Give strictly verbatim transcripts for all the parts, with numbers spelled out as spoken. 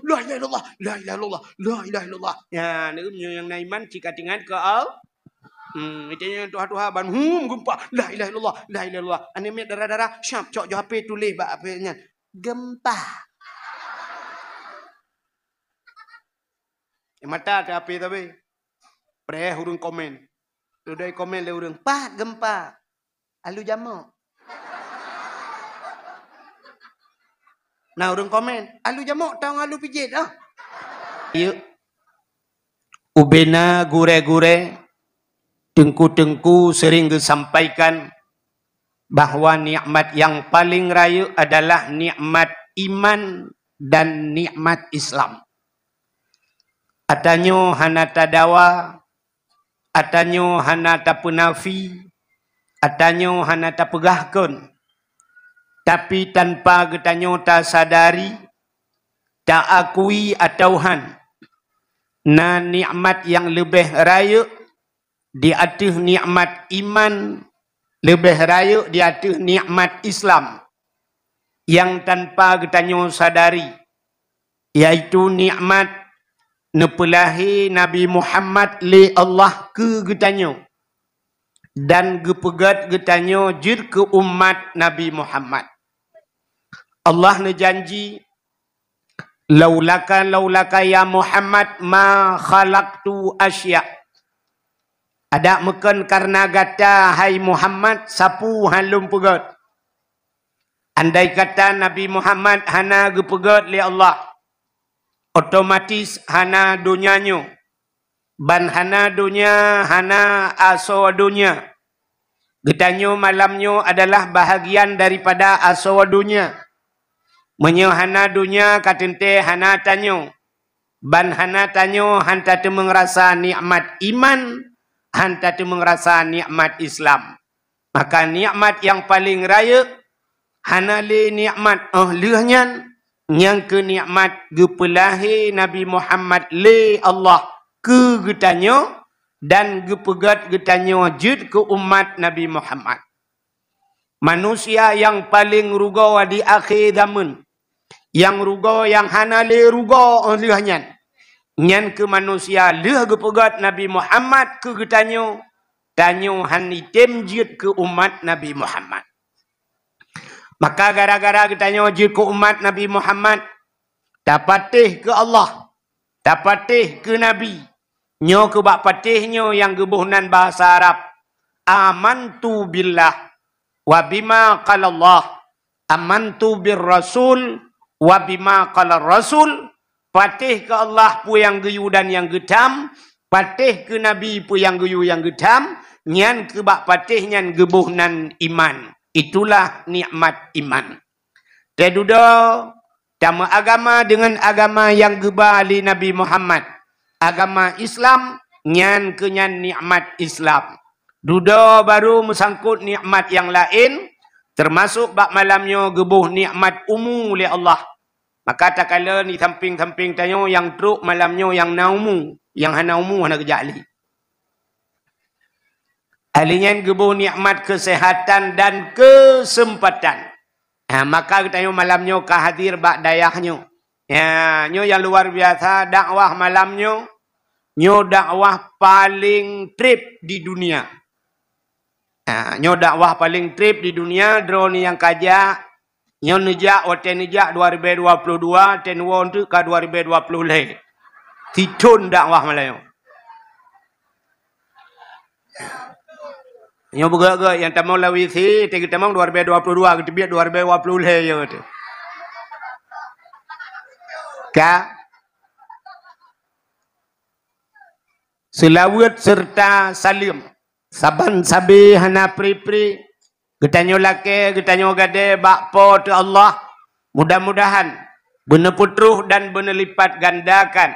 "La ilaha illallah, la ilaha illallah, la ilaha illallah." Ya, neu meunyoe nyang na iman cit ka teuingat keu Allah. Hmm, itu nyang tuha-tuha ban, hmm, geumpa, "La ilaha illallah, la ilaha illallah." Aneuk miet dara-dara, siap cok jo H P tuléh bak H P nyan. Geumpa. Eh, mata teu H P tapi. Preh ureueng komen. Udai komen lé ureueng, "Pat geumpa?" "Alu jamok." Nah, ureueng komen, "Alu jamok tawang alu pijet ah." Yuk. Ubena gurée-gurée, teungku-teungku sering geusampaikan bahwa nikmat yang paling rayeuk adalah nikmat iman dan nikmat Islam. Atanyoe hana tadawa, atanyoe hana tapeunafi, atanyoe hana tapeugah kon. Tapi tanpa geutanyoe tasadari, taakui atawa han, na nikmat nyang leubeh rayeuk di ateueh nikmat iman, leubeh rayeuk di ateueh nikmat Islam, nyang tanpa geutanyoe sadari, yaitu nikmat neupeulahé Nabi Muhammad lé Allah keu geutanyoe dan geupeugét geutanyoe jeuet keu umat Nabi Muhammad. Allah neujanji, "Laulaka, laulaka ya Muhammad ma khalaqtu asya." Adak meukon kareuna gata, hai Muhammad, sapeue han lôn peugét. Andai kata Nabi Muhammad hana geupeugét lé Allah, otomatis hana donya nyoe. Ban hana donya, hana asoe donya. Geutanyoe malam nyoe adalah bahagian daripada asoe donya. Meunyoe hana donya, ka teuntée hana tanyoe. Ban hana tanyoe han tateumeung rasa nikmat iman, han tateumeung rasa nikmat Islam. Maka nikmat nyang paleng rayeuk hana lé nikmat óh lheueh nyan, nyang keu nikmat geupeulahé Nabi Muhammad lé Allah keu geutanyoe dan geupeugét geutanyoe jeuet keu umat Nabi Muhammad. Manusia nyang paleng rugoe di akhé zameun, nyang rugoe nyang hana lé rugoe óh lheueh nyan, nyan keu manusia lheueh geupeugét Nabi Muhammad keu geutanyoe, tanyoe han item jeuet keu umat Nabi Muhammad. Maka gara-gara geutanyoe jeuet keu umat Nabi Muhammad, tapatéh keu Allah, tapatéh keu Nabi. Nyoe keu bak patéh nyoe nyang geuboh nan bahasa Arab, "Amantu billah wa bima qalallah, amantu bir rasul wa bima qalar rasul." Patéh keu Allah peue nyang geuyue dan nyang geutham, patéh keu Nabi peue nyang geuyue nyang geutham, nyan keu bak patéh nyan geuboh nan iman. Itulah nikmat iman. Teududoe tameuagama deungon agama nyang geuba lé Nabi Muhammad, agama Islam, nyan keu nyan nikmat Islam. Dudoe barô meusangkot nikmat nyang laén, teumasok bak malam nyoe geuboh nikmat umu lé Allah. Maka takalon di sampéng-sampéng tanyoe nyang trok malam nyoe nyang na umu, nyang hana umu hana geujak lé. Ahli nyan geuboh nikmat keuseuhatan dan keuseumpatan. Ha, maka geutanyoe malam nyoe ka hadir bak dayah nyoe. Ya, nyoe nyang luar biasa dakwah malam nyoe. Nyoe dakwah paleng treb di dunia. Ha, nyoe dakwah paleng treb di dunia, droeneuh nyang ka jak, nyoe neujak, watée neujak dua ribée dua puluh dua, watée neuwoe teuk ka dua ribée dua puluh lhée. Sithon dakwah malam nyoe. Nyoe beugét-gét nyang tamong lam W C, watée geutamong dua ribée dua puluh dua, geuteubiet dua ribée dua puluh lhée nyoe teuh. Ka? Seulaweuet seureuta saleuem. Saban sabe hana pri-pri, geutanyoe lakée, geutanyoe gadée bak Po teu Allah. Mudah-mudahan beuneupeutroh dan beuneulipat gandakan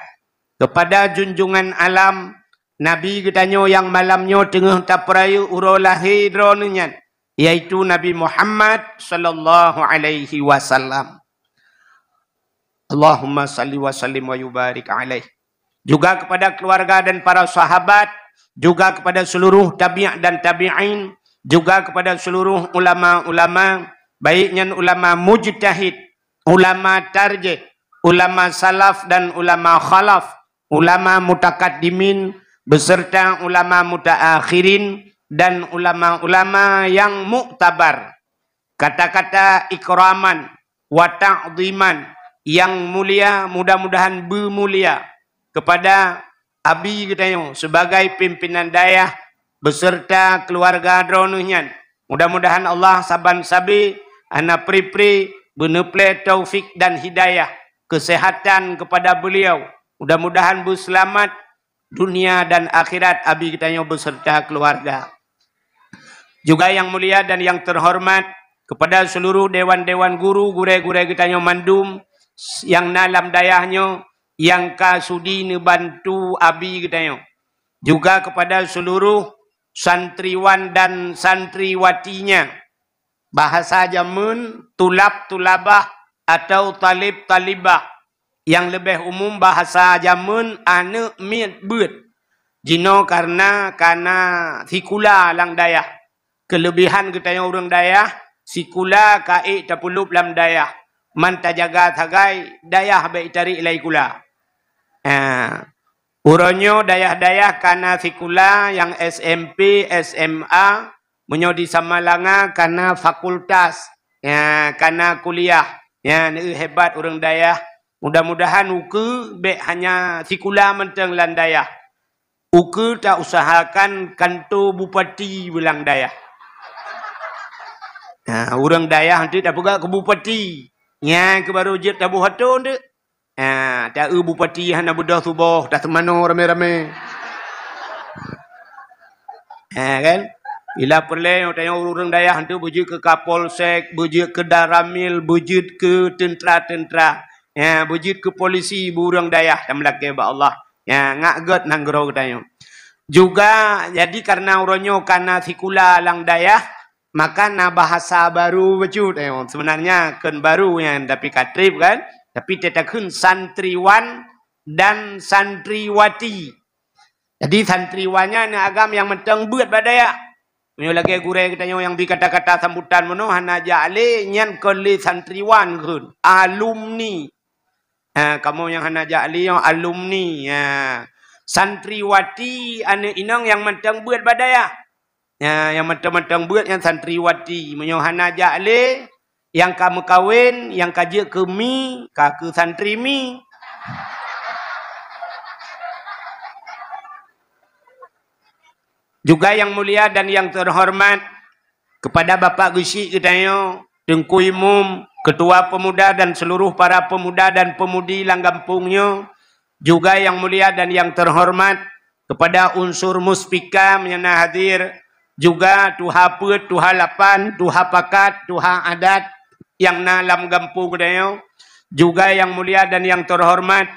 keupada junjungan alam, Nabi geutanyoe nyang malam nyoe teungoh tapeurayeuk uroe lahé droeneuh nyan, yaitu Nabi Muhammad sallallahu alaihi wasallam. Allahumma salli wa sallim wa yubarik alaih. Juga kepada keluarga dan para sahabat, juga kepada seluruh tabi' dan tabi'in, juga kepada seluruh ulama-ulama, baik nyan ulama mujtahid, ulama tarjih, ulama salaf dan ulama khalaf, ulama mutakaddimin beserta ulama mutaakhirin dan ulama-ulama yang muktabar. Kata-kata ikraman wa ta'dhiman yang mulia, mudah-mudahan beumulia kepada abi geutanyoe sebagai pimpinan dayah beserta keluarga droeneuh nyan. Mudah-mudahan Allah saban sabe hana pri-pri beuneuplée taufik dan hidayah, kesehatan kepada beliau. Mudah-mudahan beuseulamat dunia dan akhirat abi geutanyoe beserta keluarga. Juga yang mulia dan yang terhormat kepada seluruh dewan-dewan guru, gurée-gurée geutanyoe mandum yang na lam dayah nyoe, nyang ka sudi neubantu abi geutanyoe. Juga kepada seluruh santriwan dan santriwatinya. Bahasa jameun, tulab-tulabah atau talib-talibah. Nyang leubeh umum bahasa jameun, aneuëk miet beuet. Jinoe karena kana sikula lam dayah. Keulebihan geutanyoe ureuëng dayah, sikula ka ék tapeulob lam dayah. Man tajaga sagai, dayah bék itarék lé sikula. Ah, uroe nyoe dayah-dayah kana sikula nyang S M P, S M A, meunyoe di Samalanga kana fakultas, ya, kana kuliah. Ya, neu hebat ureuëng dayah. Mudah-mudahan ukeue bék hanya sikula mantong lam dayah. Ukeue ta usahakan kanto bupati beulang dayah. Nah, ureuëng dayah nanti tapeugah keu bupati. Nyan keu baru jeuet taboh atô nanti. Ah, ta-eu bupati hana beudôh suboh, taseumanoe ramé-ramé. Ha, kan? Bila peureulée tanyoe ureuëng dayah tu beujeuet keu kapolsek, beujeuet keu danramil, beujeuet keu teuntra-teuntra, ya, beujeuet keu polisi, beu ureuëng dayah, tameulakée bak Allah. Ya, ngak gét nanggroe geutanyoe. Juga, jadi karena uroe nyoe kana sikula lam dayah, maka na bahasa baru bacut. Eh, sebenarnya kon baru nyan, tapi ka treb kan, tapi teutakheun santriwan dan santriwati. Jadi santriwan nyan na agam nyang mantong beuet bak dayah. Meunyoe lagée gurée geutanyoe nyang bi kata-kata sambutan meunoe hana jak lé, nyan kon lé santriwan kheun, alumni. Ha, kamoe nyang hana jak lé nyoe alumni. Ha. Santriwati aneuëk inong nyang mantong beuet bak dayah. Ya, nyang mantong-mantong beuet nyan santriwati. Meunyoe hana jak lé, nyang ka meukawen, nyang ka jeuet keu mi, ka keu santri mi. Juga yang mulia dan yang terhormat kepada Bapak Geuchik geutanyoe, Teungku Imum, Ketua Pemuda dan seluruh para pemuda dan pemudi lam gampông nyoe, juga yang mulia dan yang terhormat kepada unsur muspika meunyoe na hadir, juga tuha peuet, tuha lapan, tuha pakat, tuha adat nyang na lam gampông geutanyoe, juga yang mulia dan yang terhormat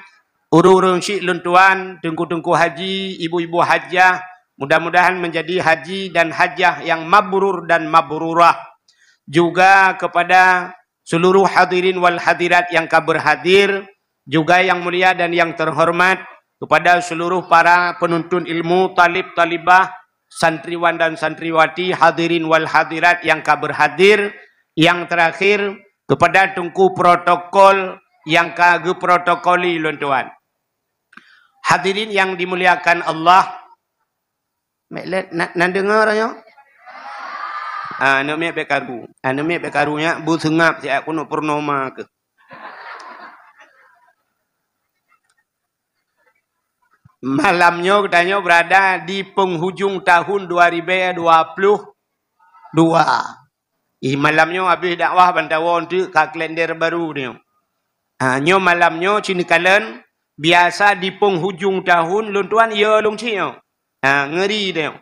ureuëng-ureuëng syik lôn tuan, teungku-teungku haji, ibu-ibu hajah, mudah-mudahan menjadi haji dan hajah yang mabrur dan mabrurah. Juga kepada seluruh hadirin wal hadirat yang ka berhadir, juga yang mulia dan yang terhormat kepada seluruh para penuntut ilmu, talib-talibah, santriwan dan santriwati, hadirin wal hadirat yang ka berhadir, yang terakhir kepada teungku protokol yang ka geuprotokoli lôn tuan. Hadirin yang dimuliakan Allah, Mek lét na, na deungoe nyoe? Ah, aneuk miet bék karu. Aneuk miet bék karu nyan beuseungab siat keuneuk purnoma keuh. Malam nyoe geutanyoe berada di penghujung tahun dua ribu dua puluh dua. Ih, malam nyoe habéh dakwah ban tawoe teuk ka kalender baru nyoe. Ha, nyoe malam nyoe ci neukalon, biasa di penghujung tahun lôn tuan yo lôn cit nyoe. Ha, ngeri nyoe.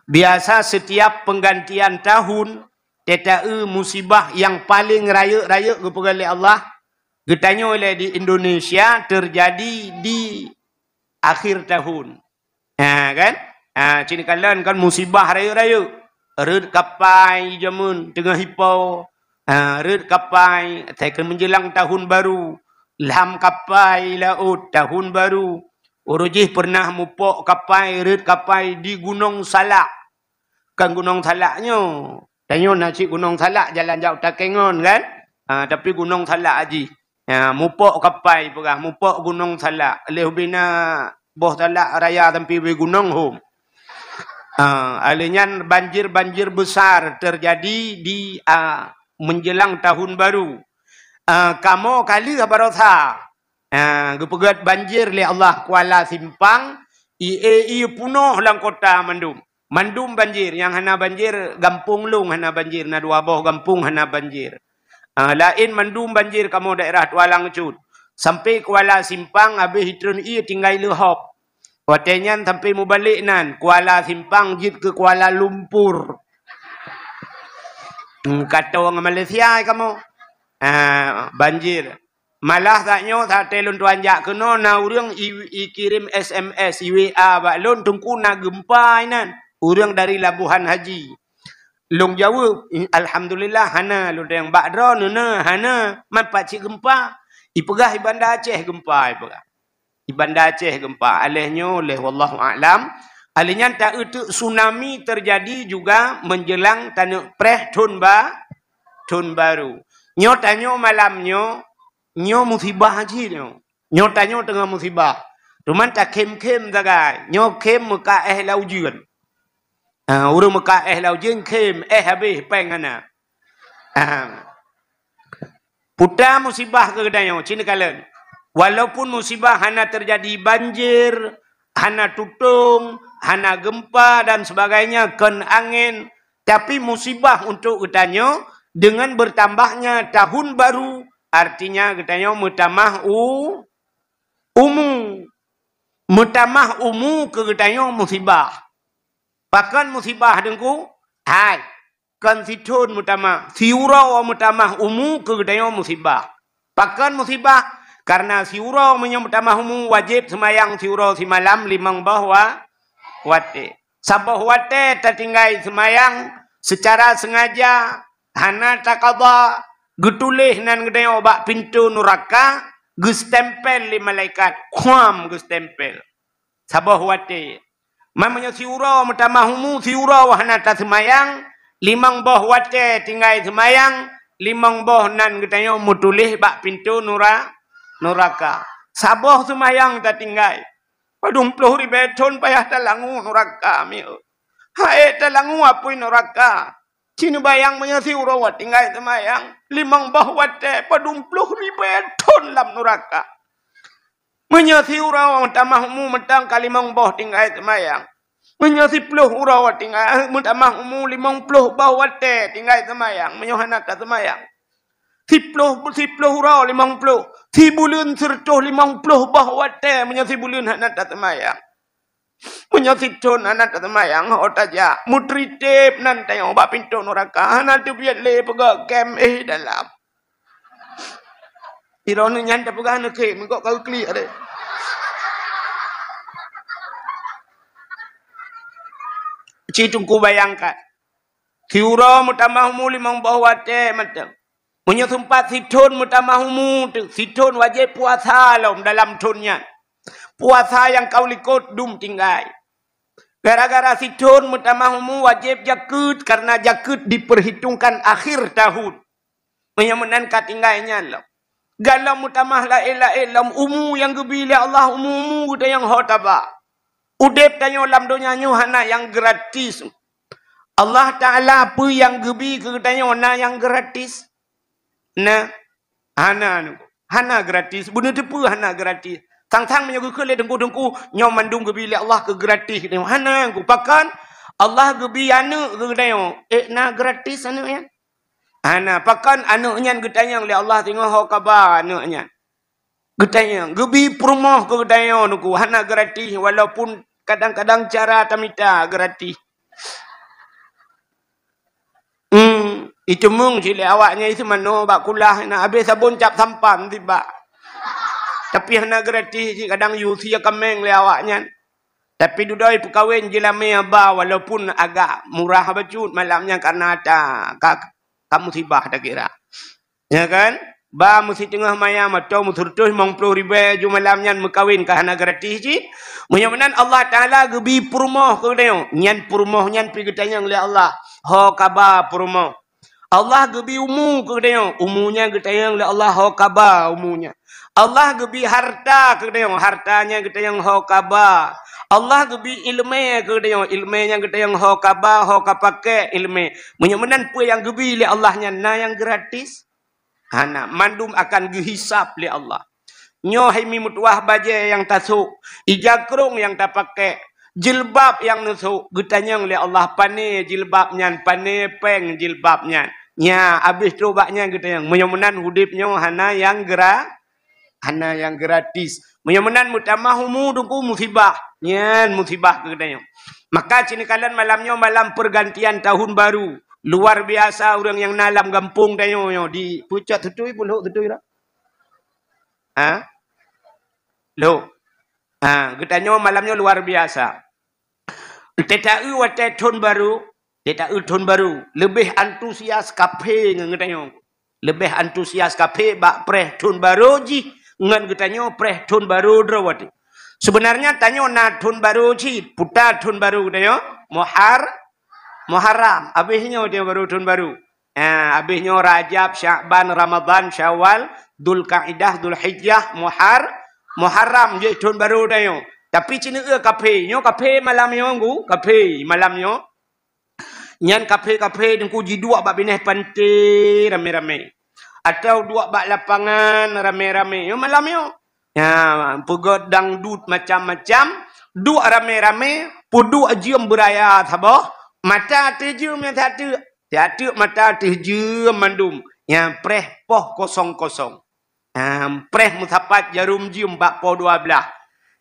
Biasa setiap penggantian tahun, teuta-eu musibah yang paling rayeuk-rayeuk geupeugah lé Allah, geutanyoe lé di Indonesia terjadi di akhir tahun. Ha, kan? Ha, ci neukalon kan musibah rayeuk-rayeuk. Rhot kapai jameun teungoh ipo. Ha, rhot kapai, asai keu menjelang tahun baru. Lam kapai laôt tahun baru. Uroe jih pernah mupok kapai, rhot kapai di Gunong Salak. Kan Gunong Salak nyoe. Tanyoe na cit Gunong Salak jalan jak Takengon kan? Ha, tapi Gunong Salak jih. Ya, mupok kapai peugah, mupok Gunong Salak. Lheuh bina boh Salak raya sampai beu gunong hom. Ah, alèh nyan banjir-banjir besar terjadi di, ah, menjelang tahun baru. Ah, kamoe ka lheueh barosa. Ah, geupeugét banjir lé Allah Kuala Simpang, ié-ié punoh lam kota mandum. Mandum banjir, nyang hana banjir, gampông lôn hana banjir, na dua boh gampông hana banjir. Ah, laén mandum banjir kamoe daerah Tualang Cut. Sampai Kuala Simpang habéh jitreun ié tinggai leuhop. Watèe nyan sampai mubalek nan, Kuala Simpang jeuet keu Kuala Lumpur. Hmm, ka tô ngon Malaysia kamoe. Ah, banjir. Malah saat nyoe, saat lôn tuan jak keunoe, na ureueng i, ikirém S M S, i W A bak lôn, "Teungku, na gempa inan." Ureueng dari Labuhan Haji. Lôn jaweueb, "Alhamdulillah, hana." Lôn tanyong, "Bak droeneuh na?" "Hana." "Man pat cit gempa?" "Ipeugah i Banda Aceh gempa," ipeugah. "I Banda Aceh gempa." Alèh nyoe lheueh, wallahu a'lam. Alèh nyan ta-eu teuk tsunami terjadi juga menjelang taneuk preh thon ba-, thon baru. Nyoe tanyoe malam nyoe, nyoe musibah cit nyoe. Nyoe tanyoe teungoh musibah. Cuman takhém-khém sagai. Nyoe khém meuka éh lam ujeuen. Ha, ureueng meuka éh lam ujeuen khém, éh habéh, péng hana. Ha. Peue ta musibah keu geutanyoe, ci neukalon. Walaupun musibah hana terjadi banjir, hana tutong, hana gempa dan sebagainya, kon angén, tapi musibah untuk geutanyoe dengan bertambahnya tahun baru, artinya geutanyoe meutamah u-, umu. Meutamah umu keu geutanyoe musibah. Pakon musibah, Teungku? Hai, kon sithon meutamah, siuroe meutamah umu keu geutanyoe musibah. Pakon musibah? Karena siuroe meunyoe meutamah umu, wajéb seumayang siuroe simalam limong boh wa-, watèe. Saboh watèe tatinggai seumayang seucara sengaja, hana taqadha, geutuléh nan geutanyoe bak pintoe nuraka, geustempel lé malaikat, khuam geustempel. Saboh watèe. Man meunyoe siuroe meutamah umu, siuroe hana taseumayang, limong boh watèe tinggai seumayang, limong boh nan geutanyoe meutuléh bak pintoe nura-, nuraka. Saboh seumayang tatinggai. Padum ploh ribèe thon payah talangue nuraka, mieu. Hai talangue apui nuraka. Ci neubayang meunyoe siuroe tinggai seumayang, limong boh watèe padum ploh ribèe thon lam nuraka. Meunyoe siuroe meutamah umu mantong ka limong boh tinggai seumayang. Meunyoe siploh uroe tinggai, meutamah umu limong ploh boh watèe tinggai seumayang, meunyoe hana taseumayang. Siploh, siploh uroe limong ploh, sibuleuen sireutôh limong ploh boh watèe meunyoe sibuleuen hana taseumayang. Meunyoe sithon hana taseumayang, ho tajak, meutritép nan tanyoe bak pintoe nuraka, hana teubiet lé peugah kém éh dalam. Droeneuh nyan tapeugah neukhém, meugot ka geuklik deh. Ci Teungku bayangkan. Siuroe meutamah umu limong boh watèe mantong. Meunyoe seumpat sithon meutamah umu teuh, sithon wajéb puasa lom dalam thon nyan. Puasa nyang ka u likot dum tinggai. Gara-gara sithon meutamah umu wajéb jakeuet, karena jakeuet diperhitungkan akhir tahun. Meunyoe meunan ka tinggai nyan lom. Galom meutamah laén-laén lom umu nyang geubi lé Allah, umu-umu geutanyoe ho taba. Udép tanyoe lam donya nyoe hana nyang gratis. Allah Taala peue nyang geubi keu geutanyoe na nyang gratis? Na, hana nyoe. Hana gratis. Beuneuteupeu hana gratis. Sang-sang meunyoe geukheun lé teungku-teungku, nyoe mandum geubi lé Allah keu gratis. Hana nyoe. Pakon? Allah geubi aneuk keu geutanyoe. Eh, na gratis aneuk nyan? Hana. Pakon aneuk nyan geutanyong lé Allah singoh ho kaba aneuk nyan? Geutanyong, geubi peurumoh keu geutanyoe Teungku, hana gratis, walaupun kadang-kadang cara tamita gratis. Hmm, iteumeung cit lé awak nyan isi manoe bak kulah, na habéh sabon cap sampan sibak. Tapi hana gratis cit, kadang yue sie kaméng lé awak nyan. Tapi dudoe peukawen jeulamé haba, walaupun agak murah bacut malam nyan karena ta-, ka, ka musibah takira. Ya kan? Ba meusiteungoh mayam atau meuseureutoh limong ploh ribèe ju malam nyan meukawen ka hana gratis cit. Meunyoe meunan Allah Taala geubi peurumoh keu geutanyoe. Nyan peurumoh nyan pi geutanyong lé Allah. Ho kaba peurumoh. Allah geubi umu keu geutanyoe, umu nyan geutanyong lé Allah ho kaba umu nyan. Allah geubi harta keu geutanyoe, harta nyan geutanyong ho kaba. Allah geubi ileumé keu geutanyoe, ileumé nyan geutanyong ho kaba, ho kapakék ileumé. Meunyoe meunan peue nyang geubi lé Allah nyan na nyang gratis? Hana, mandum akan geuhisab lé Allah. Nyoe hai mi meutuwah bajée nyang tasôk, ija krông nyang tapakék, jilbab nyang neusôk, geutanyong lé Allah, "Pané jilbab nyan, pané péng jilbab nyan?" Nya, abéh trok bak nyan geutanyong. Meunyoe meunan udeb nyoe hana nyang gra-, hana nyang gratis. Meunyoe meunan meutamah umu teungku musibah. Nyan musibah keu geutanyoe. Maka ci neukalon malam nyoe malam pergantian tahun baru. Luar biasa ureuëng nyang na lam gampông tanyoe nyoe di Pucok Tutui, Pulhok Tutui dah. Ha? Lhok. Ha, geutanyoe malam nyoe luar biasa. Teuta-eu watée thon barô, teuta-eu thon barô, leubeh antusias kaphé ngon geutanyoe. Leubeh antusias kaphé bak preh thon barô jih ngon geutanyoe preh thon barô droe watée. Seubeunarnya tanyoe na thon barô cit, peue thon barô geutanyoe? Muhar-, Muharram. Abéh nyoe tanyoe barô thon barô. Ha, abéh nyoe Rajab, Syakban, Ramadhan, Syawal, Dzulkaidah, Dzulhijjah, Muhar-, Muharram jeuet thon barô tanyoe. Tapi ci neueu kaphé, nyoe kaphé malam nyoe nggu, kaphé malam nyoe. Nyan kaphé-kaphé teungku jiduek bak binéh panté ramé-ramé. Atawa duek bak lapangan ramé-ramé. Nyoe malam nyoe. Ya, peugét dangdut macam-macam, duek ramé-ramé, peuduek jeuem beuraya saboh, mata ateueh jeuem nyang siat teuk, siat teuk mata ateueh jeuem mandum, nyang preh poh kosong-kosong. Ha, preh meusapat jarom jeuem bak poh dua blaih.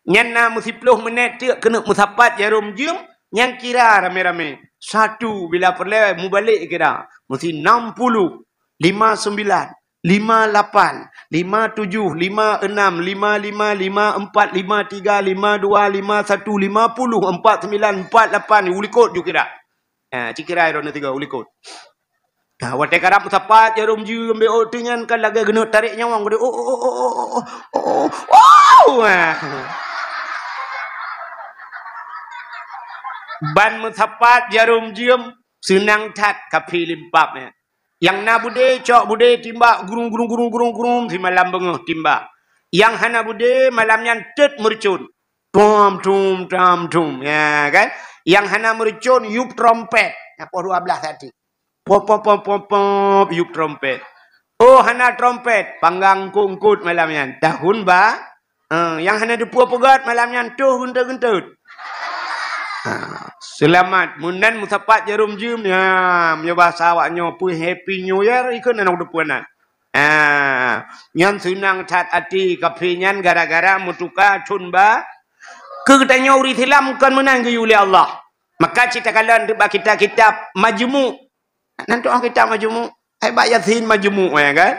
Nyan na meusiplôh minét teuk keuneuk meusapat jarom jeuem, nyang kira ramé-ramé. Satu, bila peureulée mubalek kira, meusti nam puluh, lima sembilan, lima lapan, lima tujuh, lima enam, lima lima, lima empat, lima tiga, lima dua, lima satu, lima puluh, empat sembilan, empat lapan, u likot ju kira. Ha, ci kira droeneuh tiga u likot. Ha, watée karab meusapat jarom jeuem B O T nyan kan lagée geuneuk tarek nyawöng geude. Oh, oh, oh, oh, oh, oh. Ha. Ban meusapat jarom jeuem seunang that kaphé limpab nyan. Nyang na beudé cok beudé timbak gurung, gurung, gurung, gurung, gurung simalam beungoh timbak. Nyang hana beudé malam nyan teut meureucon. Tum, tum, tam, tum. Ya, kan? Nyang hana meureucon yup trompet. Nyan poh dua blaih tadi. Pop, pop, pop, pop, pop, yup trompet. Oh, hana trompet. Panggang kungkut malam nyan. Tahun ba-, eh, nyang hana teupeue peugét malam nyan toh geuntôt-geuntôt. Ha, seulamat. Meunan meusapat jarom jeuem. Ya, meunyoe basa awak nyoe peue Happy New Year, ikheun aneuk teupeue nan. Ah, nyan seunang that até kaphé nyan gara-gara meutuka thon ba-, keu geutanyoe ureuëng Islam kon meunan geuyue lé Allah. Maka ci takalon bak kitab-kitab Majmu'. Nan tu'oh kitab Majmu'. Hai bak Yasin Majmu', ya kan?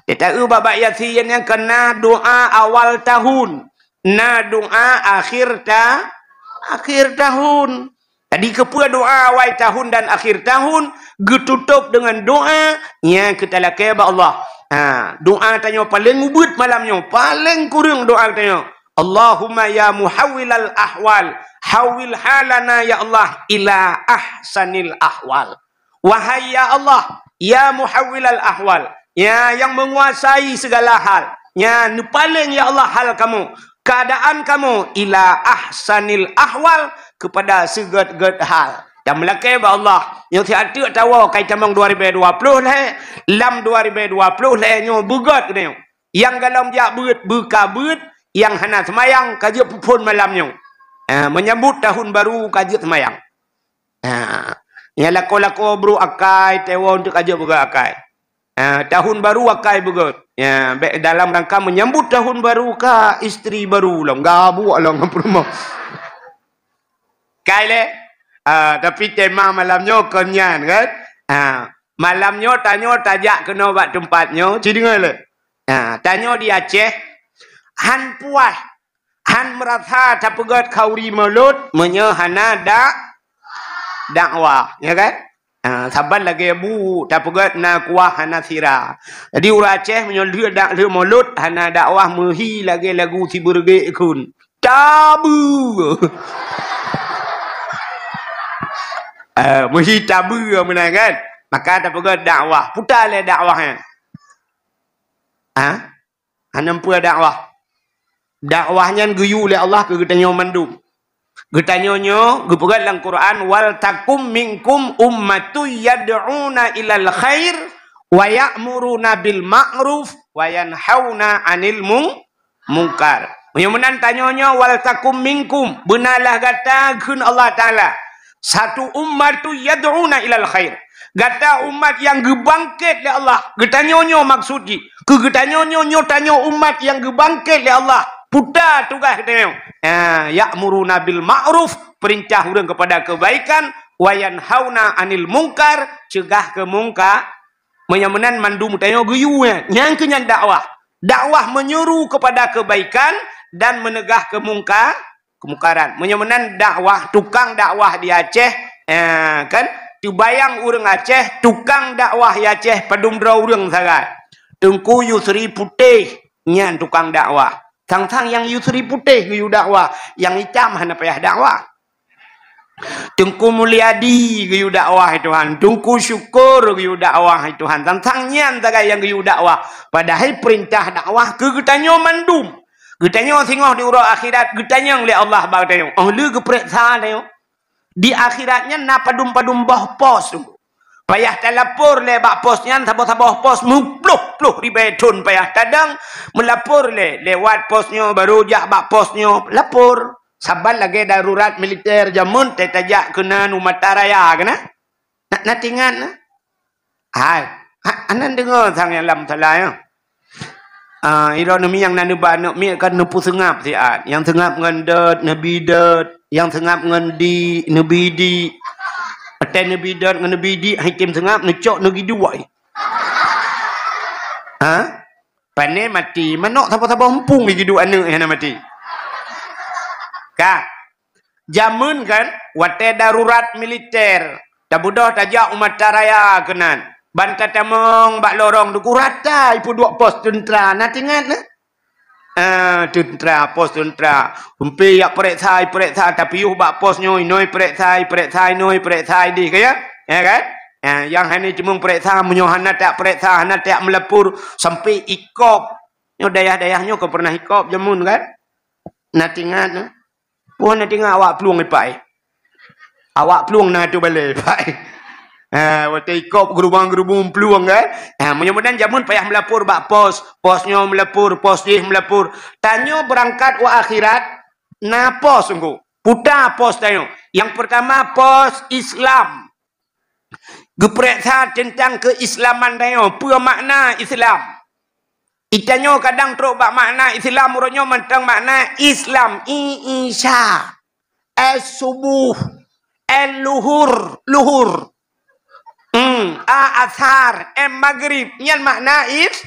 Teuta-eu bak, bak Yasin nyan keunan doa awal tahun. Na doa akhir ta-, akhir tahun. Jadi, keupeue doa awai tahun dan akhir tahun geututôb deungon doa nyang keutalakée bak Allah. Ha, doa tanyoe paleng ubit malam nyoe, paleng kureueng doa tanyoe. Allahumma ya muhawwilal ahwal, hawwil halana ya Allah ila ahsanil ahwal. Wahai ya Allah, ya muhawwilal ahwal, ya yang menguasai segala hal, ya neupaleng ya Allah hal kamoe, keadaan kamoe ila ahsanil ahwal, kepada seugét-gét hal. Dan meulakée bak Allah, nyang siat teuk tawoe kai tamong dua ribée dua ploh lhée, lam dua ribée dua ploh lhée nyoe beugét keunoe. Nyang galom jak beuet, beuka beuet, nyang hana seumayang ka jeuet peuphon malam nyoe. Ah, menyambut tahun baru ka jeuet seumayang. Ha, nyang lakoe-lakoe brok akai, teuwoe untuk ajoh beugét akai. Ha, tahun baru akai beugét. Ya, bék dalam rangka menyambut tahun baru ka istri baru lom, gabuk lom ngon peurumoh. Kai lé? Ha, tapi tema malam nyoe kon nyan kan? Ha, malam nyoe tanyoe tajak keunoe bak teumpat nyoe, ci deungoe lé. Ha, tanyoe di Aceh, han puas. Han meurasa tapeugét khauri mulod meunyoe hana dak-, dakwah, ya kan? Ha, saban lagée bu tapeugét na kuah hana sira. Jadi ureuëng Aceh meunyoe lheueh dak-, lheueh mulod hana dakwah meuhi lagée lagu sibeureuguek kheun. Tabeue. Eh, meuhi tabeue meunan kan? Maka tapeugah dakwah. Puta lé dakwah nyan. Ha? Hana peue dakwah. Dakwah nyan geuyue lé Allah keu geutanyoe mandum. Geutanyoe nyoe geupeugah lam Quran, "Wal takum minkum ummatun yad'una ilal khair wa ya'muruna bil ma'ruf wa yanhauna 'anil mung-, mungkar." Meunyoe meunan tanyoe nyoe, "Wal takum minkum," beunalah gata kheun Allah Taala, "satu ummatun yad'una ilal khair." Gata umat nyang geubangket lé Allah. Geutanyoe nyoe maksud jih. Keu geutanyoe nyoe, nyoe tanyoe umat nyang geubangket lé Allah. Puta tugaih geutanyoe. Ha, ya'muruna bil ma'ruf, peurintah ureuëng keupada keubaikan, wa yanhauna 'anil mungkar, ceugah keu mungkar. Meunyoe meunan mandum tanyoe geuyue nyan. Nyang keu nyan dakwah. Dakwah menyuruh kepada kebaikan dan menegah kemungkar-, kemungkaran. Meunyoe meunan dakwah, tukang dakwah di Aceh, eh, kan? Teubayang ureuëng Aceh, tukang dakwah di Aceh padum droe ureuëng sagai. Teungku Yusri Putéh, nyan tukang dakwah. Sang-sang nyang Yusri Putéh geuyue dakwah, nyang itam hana payah dakwah. Teungku Mulyadi geuyue dakwah, hai Tuhan. Teungku Syukur geuyue dakwah, hai Tuhan. Sang-sang nyan sagai nyang geuyue dakwah. Padahai peurintah dakwah keu geutanyoe mandum. Geutanyoe singoh di uroe akhirat geutanyong lé Allah bak geutanyoe. Oh lheueh geupeuriksa tanyoe. Di akhirat nyan na padum-padum boh pos tu. Payah talapor lé bak pos nyan, saboh-saboh pos meuploh-ploh ribée thon payah tadong, meulapor lé, lewat pos nyoe, barô jak bak pos nyoe, lapor. Saban lagée darurat militer jameun teuh tajak keunan u Mataraya keunan. Na, na teuingat na? Hai, ha, anan deungoe sang nyang lam salah nyoe. Ah, droeneuh mieng na neuba aneuk miet kan neupeuseungab siat. Nyang seungab ngon dot, neubi dot. Nyang seungab ngon di, neubi di. Watée neubi dot ngon neubi di, hai tem seungab, neucok neugi duek. Ha? Pane mati, manok saboh-saboh empung digiduek aneuk hana mati. Ka. Jameun kan, watée darurat militer, tabeudôh tajak u Mataraya keunan. Ban tatamong bak lorong duku rata ipeuduek pos teuntra, na teuingat na? Ah, teuntra, pos teuntra. Umpi jak peuriksa, peuriksa, tapi yoh bak pos nyoe, inoe peuriksa, peuriksa, inoe peuriksa, idih ka ya? Ya kan? Ah, nyang hana cuma peuriksa, meunyoe hana tak peuriksa, hana tak meulapor, sampai ikop. Nyoe dayah-dayah nyoe ka pernah ikop jameun kan? Na teuingat na? Wah, na teuingat awak plueng ipai. Awak plueng na tu balé ipai. Ha, watée ikop geurubang-geurubung plueng kan? Ha, meunyoe meunan jameun payah meulapor bak pos, pos nyoe meulapor, pos jih meulapor. Tanyoe beurangkat u akhirat na pos engko. Puta pos tanyoe. Nyang peurtama pos Islam. Geupeuriksa teuntang keuislaman tanyoe, peue makna Islam. Itanyoe kadang trok bak makna Islam, uroe nyoe mantong makna Islam, i, Isa, es subuh, el luhur, luhur, hmm, a asar, em magrib. Nyan makna is-,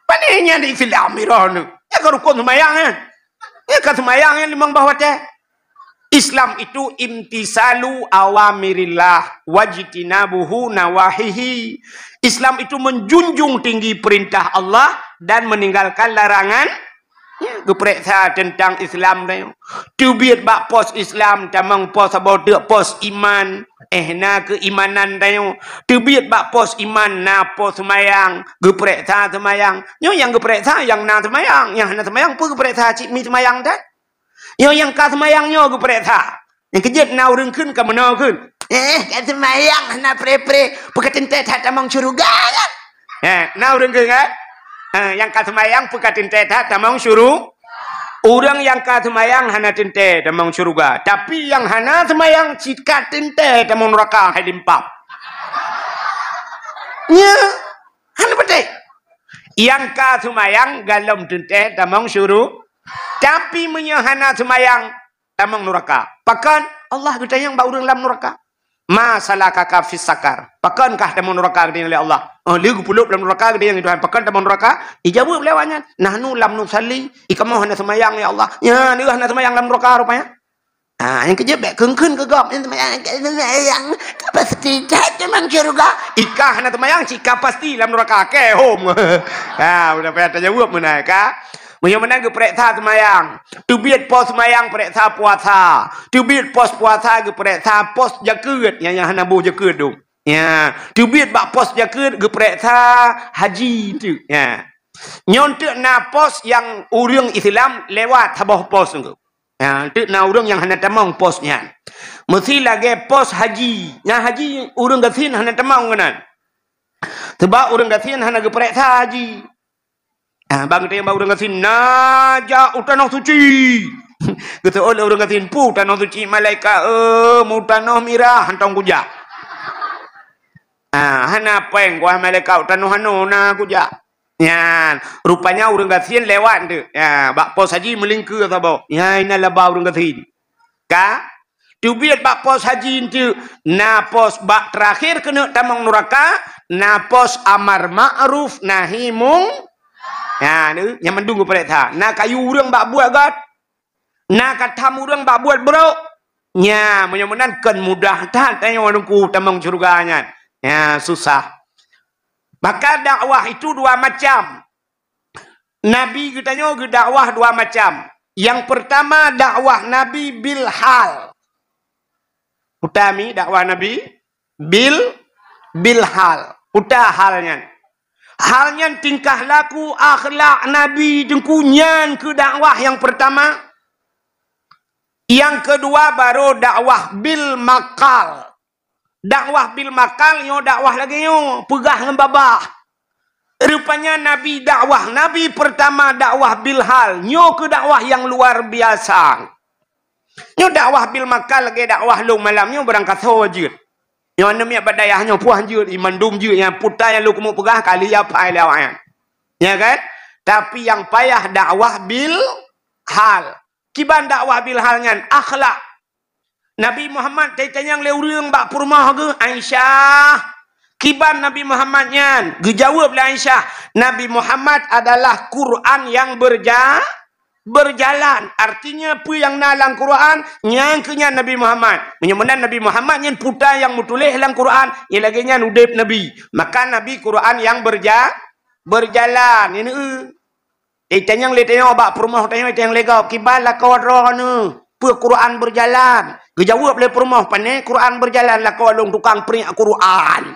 pane nyan Islam iroh nyoe. Nyan ka rukon seumayang nyan. Nyan ka seumayang nyan limong boh watée. Islam itu imtisalu awamirillah wajtinabuhu nawahihi. Islam itu menjunjung tinggi perintah Allah dan meninggalkan larangan. Ya, geupeuriksa teuntang Islam tanyoe. Teubiet bak pos Islam, tamong pos saboh teuk pos iman. Eh, na keuimanan tanyoe. Teubiet bak pos iman, na pos seumayang. Geupeuriksa seumayang. Nyoe nyang geupeuriksa nyang na seumayang. Nyang hana seumayang peue geupeuriksa cit mi seumayang that? Nyoe nyang ka seumayang nyoe geupeuriksa. Nyang keujeuet na ureuëng kheun ka meunoe kheun. Eh, ka seumayang hana pre-pre, peue ka teuntée that tamong syeuruga kan? Eh, na ureuëng kheun kan? Eh, nyang ka seumayang peue ka teuntée that tamong syuru-, ureuëng nyang ka seumayang hana teuntée tamong syeuruga. Tapi nyang hana seumayang cit ka teuntée tamong nuraka hai limpam. Nya, hana beutôi. Nyang ka seumayang galom teuntée tamong syuru-, tapi meunyoe hana seumayang, tamong nuraka. Pakon? Allah geutanyong bak ureuëng lam nuraka. "Ma salakaka fis sakar?" Pakon kah tamong nuraka geutanyong lé Allah? Oh, lheueh geupeuleub lam nuraka geutanyong Tuhan, "Pakon tamong nuraka?" Ijaweueb lé awaknyan, "Nahnu lam nusalli." Ikamoe hana seumayang, ya Allah. Nyan deuh hana seumayang lam nuraka rupanya. Ah, nyang keujeuet bék kheun-kheun keu gob, nyan seumayang, seumayang, ka pasti that tamong syeuruga. Ika hana seumayang, cit ka pasti lam nuraka, ke hom. Ha, udah payah tajaweueb meunan ka. Meunyoe meunan geupeuriksa seumayang. Teubiet pos seumayang, peuriksa puasa. Teubiet pos puasa, geupeuriksa pos jakeuet. Nyang, nyang hana boh jakeuet dong. Ya, teubiet bak pos jakeuet geupareksa haji teuk. Ya. Nyoe teuk na pos nyang ureuëng Islam lewat saboh pos nyoe. Ya, teuk na ureuëng nyang hana tamong pos nyan. Meusi lagée pos haji. Nyang haji ureuëng gasien hana tamong keunan. Sebab ureuëng gasien hana geupareksa haji. Ah, bang teuh bang ureuëng gasien, "Na jak u tanoh suci." Geuseuôt lé ureuëng gasien, "Pu tanoh suci malaikat, eh, mu tanoh mirah hantong kujak." Ah, hana péng kuah malaikat u tanoh hano na kujak. Nyan, rupanya ureuëng gasien lewat tu. Ya, bak pos haji meulingkeue saboh. Ya, ina laba ureuëng gasien. Ka? Teubiet bak pos haji enteuk, na pos bak teurakhir keuneuk tamong nuraka, na pos amar ma'ruf nahi mung-, na, nyang mandum geupareksa. Na kayu ureuëng bak buet gét, na katham ureuëng bak buet brok. Nya, meunyoe meunan kon mudah that tanyoe Teungku tamong syeuruga nyan. Nya, susah. Maka dakwah itu dua macam. Nabi geutanyoe geudakwah dua macam. Nyang peurtama dakwah Nabi bil hal. Peutama dakwah Nabi bil, bil hal. Peue hal nyan? Hal nyan tingkah laku akhlak Nabi Teungku nyan keu dakwah nyang peurtama. Nyang keudua baru dakwah bil makal. Dakwah bil makal nyoe dakwah lagée nyoe, peugah ngon babah. Rupanya Nabi dakwah, Nabi peurtama dakwah bil hal, nyoe keuh dakwah nyang luar biasa. Nyoe dakwah bil makal lagée dakwah lôn malam nyoe barangkasoe jeuet. Nyoe aneuk miet bak dayah nyoe puih jeuet, i mandum jeuet nyang puta nyang lôn keumeung peugah kali ya pai lé awaknyan. Ya kan? Tapi nyang payah dakwah bil hal. Kiban dakwah bil hal nyan akhlak. Nabi Muhammad tanyong lé ureuëng bak peurumoh geuh, "Aisyah, kiban Nabi Muhammad nyan?" Geujaweueb lé Aisyah, "Nabi Muhammad adalah Quran yang berja-, berjalan." Artinya, peue nyang na lam Quran, nyang keu nyan Nabi Muhammad. Meunyoe meunan Nabi Muhammad nyan puta nyang meutuléh lam Quran, nyang lagée nyan udeb Nabi. Maka Nabi Quran yang berja-, berjalan. Ini, eh, tanyong lé tanyoe bak peurumoh tanyoe, tanyong lé gob, "Kiban lakoe droeneuh? Peue Quran berjalan?" Geujaweueb lé peurumoh, "Pane Quran berjalan, lakoe lôn tukang priek Quran."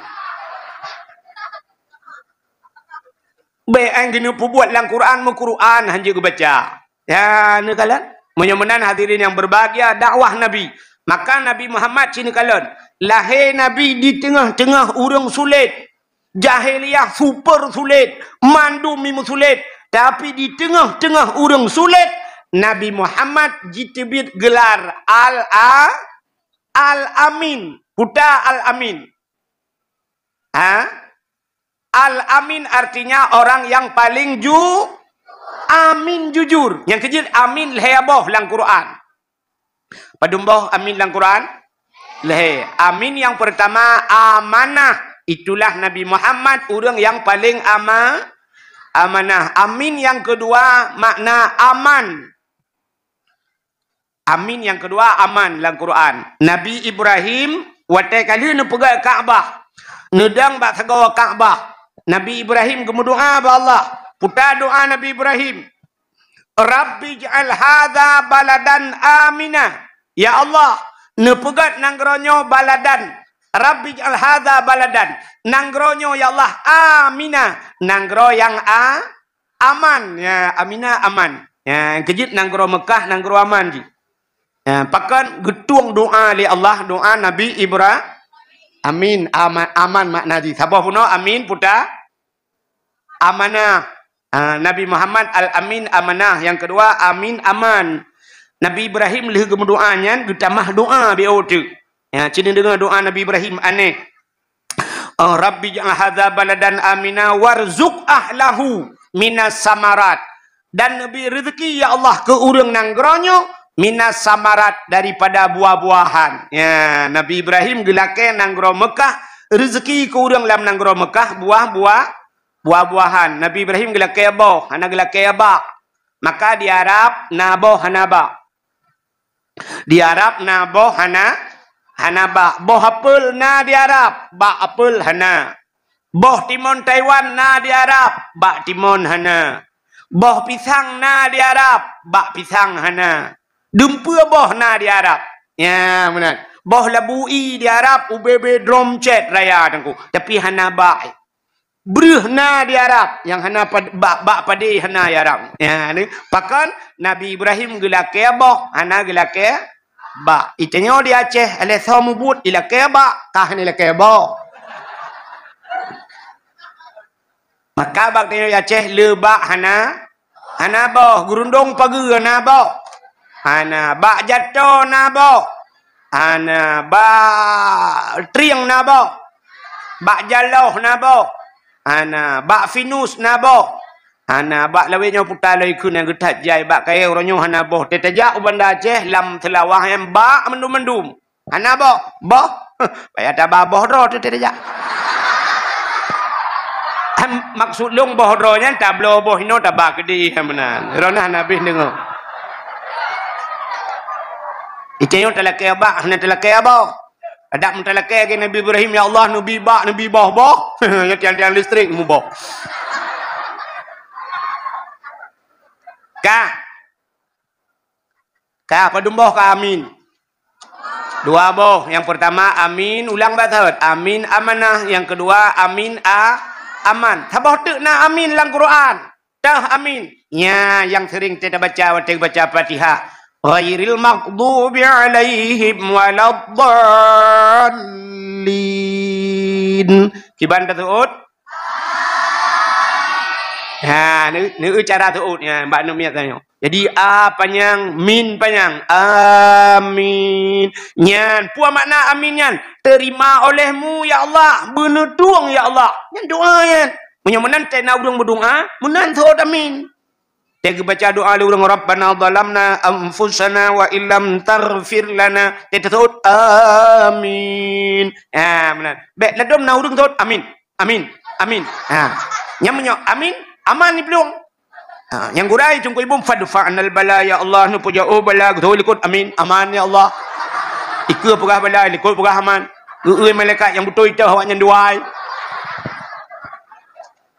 Bék ai geuneuk peubuet lam Quran, meu Quran hanjeuet geubaca. Ya, neukalon. Meunyoe meunan hadirin yang berbahagia, dakwah Nabi. Maka Nabi Muhammad cit neukalon. Lahé Nabi di teungoh-teungoh ureuëng sulet. Jahiliyah super sulet, mandum meusulet. Tapi di teungoh-teungoh ureuëng sulet, Nabi Muhammad jiteubiet geular Al-A-, Al-Amin. Puta Al-Amin. Ha? Al-Amin artinya orang yang paling ju-, amin, jujur. Nyang keujeuet amin lhée boh lam Quran. Padum boh amin lam Quran? Lhée. Amin nyang peurtama amanah. Itulah Nabi Muhammad ureuëng nyang paleng ama-, amanah. Amin nyang keudua makna aman. Amin nyang keudua aman lam Quran. Nabi Ibrahim watée ka lheueh neupeugét Ka'bah, neudong bak sagoe Ka'bah. Nabi Ibrahim geumeudoá bak Allah. Puta doá Nabi Ibrahim, "Rabbi ij'al hadza baladan amina." Ya Allah, neupeugét nanggroe nyoe baladan. "Rabbi ij'al hadza baladan." Nanggroe nyoe, ya Allah, amina. Nanggroe nyang a-, aman. Ya, amina, aman. Ya, keujeuet nanggroe Meukah, nanggroe aman jih. Ya, pakon geutueng doá lé Allah, doá Nabi Ibra-, amin, ama-, aman makna jih. Saboh bunoe amin, puta? Amanah. Ah, Nabi Muhammad Al-Amin amanah. Nyang keudua, amin aman. Nabi Ibrahim lheueh geumeudoá nyan geutamah doá beu teuk. Ya, ci neudeungoe doá Nabi Ibrahim aneh. Ah, "Rabbi ij'al hadza baladan amina warzuq ahlahu minas samarat." Dan neubri rezeki, ya Allah, keu ureuëng nanggroe nyoe minas samarat, daripada buah-buahan. Ya, Nabi Ibrahim geulakée nanggroe Meukah rezeki keu ureuëng lam nanggroe Meukah buah-buah, buah-buahan. Nabi Ibrahim geulakée boh, hana geulakée bak. Maka di Arab na boh hana bak. Di Arab na boh hana, hana bak. Boh apel na di Arab, bak apel hana. Boh timon Taiwan na di Arab, bak timon hana. Boh pisang na di Arab, bak pisang hana. Dumpeue boh na di Arab. Ya, meunan. Boh labu ie di Arab, ubé-bé drom cét raya teungku. Tapi hana bak. Breuh na di Arab, nyang hana pad-, bak, bak padé hana di Arab. Ya, ni. Pakon Nabi Ibrahim geulakée boh, hana geulakée bak. Itanyoe di Aceh, alah soe mubuet, ilakée bak, ka hana ilakée boh. Maka bak tanyoe di Aceh le bak hana, hana boh, geurundong pageue hana boh. Hana bak jato na boh. Hana bak trieng na boh. Bak jaloh na boh. Hana bak finus na boh. Hana bak lawét nyoe puta loi kheun nyang geuthat jai bak kayée uroe nyoe hana boh. Teutajak u Banda Aceh lam Seulawah nyan bak mandum-mandum. Hana boh, boh. Payah taba boh droe teuh teuh jak. Em, maksud lôn boh droe nyan tabloe boh inoe taba keudeh meunan. Droeneuh hana habéh deungoe. Itanyoe talakée bak, hana talakée boh. Adak meutalakée lagée Nabi Ibrahim, "Ya Allah, neubi bak, neubi boh-boh." Ya tiang-tiang listrik muboh. Ka. Ka, padum boh ka amin? Dua boh. Nyang peurtama amin, ulang bak sahet. Amin amanah. Nyang keudua amin a-, aman. Saboh teuk na amin lam Quran. Teuh amin. Nya nyang sering tabaca watée baca Fatihah. Ghairil maghdubi alaihim waladdallin. Kiban taseuôt? Ha, ni, ni cara seuôt nya, bak aneuk miet tanyoe. Jadi, a panyang, min panyang. Amin. Nyan, peue makna amin nyan? Terima olehmu, ya Allah. Beuneutueng, ya Allah. Nyan doa nyan. Meunyoe meunan teuh na ureuëng meudoa, meunan seuôt amin. Teuh geubaca doa lé ureuëng, "Rabbana zalamna anfusana wa illam taghfir lana." Teuh taseuôt, "Amin." Ha, meunan. Bék ladom na ureuëng seuôt, "Amin. Amin. Amin." Ha. Nyang meunyoe amin, aman di plueng. Ha, nyang gurée teungku ibu, "Fadfa anal bala, ya Allah, neupeujeuet bala." Geuseuôt likot, "Amin. Aman, ya Allah." Ikeue peugah bala, likot peugah aman. Geu-eu malaikat nyang beutôi teuh awak nyan dua.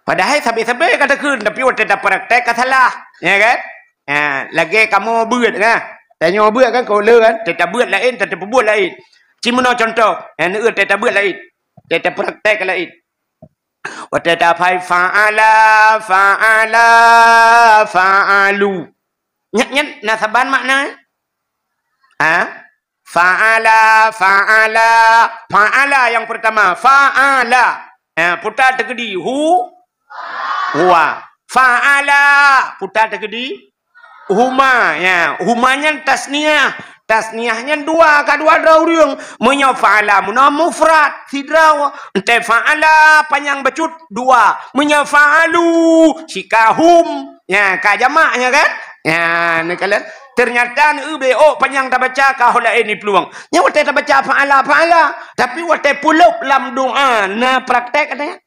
Padahai sabe-sabe ka takheun, tapi watée tapraktek ka salah, ya kan? Ha, lagée kamoe beuet kan? Tanyoe beuet kan, keu le kan? Teutabeuet laén, teutabeuet laén. Ci meunoe contoh, ya, neueu teutabeuet laén. Teutabeuet praktek laén. Watée taphai fa'ala, fa'ala, fa'alu. Nyan, nyan na saban makna? Ha? Fa'ala, fa'ala, fa'ala nyang peurtama, fa'ala. Ha, puta teukeudi, hu, huwa. Fa'ala, puta teukeudi, huma. Ya, huma nyan tasniah. Tasniah nyan dua, ka dua droe ureuëng. Meunyoe fa'ala meunoe mufrad, sidroe. Entée fa'ala panyang bacut, dua. Meunyoe fa'alu, sika hum. Ya, ka jamak nya kan? Ya, neukalon. Ternyata neueu bék panyang tabaca ka ho laén di plueng. Nyoe watée tabaca fa'ala, fa'ala. Tapi watée peulop lam doa, na praktek katanya.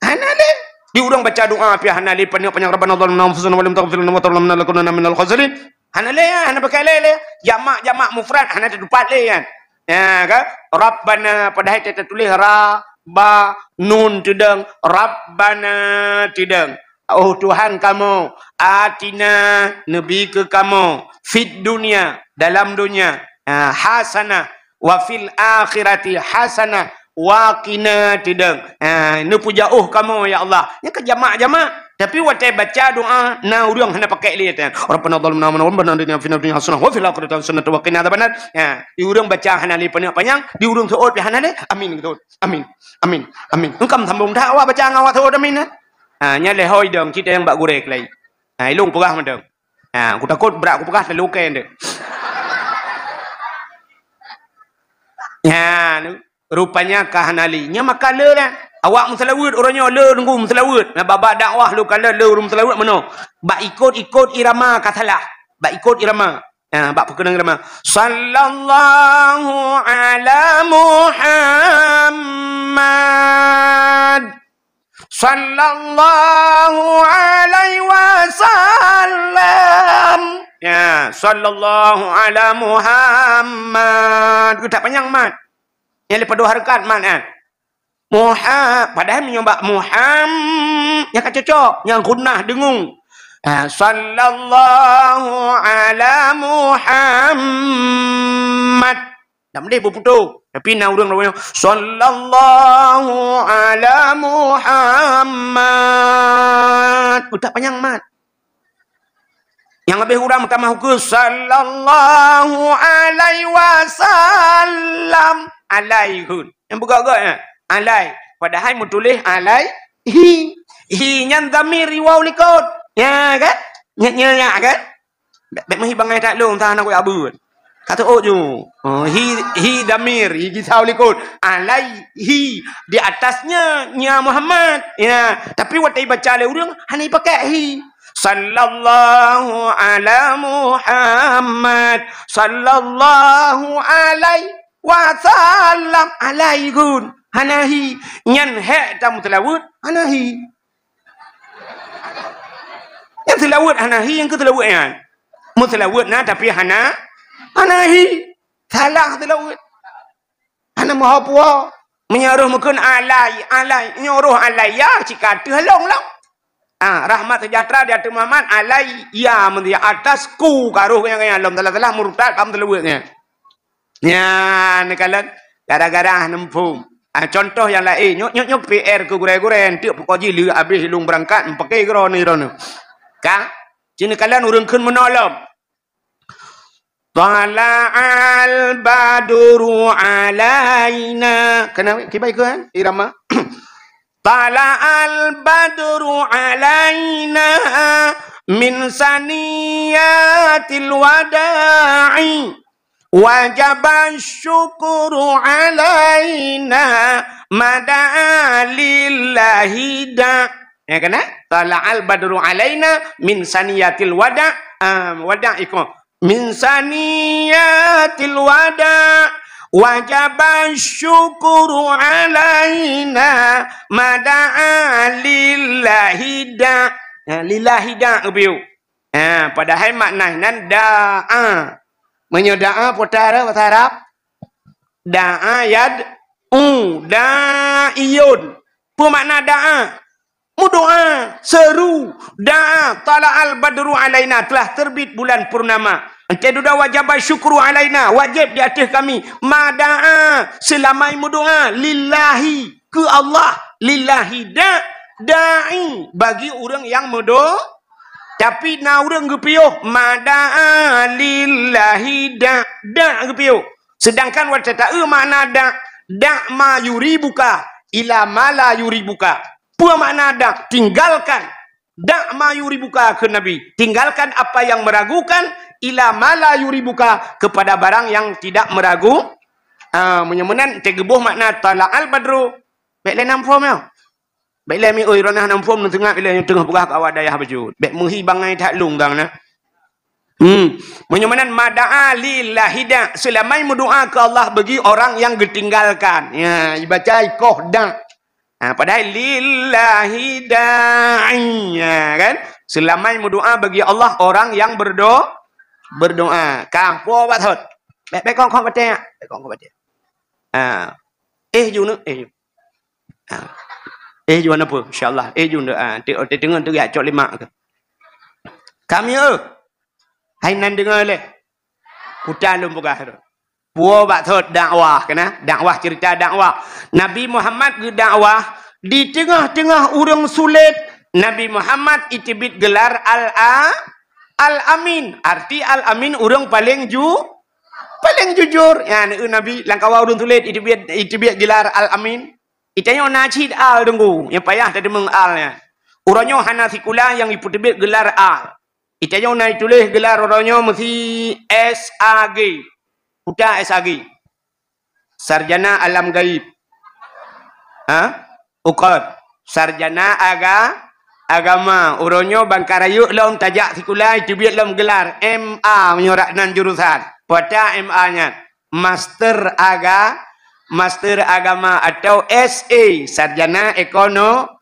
Hana lé. Di ureuëng baca doa pih hana lé panyang-panyang, "Rabbana zalamna anfusana wa lam taghfir lana wa tarhamna lanakunanna minal khasirin." Hana lé, hana pakai lé, lé. Jamak-jamak mufrad hana teutupat lé kan. Ya kan? Rabbana, padahai teutuléh ra, ba, nun teudong, Rabbana teudong. Oh Tuhan kamoe, atina, neubi keu kamoe, fid dunya, dalam donya, ha, hasanah, wa fil akhirati hasanah, wa qina teudong. Ha, neupeujeuet kamoe, ya Allah. Nyan ka jamak-jamak. Tapi watée baca doa, na ureuëng hana pakai lé, ya. "Rabbana zalamna anfusana wa lam taghfir lana wa tarhamna lanakunanna minal khasirin wa fil akhirati hasanah wa qina adzabannar." Ha, di ureuëng baca hana lé panyang-panyang, di ureuëng seuôt pih hana lé. Amin, seuôt. Amin. Amin. Amin. Engkam sambung that awak baca ngon awak seuôt amin, eh? Ha, nyan lé hôi dong, cit nyang bak gurée keulai. Ha, ilong peugah mantong. Ha, aku takot brat aku peugah terlalu kén tu. Ha, tu. Rupanya ka hana lé. Nya maka le dah. Awak meuseulaweuet uroe nyoe le nunggu meuseulaweuet. Nah, bak-bak dakwah lôn kalon le ureuëng meuseulaweuet meunoe. Bak ikot-ikot irama ka salah. Bak ikot irama. Ha, bak peukeunong irama. Sallallahu ala Muhammad. Sallallahu alaihi wasallam. Ya, sallallahu ala Muhammad. Geutak panyang mat. Nyang leupah dua hareukat mat, eh. Muha-, padahai meunyoe bak Muham-, nyang ka cocok, nyang gunnah deungung. Ah, sallallahu ala Muhammad. Dak meudeh beuputôh. Tapi na ureuëng lawanya, "Sallallahu ala Muhammad." Utak panyang mat. Nyang leubeh urang meutamah ukeue, "Sallallahu alaihi wasallam." Alai hun. Nyang beugok-gok nyan. Alai. Padahai meutuléh alai hi. Hi nyan dhamir iwau likot. Ya kan? Nyan, nyan, nyan kan? Bèk, bèk meuhi bangai that lôn, entah aneuk kuyak beut. Ka teuôt ju. Oh, hi, hi dhamir, hi gisau likot. Alaihi, di atasnya, ya Muhammad. Ya, tapi watèe ibaca lé ureuëng, hana ipakai hi. Sallallahu ala Muhammad. Sallallahu alaihi wasallam. Alaihi gun. Hana hi. Nyan hek tameuseulaweuet, hana hi. Nyang seulaweuet hana hi, nyang keu seulaweuet nyan. Meuseulaweuet na, tapi hana, hana hi. Salah seulaweuet. Hana meuho puho. Meunyoe roh meukheun alai, alai. Nyoe roh alai, ya, cit ka ateueh lông, lông. Ah, rahmat sejahtera di ateueh Muhammad, alai, ya, meunyoe atas ku ka roh nyang, nyang lom, salah-salah murtad, ka meuseulaweuet nyan. Nyan, neukalon, gara-gara hana muphom. Ah, contoh nyang laén, nyoe, nyoe, nyoe P R keu gurèe-gurèe, enteuk peukoh jih lheueh abéh lôn beurangkat, meupaké keudroe nyoe, droeneuh. Ka? Ci neukalon ureuëng kheun meunoe lom. Tala'al badru alaina. Kenapa? Kibai ke, kan? Irama. Tala'al badru alaina min saniyatil wada'i. Wajaba syukru alaina mada'a lillahi da. Ya kan, eh? Tala'al badru alaina min saniyatil wada'. Ah, wada' iko. Min saniyatil wada'. Wajaba syukru alaina mada'a lillahi da. Ya, lillahi da, geubiyeu. Ha, padahai makna nan da'a. Meunyoe da'a, peue tara bahasa Arab? Da'a yad'u, da'iyun. Peue makna da'a? Meudoa, seuru, da'a, tala'al badru alaina, telah terbit bulan purnama. Ente duda wajaba syukru alaina, wajib di ateueh kami. Mada'a, seulamai meudoa, lillahi, keu Allah, lillahi da, da'i, bagi ureuëng nyang meudo-, tapi na ureuëng geupiôh, mada'a lillahi da, da geupiôh. Sedangkan watèe taeu makna da, da' ma yuribuka, ila ma la yuribuka. Peue makna da? Tinggalkan. Da' ma yuribuka, kheun Nabi. Tinggalkan apa yang meragukan, ila ma la yuribuka, kepada barang yang tidak meragu. Ah, meunyoe meunan, teugeubôh makna tala'al badru. Bèk lé nam phom nyoe. Bèk lé mi oi, droeneuh nam phom, neuteungoh ilèe nyang teungoh peugah keu awak dayah bacut. Bèk meuhi bangai that lông dang na. Hmm. Meunyoe meunan mada'a lillahi da, seulamai meudoa keu Allah bagi orang yang geutinggalkan. Ya, ibaca ikoh da. Ha, padahai lillahi da'i, ya kan? Seulamai meudoa bagi Allah orang yang berdo-, berdoa. Ka, po bak thot. Bèk, bèk kong-kong batèe, bèk kong-kong batèe. Ha. Eh, ju neu, eh, ju. Ha. Eh, ju na peue? Insya Allah. Eh, ju neu, ha. Ti-, ti-, teungoh tu ya cok lima ke. Kami, eh. Hai nan deungoe lé. Puta lôn peugah tu. Puwoe bak thot dakwah keunan, dakwah, cerita dakwah. Nabi Muhammad geudakwah di teungoh-teungoh ureuëng sulet. Nabi Muhammad iteubiet geular Al-A-, Al-Amin. Arti Al-Amin ureuëng paleng ju-, paleng jujur. Nyan, eh, Nabi lam kawan ureuëng sulet iteubiet, iteubiet geular Al-Amin. Itanyoe na cit al teungku, nyang payah tateumeung al nyan. Uroe nyoe hana sikula nyang ipeuteubiet geular al. Itanyoe na ituléh geular uroe nyoe meusi S A G. Peue S A G? Sarjana Alam Gaib. Ha? Ukon. Sarjana aga-, Agama. Uroe nyoe ban ka rayeuk lom tajak sikula, iteubiet lom geular M A meunyoe rak nan jurusan. Peue ta M A nyan? Master aga-, Master Agama atau S A, Sarjana Ekono-,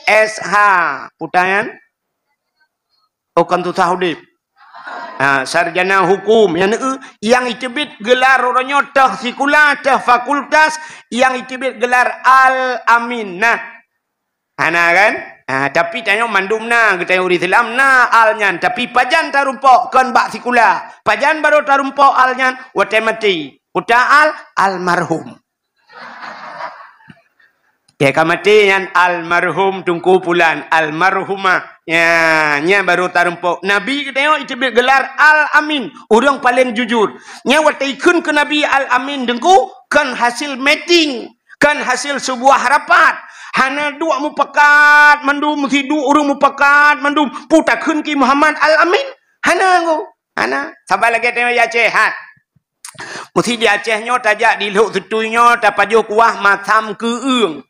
S H. Peue ta nyan? Oh, kan susah udép. Ha, sarjana hukum. Nyang, eh, nyang iteubiet geular uroe nyoe teuh sikula, teuh fakultas, nyang iteubiet geular Al-Amin. Nah. Hana kan? Ha, tapi tanyoe mandum na, geutanyoe ureuëng Islam na al nyan. Tapi pajan tarumpok kon bak sikula. Pajan barô tarumpok al nyan? Watèe maté. Peue ta al, almarhum. Ka maté nyan almarhum Teungku Pulan, almarhumah. Ya, nyan baru tarumpok. Nabi geutanyoe iteubiet gelar Al-Amin, ureuëng paleng jujur. Nyan watée ikheun keu Nabi Al-Amin Teungku, kon hasil meeting, kon hasil seubuah rapat. Hana duek mupakat mandum, meusiduek ureuëng mupakat mandum, peue takheun keu Muhammad Al-Amin? Hana, Teungku. Hana. Saban lagée tanyoe di Aceh, hai. Meusi di Aceh nyoe tajak di Lhok Seutui nyoe tapajoh kuah masam keueung.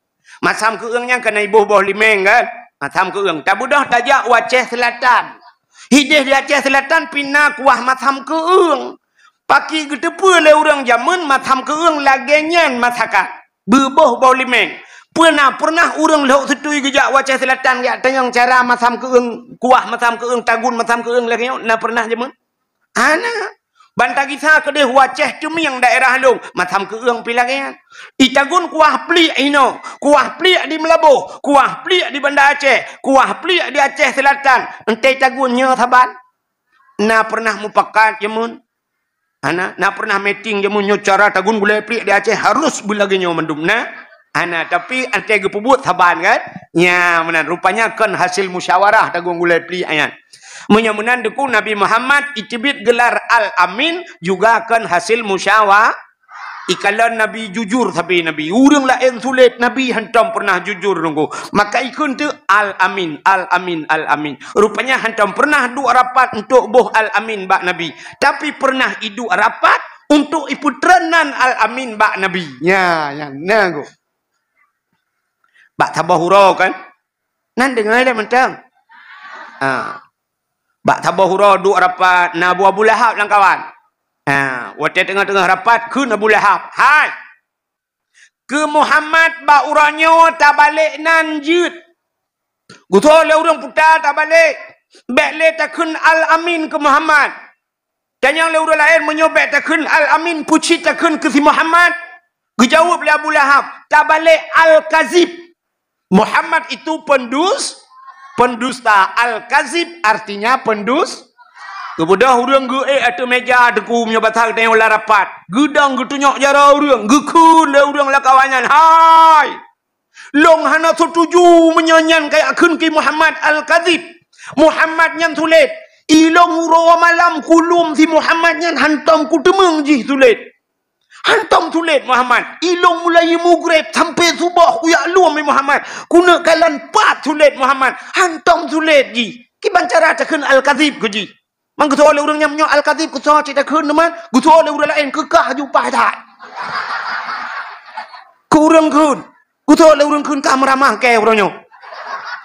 Masam keueung nyan keuneuk iboh boh limeng kan? Masam keueung. Tabeudôh tajak u Aceh Selatan. Hideh di Aceh Selatan pih na kuah masam keueung. Pakri geuteupeue lé ureuëng jameun masam keueung lagée nyan masakan. Beuboh boh limeng. Peue na pernah ureuëng Lhok Seutui geujak u Aceh Selatan jak tanyong cara masam keueung, kuah masam keueung, tagun masam keueung lagée nyoe? Na pernah jameun? Hana. Ban tagisa keudeh u Aceh Teumieng daerah lôn, masam keueung pih lagée nyan. Itagun kuah pliek inoe, kuah pliek di Meulaboh, kuah pliek di Banda Aceh, kuah pliek di Aceh Selatan. Enteuk tagun nyoe saban? Na pernah mupakat jameun? Hana. Na pernah meeting jameun nyoe cara tagun gulai pliek di Aceh harus beulagée nyoe mandum? Na. Hana, tapi enteuk geupeubuet saban kan? Nya, meunan. Rupanya kon hasil musyawarah tagun gulai pliek nyan. Meunyoe meunan Teungku, Nabi Muhammad iteubiet gelar Al-Amin juga kon hasil musyawa-, ikalon Nabi jujur sabe Nabi. Ureuëng laén sulet, Nabi hantom pernah jujur Teungku. Maka ikheun teuk Al-Amin, Al-Amin, Al-Amin. Rupanya hantom pernah duek rapat untuk boh Al-Amin bak Nabi. Tapi pernah iduek rapat untuk ipeutreun nan Al-Amin bak Nabi. Nya, nyan, na Teungku. Bak saboh uroe kan? Nan deungoe lé mantong. Ha. Bak saboh uroe duek rapat, na Abu, Abu Lahab lam kawan. Ha, watée teungoh-teungoh rapat, kheun Abu Lahab, "Hai! Keu Muhammad bak uroe nyoe tabalek nan jeuet. Geutanyoe lé ureuëng puta tabalek. Bék lé takheun Al-Amin keu Muhammad." Tanyong lé ureuëng laén, "Meunyoe bék takheun Al-Amin, peue cit takheun keu si Muhammad?" Geujaweueb lé Abu Lahab, "Tabalek Al-Kazib." Muhammad itu pendus-, pendusta. Al-Kazib artinya pendus-, Geubeudôh ureuëng geuék ateueh meja Teungku, meunyoe basa geutanyoe lam rapat. Geudong geutunyok jaroe ureuëng, geukheun lé ureuëng lam kawan nyan, "Hai! Lôn hana seutuju meunyoe nyan kajak kheun keu Muhammad Al-Kazib. Muhammad nyan sulet. Ilôn uroe malam kulom si Muhammad nyan hantom kuteumeung jih sulet. Hantom sulet Muhammad. Ilôn mulai mugreb sampoe suboh kujak lom Muhammad. Kuneuk kalon pat sulet Muhammad. Hantom sulet jih. Kiban cara takheun Al-Kazib keu jih." Man geutanyoe lé ureuëng nyan, "Meunyoe Al-Kazib keu soe cit takheun teuma, geutanyoe lé ureuëng laén keu kah jupah that." Keu ureuëng kheun, geutanyoe lé ureuëng kheun ka meuramah keu ureuëng nyoe.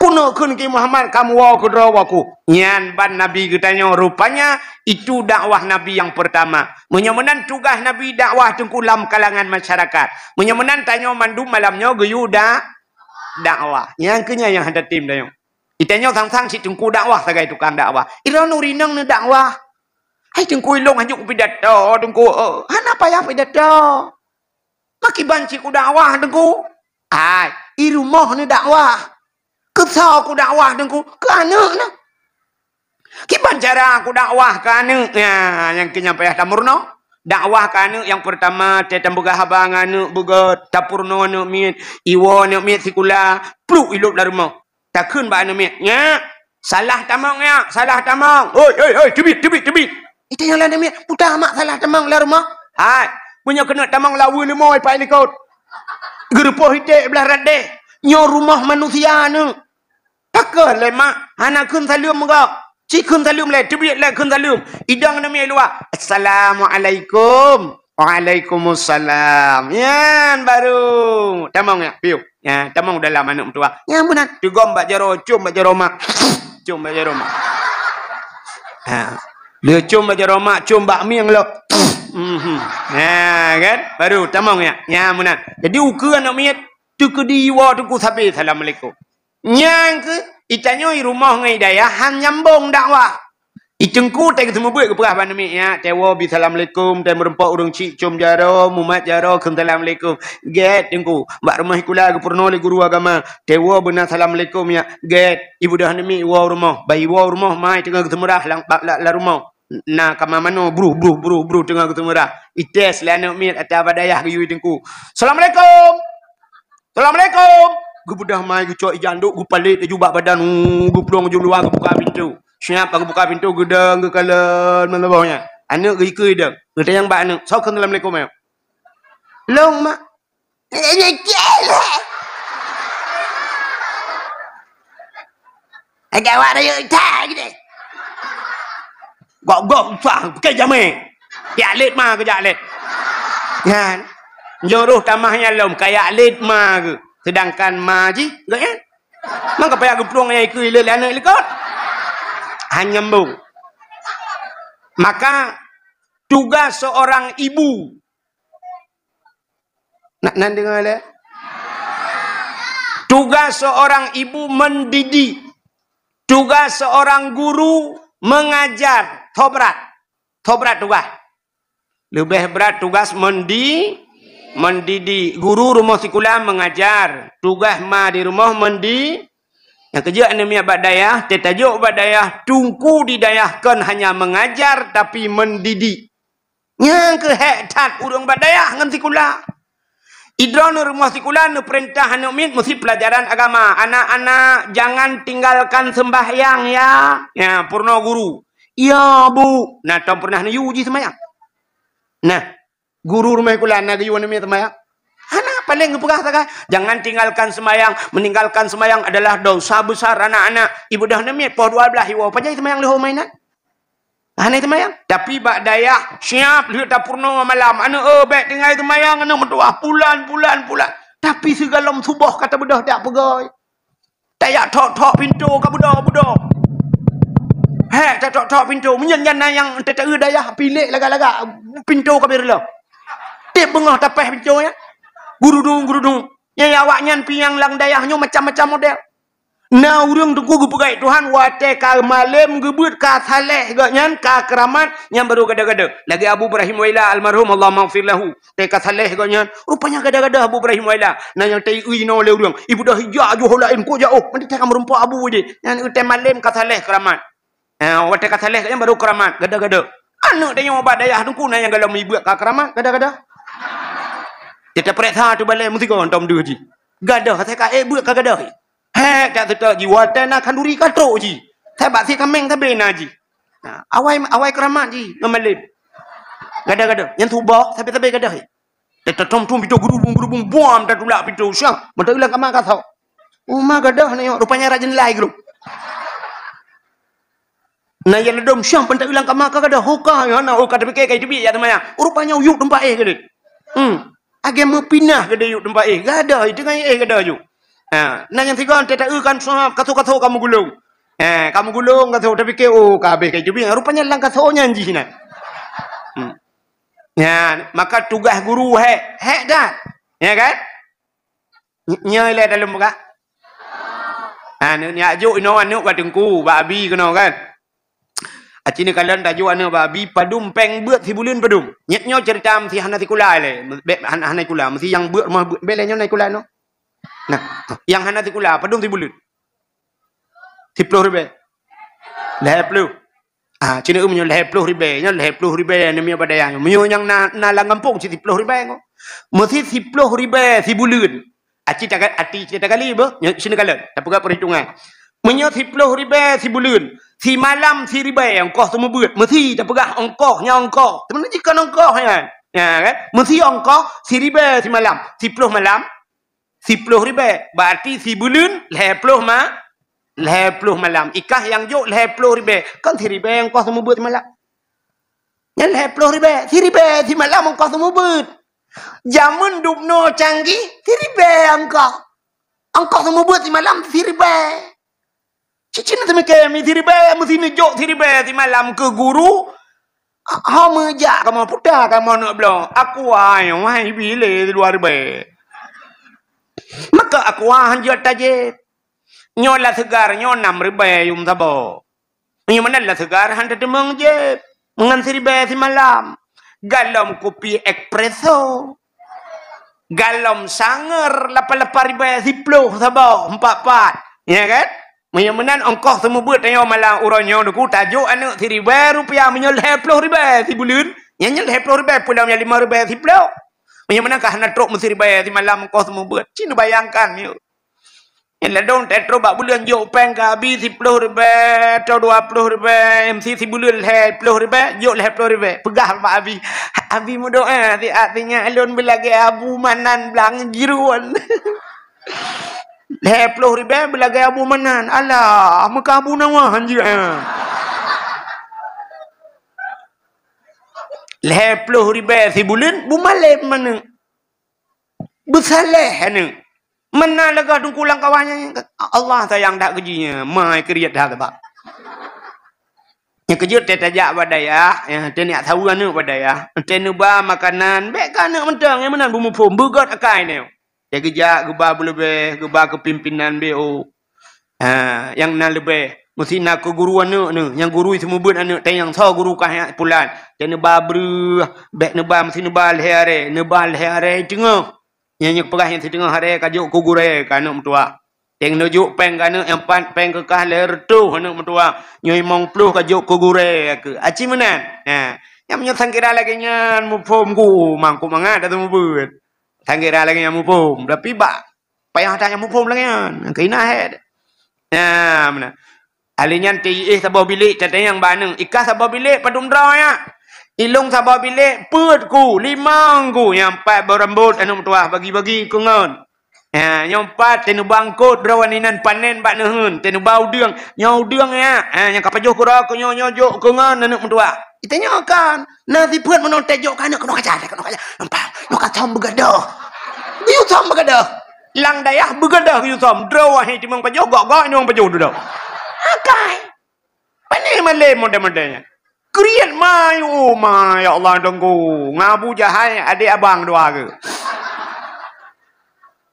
Kuneuk kheun keu Muhammad ka meuwoe keudroe waku. Nyan ban Nabi geutanyoe, rupanya itu dakwah Nabi nyang pertama. Meunyoe meunan tugaih Nabi dakwah Teungku lam kalangan masyarakat. Meunyoe meunan tanyoe mandum malam nyoe geuyue da-, dakwah. Nyang keu nyan nyang hana tem tanyoe. Itanyoe sang-sang cit Teungku dakwah sagai tukang dakwah. Iroe nuri nang neudakwah. Hai Teungku, ilong hanjeuet pidato Teungku. Eh, hana payah pidato. Makiban cit kudakwah Teungku. Hai, i rumoh neudakwah. Keu soe kudakwah Teungku? Keu aneuk na. Kiban cara kudakwah keu aneuk? Nya, nyang keu nyan payah tamurno. Dakwah keu aneuk nyang pertama, teutampeugah haba ngon aneuk beugöt, tapurno aneuk miet, iwoe aneuk miet sikula, pluk ilop lam rumoh. Takheun bak aneuk miet, "Nyak, salah tamong nyak, salah tamong. Hoi, hoi, hoi, teubiet, teubiet, teubiet." Itanyoe lé aneuk miet, "Peue ta mak salah tamong lam rumoh?" "Hai, meunyoe keuneuk tamong laweue leumo ipai likot. Geurupoh iték blah rot deh. Nyoe rumoh manusia nyoe." "Pakon lé mak, hana kheun saleuem meugoe?" "Ci kheun saleuem lé, teubiet lé kheun saleuem." Idong aneuk miet luwa, "Assalamualaikum." "Waalaikumsalam." Nyan baru tamong nyak, piôh. Nya, tamong dalam aneuk meutuwah. Nya meunan, teugom bak jaroe, com bak jaroe mak. Com bak jaroe mak. Ha. Lé com bak jaroe mak, com bak mieng lom. Mhm. Ha, kan? Baru tamong nyak. Nya meunan. Jadi ukeue aneuk miet teukeudi iwoe Teungku sabe assalamualaikum. Nyang keuh, itanyoe i rumoh ngon i dayah han nyambong dakwah. I Teungku teuh geuseumeubeuet geupeugah bak aneuk miet nyak, "Teuwoe bi assalamualaikum, teuh meurumpok ureuëng chik com jaroe, mumat jaroe, kheun assalamualaikum." "Gét Teungku, bak rumoh sikula geupeurunoe lé guru agama. Teuwoe beuna assalamualaikum nyak." "Gét." Ibeudôh aneuk miet iwoe u rumoh. Bah iwoe u rumoh, mai teungoh geuseumeurah lam, bak, lam, lam rumoh. Na kama manoe, bruh, bruh, bruh, bruh, teungoh geuseumeurah. Ites lé aneuk miet ata bak dayah geuyue teungku. "Assalamualaikum." "Assalamualaikum." Geubeudôh mai, geucok ija anduk, geupalét laju bak badan, uh, geuplueng laju luwa, geubuka pintoe. Siap geubuka pintoe, geudong geukalon meuleubôh nyan. Aneuk geuikeue idong. Geutanyong bak aneuk, "Soe kheun assalamualaikum nyoe?" "Lôn, Mak." Agak awak rayeuk that gitu. Gok-gok susah, pakai jamé. Jak lét ma geujak lét. Nyan. Joroh tamah nyan lom, ka jak lét ma geuh. Sedangkan ma jih, geuh nyan. Maka payah geuplueng nyang ikeue ilée lé aneuk likot. Han nyambung. Maka tugas seorang ibu. Nak nan deungoe lé? Tugas seorang ibu mendidik. Tugas seorang guru mengajar. Tho brat. Tho brat tugas. Leubeh brat tugas mendi-, mendidik. Guru rumoh sikula mengajar. Tugas ma di rumoh mendi-, nyang keujeuet aneuk miet bak dayah, teutajok bak dayah, teungku di dayah kon hanya mengajar tapi mendidik. Nyang keuh hék that ureuëng bak dayah ngon sikula. Idroeneuh rumoh sikula neupeurintah aneuk miet meusi peulajaran agama. "Anak-anak, jangan tinggalkan sembahyang ya." Ya, peurunoe guru. "Ya, Bu." Nah, tom pernah neuyue jih seumayang? Nah, guru rumoh sikula na geuyue aneuk miet seumayang? Hana, paléng geupeugah sagai, "Jangan tinggalkan sembahyang. Meninggalkan sembahyang adalah dosa besar, anak-anak." Ibeudôh aneuk miet poh dua belas iwoe, pajan seumayang leuhô mainan? Hana seumayang. Tapi bak dayah, siap lheueh tapeurunoe malam. Aneuk, eh, bék tinggai seumayang, aneuk meutuwah. Pulan, pulan, pulan. Tapi sigohlom suboh ka tabeudôh dak peugoi. Tajak thok-thok pintoe ka beudôh-beudôh. Hék, tathok-thok pintoe. Meunyan nyan na nyang teuteue dayah, pilék lagak-lagak. Pintoe ka beureuloh. Tiep beungoh tapéh pintoe nyan. Gurudung, gurudung. Nyang awaknyan pinyang lam dayah nyoe macam-macam model. Na ureuëng teungku geupeugah Tuhan, watée ka malém geubeuet ka saleh gobnyan, ka keuramat, nyan barô gada-gada. Lagée Abu Ibrahim Waila almarhum, Allahumma ighfir lahu. Tée ka saleh gobnyan, rupanya gada-gada Abu Ibrahim Waila. Na nyang teuiui inoe lé ureuëng. Ibeudôh ija ju ho laén, kok jak, oh, meuntah ka meurumpok abu jih. Nyan tée malém ka saleh keuramat. Ha, watée ka saleh gobnyan barô keuramat, gada-gada. Aneuk tanyoe bak dayah teungku na nyang gohlom ibeut ka keuramat, gada-gada. Teuta peuriksa tu balée meusigoe tom deuh jih. Gadoh, asai ka ék beuet ka gadoh. Hék, tak seutôt jih, watée na khanduri ka trok jih. Sabab si kaméng sabe na jih. Nah, awai, awai keuramat jih ngon malém. Gada-gada, nyan suboh sabe-sabe gadoh. Teutom-tom pintoe gurubung-gurubung, buam tatulak pintoe, syah, mantong ilang kama ka sok. Uma gadoh na nyoe, rupanya rajin lai grup. Na ya ladom syah, pantak ilang kama ka gadoh, hoka, ya na, oh, ka tapike ka teubiet ya teuma ya. Rupanya uyuek teumpat éh geude. Hmm. Agée meupinah geude yuk teumpat éh. Gadoh, teungoh éh gadoh yuk. Ha, na nyang sigoe teuta eu kan sahab, kaso-kaso kamu gulong. Ha, kamu gulong kaso, tapike, oh, ka habéh ka teubiet. Rupanya lam kaso nyan jih na. Hmm. Ya, maka tugas guru hék, hék that. Ya kan? Ny-, nyoe ilée dalem buka. Ha, neuk nyak jok inoe aneuk bak teungku, bak abi keunoe kan. Aci neukalon tajok aneuk bak abi, padum péng beuet sibuleuen padum. Nyet nyoe ceurita meusi hana sikula ilée, bék hana, hana sikula, meusi nyang beuet rumoh beuet, bék lé nyoe na sikula inoe. Nah, nyang hana sikula, padum sibuleuen? Siploh ribée. Lhée ploh. Ah, ci neueu meunyoe lhée ploh ribée, nyoe lhée ploh ribée aneuk miet bak dayah nyoe. Meunyoe nyang na, na lam gampông cit siploh ribée nyoe. Meusi siploh ribée sibuleuen. Aci taga-, aci tagali beuh, nyoe ci neukalon. Tapeugah peuhitungan. Meunyoe siploh ribée sibuleuen, simalam siribée ongkoh seumeubeuet. Meusi tapeugah ongkoh, nyan ongkoh. Teuma jih kon ongkoh nyan. Ya kan? Meusi ongkoh siribée simalam, siploh malam. Siploh ribée, berarti sibuleuen lhée ploh ma-, lhée ploh malam. Ikah nyang jok lhée ploh ribée, kon siribée ongkoh seumeubeuet simalam. Nyan lhée ploh ribée, siribée simalam ongkoh seumeubeuet. Jameun dubnoe canggih, siribée ongkoh. Ongkoh seumeubeuet simalam siribée. Cicin teumike mi siribée, meusi neujok siribée simalam keu guru. Ho meujak kamoe puta kamoe neuk bloe. Aqua nyoe wahai bi lé dua ribée. Maka aqua hanjeuet tajép. Nyoe la seugar nyoe nam ribée yum saboh. Nyoe meunan la seugar han tateumeung jép. Ngon siribée simalam. Galom kupi espresso. Galom sangeur lapan-lapan ribée siploh saboh, empat-empat. Ya kan? Meunyoe meunan ongkoh seumeubeuet tanyoe malam uroe nyoe Teungku, tajok aneuk siribée rupiah, meunyoe lhée ploh ribée sibuleuen, Nyan, nyan lhèe ploh ribèe, peue lom nyang limong ribèe siploh. Meunyoe meunan ka hana trok meusiribèe simalam kos mubuet. Ci neubayangkan, yuk. Nyan ladôm teutroh bak buleuen jok péng ka abi siploh ribèe atau dua ploh ribèe, meusi sibuleuen lhèe ploh ribèe, jok lhèe ploh ribèe. Peugah bak abi, "Abi meudoa siat sinyak lôn beulagèe Abu Manan blang jiron." Lhèe ploh ribèe beulagèe Abu Manan. Alah, meuka Abu Nawas jeuet, eh. Lhèe ploh ribèe sibuleuen, beumalém aneuk. Beusaléh aneuk. Meunan lagèe teungku lam kawan nyan, Allah sayang that keu jih nyan, mai keuriet that sabab. Nyang keujeuet teuh tajak bak dayah, ya, teuh neujak saweue aneuk bak dayah, teuh neuba makanan, bèk keu aneuk mantong, nyang meunan beumuphom, beugöt akai nyoe. Teuh geujak geuba beuleubèh, geuba keu pimpinan B O. Ha, nyang na leubèh, meusi na keu guru aneuk nyoe, nyang guru seumeubeuet aneuk, teuh nyang soe guru kah nyan pulan. Teuh neuba breueh, bèk neuba meusi neuba lhèe arèe, neuba lhèe arèe teungoh. Nyang, nyang peugah nyang siteungoh arèe ka jok keu gurèe keu aneuk meutuwah. Teuh neujok péng keu aneuk nyang pat péng keu kah lhèe reutôh aneuk meutuwah. Nyoe limong ploh ka jok keu gurèe keu. Aci meunan. Ha. Nyang meunyoe sangkira lagèe nyan muphom ku, mangkuk mangat dah seumeubeuet. Sangkira lagèe nyan muphom, tapi bak payah that nyang muphom lagèe nyan. Keu ina hèt. Nah, meunan. Ahli nyan teuiéh saboh bilék, tatanyong bak aneuk, "Ikah saboh bilék padum droe nyak?" "Ilôn saboh bilék peuet ku, limong ku, nyang pat beurambot aneuk meutuwah bagi-bagi keu ngon." Ha, nyang pat teuh neuba eungkôt droe nyan inan panen bak neuheun, teuh neuba udeueng. "Nyoe udeueng nyak, ha, nyang ka pajoh keu droe keu nyoe, nyoe jok keu ngon aneuk meutuwah." Itanyong kan, na sifeuet meunoe teuh jok keu aneuk, keunoe aja, keunoe aja. Nampak, nyoe ka thom beugadôh. Geuyue thom beugadôh. Lam dayah beugadôh geuyue thom. Droe wahé timang pajoh, gok-gok inong pajoh dudoe. Akai. Pane malém model-model nyan. Kriet mai, oh mai, ya Allah, tunggu. Ngabu jahai adik abang dua ke.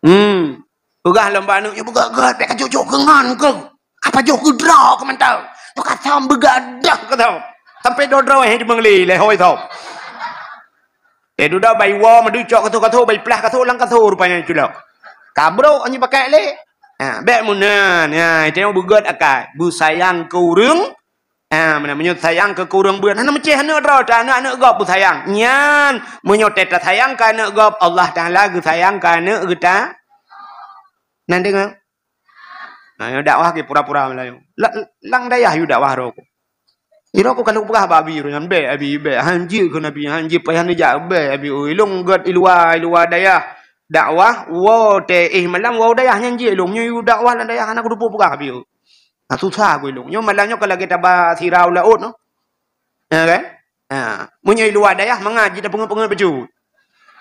Hmm. Peugah lom bak aneuk nyoe, "Beugöt-göt, bèk ka jok-jok keu ngon keuh. Ka pajoh keu droe keuh mantong. Nyoe ka thom beugadôh keu thom. Sampai droe-droe hé jimeung lé, lé hôi thom." Eh, dudoe bai woe, meudeuh cok kasô-kasô, bai plah kasô lam kasô rupanya culok. Ka brôk nyoe pakai lé. Ha, bèk meunan. Ha, itu nyang beugöt akai. Beusayang keu ureueng. Ha, meunan meunyoe sayang keu, keu ureueng beuet. Hana meucéh aneuk droe, ta aneuk-aneuk gob beusayang. Nyan, meunyoe teuh tasayang keu aneuk gob, Allah Taala geusayang keu aneuk geuta. Nan deungoe. Nah, nyoe dakwah ke pura-pura meulayeue. La-, lam dayah yue dakwah droe ku. Droe ku ka lôn peugah bak abi droe nyan, "Bèk abi, bèk. Han jeuet keu Nabi, han jeuet payah neujak, bèk abi. Oh, ilôn göt i luwa, i luwa dayah dakwah, woe teuh éh malam, woe dayah nyan jeuet ilôn. Nyoe yue dakwah lam dayah hana kuteupeue peugah abi." Oh. Nah, susah ku ilôn. Nyoe malam nyoe ka lagèe taba sira u laôt nyoe. Ya kan? Ha, meunyoe i luwa dayah mangat jih tapeungeut-peungeut bacut.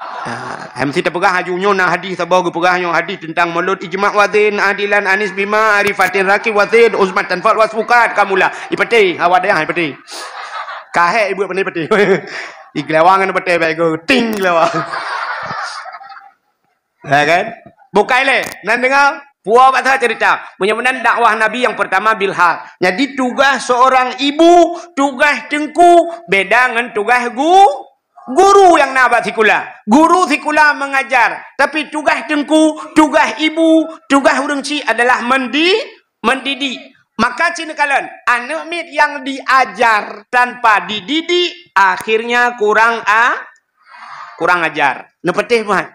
Ha, hai meusti tapeugah laju nyoe na hadih saboh geupeugah nyoe hadih teuntang mulod ijma' wazin adilan anis bima arifatin rakib wazin uzmat tanfal wasfukat kamula. Ipatéh, awak dayah ipatéh. Kahek ibuet pandai patéh. Igelawang ngon patéh baik go ting gelawang. Ya kan? Bukai lé. Nan deungoe, puwoe bak that cerita. Meunyoe meunan dakwah Nabi nyang pertama bilhal. Jadi tugaih seorang ibu, tugaih teungku, beda ngon tugaih gu-, guru nyang na bak sikula. Guru sikula mengajar, tapi tugaih teungku, tugaih ibu, tugaih ureueng chik adalah mendi-, mendidik. Maka ci neukalon, aneuk miet nyang diajar tanpa dididik, akhirnya kurang a-, kurang ajar. Neupatéh buhan.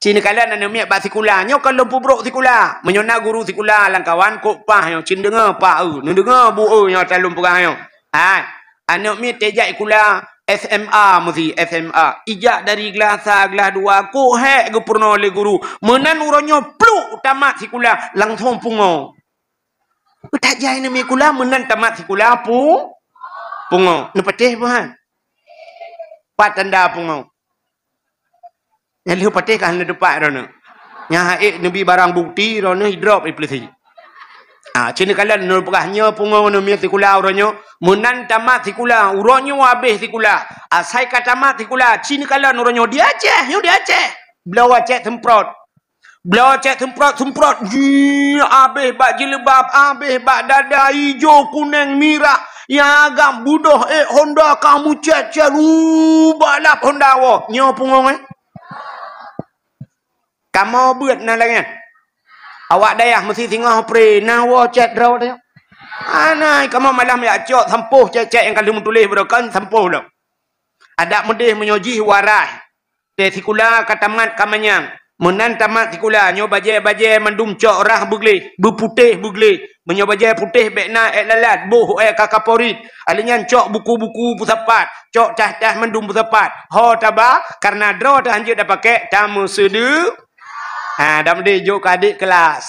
Ci neukalon aneuk miet bak sikula. Nyoe ka lôn peubrôk sikula. Meunyoe na guru sikula lam kawan, kok pah nyoe, ci neudeungoe pah eu, neudeungoe bu eu nyang ka lôn peugah nyoe. Hai, aneuk miet teuh jak sikula S M A meusi, S M A. Ijak dari glah sa, glah dua, kok hék geupeurunoe lé guru. Meunan uroe nyoe pluk tamat sikula, langsong pungo. Tajak aneuk miet sikula, meunan tamat sikula pu-, pungo. Neupatéh buhan. Pat tanda pungo. Nyang lheueh patéh ka hana teupat droeneuh. Nyang hana neubi barang bukti droeneuh idrop ipeuleusi. Ah, ci neukalon neupeugah nyoe pungo aneuk miet sikula uroe nyoe, meunan tamat sikula, uroe nyoe habéh sikula. Asai ka tamat sikula, ci neukalon uroe nyoe di Aceh, nyoe di Aceh. Bloe cèt semprot. Bloe cèt semprot-semprot. Jih, habéh bak jilbab, habéh bak dada, ijo, kunèng, mirah. Nyang agam budoh ék Honda ka meucèt-cèt. Uh, balap Honda woe. Nyoe pungo, eh. Kamoe beuet na lagèe nyan. Awak dayah meusi singoh pre, na woe cèt droe teuh. Anai, kamoe malam jak cok sampôh cèt-cèt nyang ka lheueh meutuléh beureukon sampôh lom. Adak meudeh meunyoe jih warai. Teuh sikula ka tamat ka manyang. Meunan tamat sikula, nyoe bajée-bajée mandum cok rhah beugleh, beuputéh beugleh. Meunyoe bajée putéh bék na ék lalat, boh ék ka kaporit. Alèh nyan cok buku-buku peusapat, cok tah-tah mandum peusapat. Ho taba, kareuna droe teuh hanjeuet tapakék, tameuseude-, ha, dan meudeh jok keu adék keulas.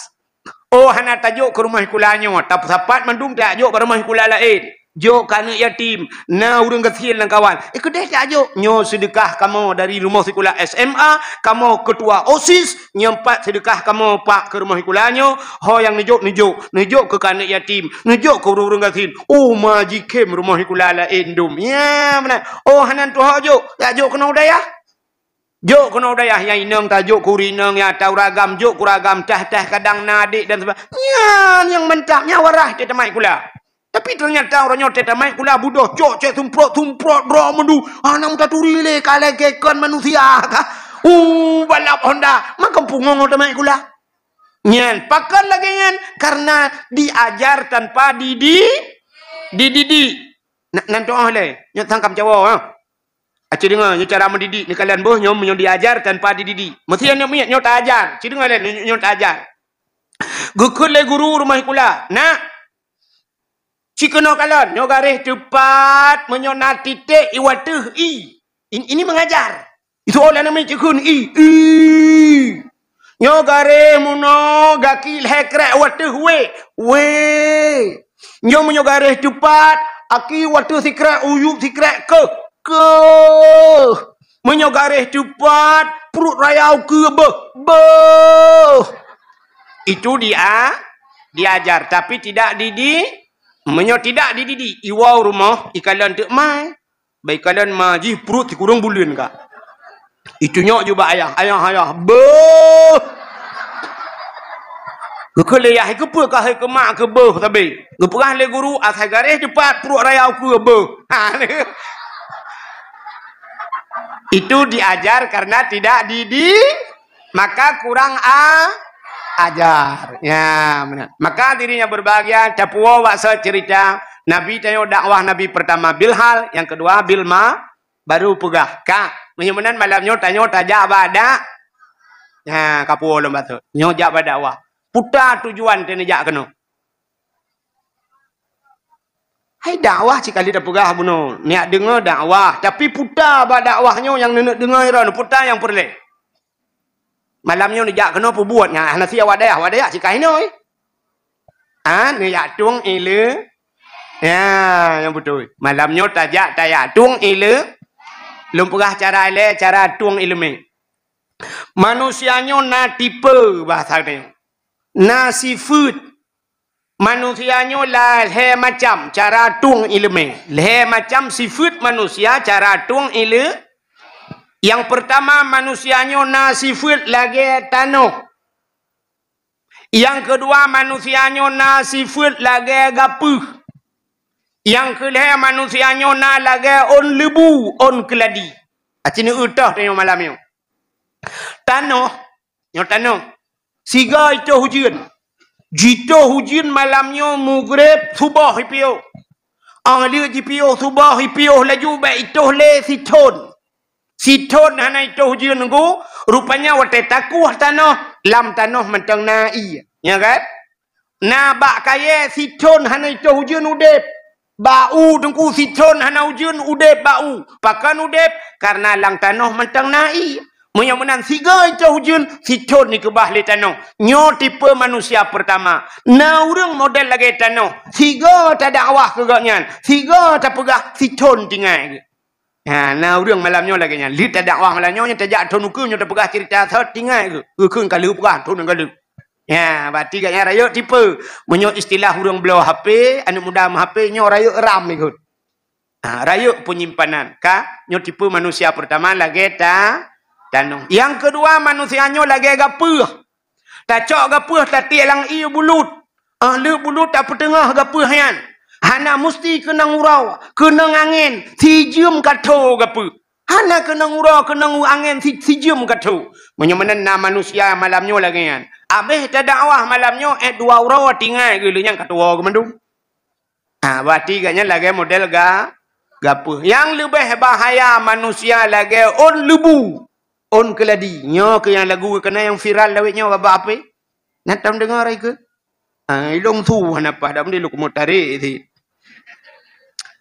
Oh, hana tajok keu rumoh sikula nyoe, tapeusapat mandum tajok bak rumoh sikula laén. Jok keu aneuk yatim, na ureuëng gasien lam kawan. Eh, keudeh tajok. Nyoe seudeukah kamoe dari rumoh sikula S M A, kamoe keutua OSIS, nyoe pat seudeukah kamoe pak keu rumoh sikula nyoe, ho nyang neujok, neujok, neujok keu aneuk yatim, neujok keu ureuëng-ureuëng gasien. Oh, ma jikhém rumoh sikula laén dum. Ya, meunan. Oh, hana tuho jok, tajok keunoe u dayah. Jok keunoe u dayah nyang inong tajok keu ureuëng inong, nyang tau ragam jok keu ragam, tah-tah kadang na adék dan sebagainya. Nyan nyang mantap, nyan warai teuh tamat sikula. Tapi teunyata uroe nyoe teuh tamat sikula budoh cok cek sumprot-sumprot droe meundu. Hana meutaturi lé ka lagée kon manusia ka. Uh, balap Honda, makam pungong tamat sikula. Nyan, pakon lagée nyan? Karena diajar tanpa didi-, dididik. Na-, nan tuoh lé, nyoe sangkam cawo, ha. Aci deungoe, nyoe cara mendidik, neukalon boh nyoe meunyoe diajar tanpa dididik. Meusti aneuk miet nyoe taajar, ci deungoe lé nyoe, nyoe taajar. Geukheun lé guru rumoh sikula, "Nak, ci keunoe kalon, nyoe garéh teupat, meunyoe na titék i wateuh i." In-, ini mengajar. Itu oleh nama cikun i, i. Nyoe garéh meunoe gaki lhée krek wateuh wé, wé. Nyoe meunyoe garéh teupat, aki wateuh sikrek uyueb sikrek keuh, keuh. Meunyoe garéh teupat, pruet raya ukeue beuh, beuh. Itu dia, diajar, tapi tidak didi-, meunyoe tidak dididik, iwoe rumoh, ikalon teuk mai. Bak ikalon ma jih pruet sikureueng buleuen ka. Itu nyok jubak ayah, "Ayah, ayah, beuh!" Geukheun lé yah, "Keupeue ka hai keumak keu beuh sabe?" Geupeugah lé guru, "Asai garéh teupat pruet raya ukeue beuh." Ha, itu diajar karena tidak didi-, maka kurang a-, ajar. Ya, meunan. Maka hadirin yang berbahagia, tapuwoe bak soe cerita Nabi tanyoe dakwah Nabi pertama bil hal, yang kedua bil ma-, baru peugah. Ka, meunyoe meunan malam nyoe tanyoe tajak bak dak-, ya, kapuwoe lom bacut. Nyoe jak bak dakwah. Puta tujuan teuh neujak keunoe. Hai dakwah cikali tapeugah bunoe, neujak deungoe dakwah, tapi puta bak dakwah nyoe nyang neuneuk deungoe droe, puta nyang peureulée. Malam nyoe neujak keunoe peubuet nyan, hana si awak dayah, awak dayah cika hinoe. Ah, neujak tueng ileue. Ya, nyang beutôi. Malam nyoe tajak tajak tueng ileue. Lôn peugah cara ilée, cara tueng ileumé. Manusia nyoe na tipe bahasa nyoe. Na sifeuet. Manusia nyoe la lhée macam cara tueng ileumé. Lhée macam sifeuet manusia cara tueng ile-, nyang peurtama, manusia nyoe na sifeuet lagée tanoh. Nyang keudua, manusia nyoe na sifeuet lagée gapeuh. Nyang keulhée, manusia nyoe na lagée ôn leubu, ôn keuladi. Aci neueu toh tanyoe malam nyoe. Tanoh, nyoe tanoh. Siga itoh ujeuen. Jitoh ujeuen malam nyoe mugreb suboh ipiôh. Óh lheueh jipiôh suboh ipiôh laju bék itoh lé sithon. Sithon hana itoh ujeuen nunggu, rupanya watée takueh tanoh, lam tanoh mantong na ié. Nya kan? Na bak kayée sithon hana itoh ujeuen udeb. Bak u teungku sithon hana ujeuen udeb bak u. Pakon udeb? Karena lam tanoh mantong na ié. Meunyoe meunan siga itoh ujeuen, sithon ikeubah lé tanoh. Nyoe tipe manusia peurtama. Na ureuëng model lagée tanoh. Siga tadakwah keu gobnyan. Siga tapeugah sithon tinggai geuh. Ha, na ureuëng malam nyoe lagée nyan. Lheueh tadakwah malam nyoe, nyoe tajak thon ukeue, nyoe tapeugah ceurita thot tinggai geuh. Geukheun ka lheueh peugah thon ka lheueh. Ya, berarti gobnyan rayeuk tipe. Meunyoe istilah ureuëng bloe H P, aneuk muda meuh-H P, nyoe rayeuk RAM ikot. Ha, rayeuk peunyimpanan. Ka, nyoe tipe manusia peurtama lagée ta-, tanoh. Nyang keudua, manusia nyoe lagée gapeuh. Tacok gapeuh tatiek lam ié bulut. Óh lheueh bulut tapeuteungoh gapeuh nyan. Hana musti keunong uroe, keunong angén, sijeuem ka tho gapeuh. Hana keunong uroe, keunong angén si-, sijeuem ka tho. Meunyoe meunan na manusia malam nyoe lagée nyan. Abéh tadakwah malam nyoe, eh, dua uroe tinggai geuh lheueh nyan ka tuwoe geuh mandum. Ha, berarti gobnyan lagée model ga-, Gapeuh. Nyang leubeh bahaya manusia lagèe ôn leubu, ôn keuladi. Nyoe keuh nyang lagu keunan nyang viral lawét nyoe bak-bak H P. Na tom deungoe rai keuh? Ah, ilong su hana paih dak meundi lôn keumeung tarék sit.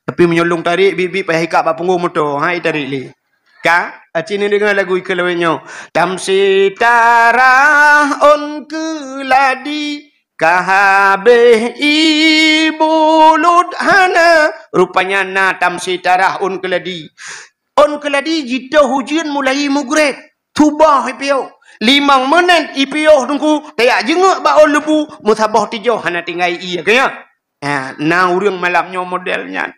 Tapi meunyoe lôn tarék, bit-bit payah ikab bak punggong moto, hai tarék lé. Ka? Aci neudeungoe lagu ikeue lawét nyoe. Tam sitarah ôn keuladi, ka habéh ié bulut hana. Rupanya na tam sitarah ôn keuladi. Ôn keuladi jitoh ujeuen mulai mugrét. Suboh ipiôh. Limong meunét ipiôh teungku, tajak jeungeuk bak ôn leubu, meusaboh tijoh hana tinggai ié. Ka nyan? Ha, na ureueng malam nyoe model nyan.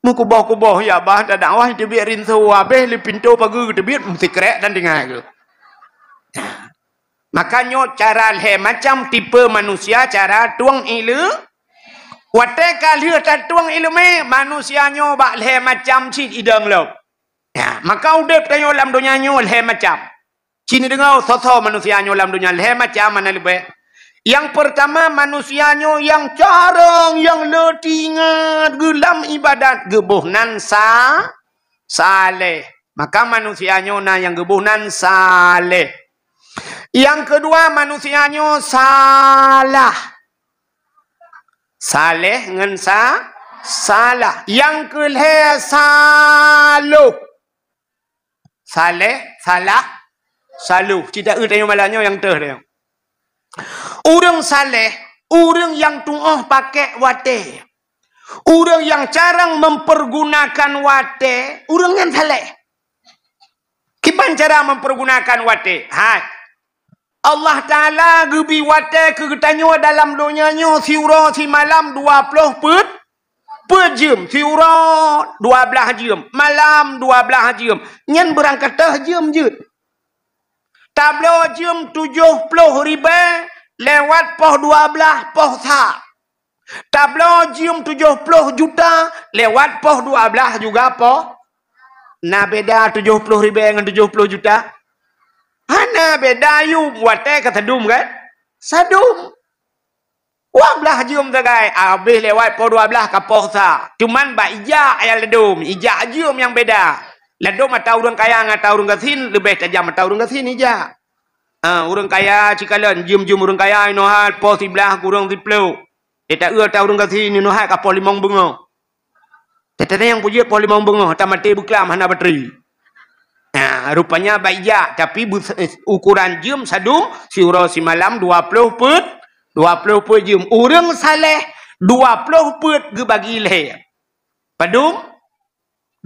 Meukuboh-kuboh ya bah, dakwah teubiet rinso habéh lé pintoe pageue teubiet meusikrek dan tinggai geuh. Maka nyoe cara lhèe macam tipe manusia cara tueng ileumèe. Watèe ka lheueh tatueng ileumèe, manusia nyoe bak lhèe macam cit idong lom. Ya, maka udép tanyoe lam donya nyoe lhèe macam. Ci neudeungoe soe-soe manusia nyoe lam donya lhèe macam hana leubeh. Nyang peurtama, manusia nyoe nyang carông, nyang le teuingat geuh lam ibadat, geuboh nan sa-, saleh. Maka manusia nyoe na nyang geuboh nan saleh. Nyang keudua, manusia nyoe salah. Saleh ngon sa-, salah. Nyang keulhèe saloh. Saleh, salah, saloh. Cit taeu tanyoe malam nyoe nyang teuh tanyoe. Ureueng saleh, ureueng nyang tuoh pakék watèe. Ureueng nyang carông mempergunakan watèe, ureueng nyan saleh. Kiban cara mempergunakan watèe? Hai. Allah Taala geubri watèe keu geutanyoe dalam donya nyoe siuroe simalam dua ploh peuet, peuet jeuem. Siuroe dua blaih jeuem, malam dua blaih jeuem. Nyan beurangkat teuh jeuem jeuet. Tabloe jeuem tujoh ploh ribèe lewat poh dua blaih poh sa. Tabloe jeuem tujoh ploh juta lewat poh dua blaih juga poh. Na beda tujoh ploh ribèe ngon tujoh ploh juta? Hana beda, yum, watèe ka sadum kan? Sadum. Dua blaih jeuem sagai, habéh lewat poh dua blaih ka poh sa. Cuman bak ijak nyang ladôm, ijak jeuem nyang beda. Ladôm ata ureueng kaya ngon ata ureueng gasien leubeh tajam ata ureueng gasien ijak. Ah, ureueng kaya cikalon, jeuem-jeuem ureueng kaya inoe hai poh siblaih kureueng siploh. Di taeu ata ureueng gasien inoe hai ka poh limong beungoh. Teuntang nyang peujeuet poh limong beungoh, tamaté beuklam hana batri. Nah, rupanya bak ijak, tapi beu-, eh, ukuran jeuem sadum siuroe simalam dua ploh peuet, dua ploh peuet jeuem. Ureueng saleh dua ploh peuet geubagi lhèe. Padum?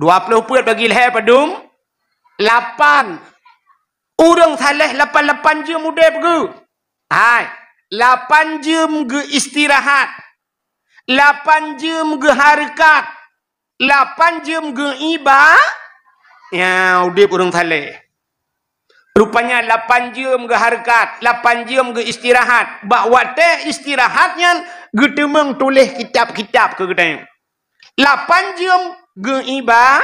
Dua ploh peuet bagi lhèe padum? Lapan. Ureueng saleh lapan-lapan jeuem udép geuh. Hai, lapan jeuem geuh istirahat. Lapan jeuem geuh hareukat. Lapan jeuem geuh iba-, ya, udép ureueng saleh. Rupanya lapan jeuem geuh hareukat, lapan jeuem geuh istirahat. Bak watèe istirahat nyan geuteumeung tuléh kitab-kitab keu geutanyoe. Lapan jeuem geuh iba-,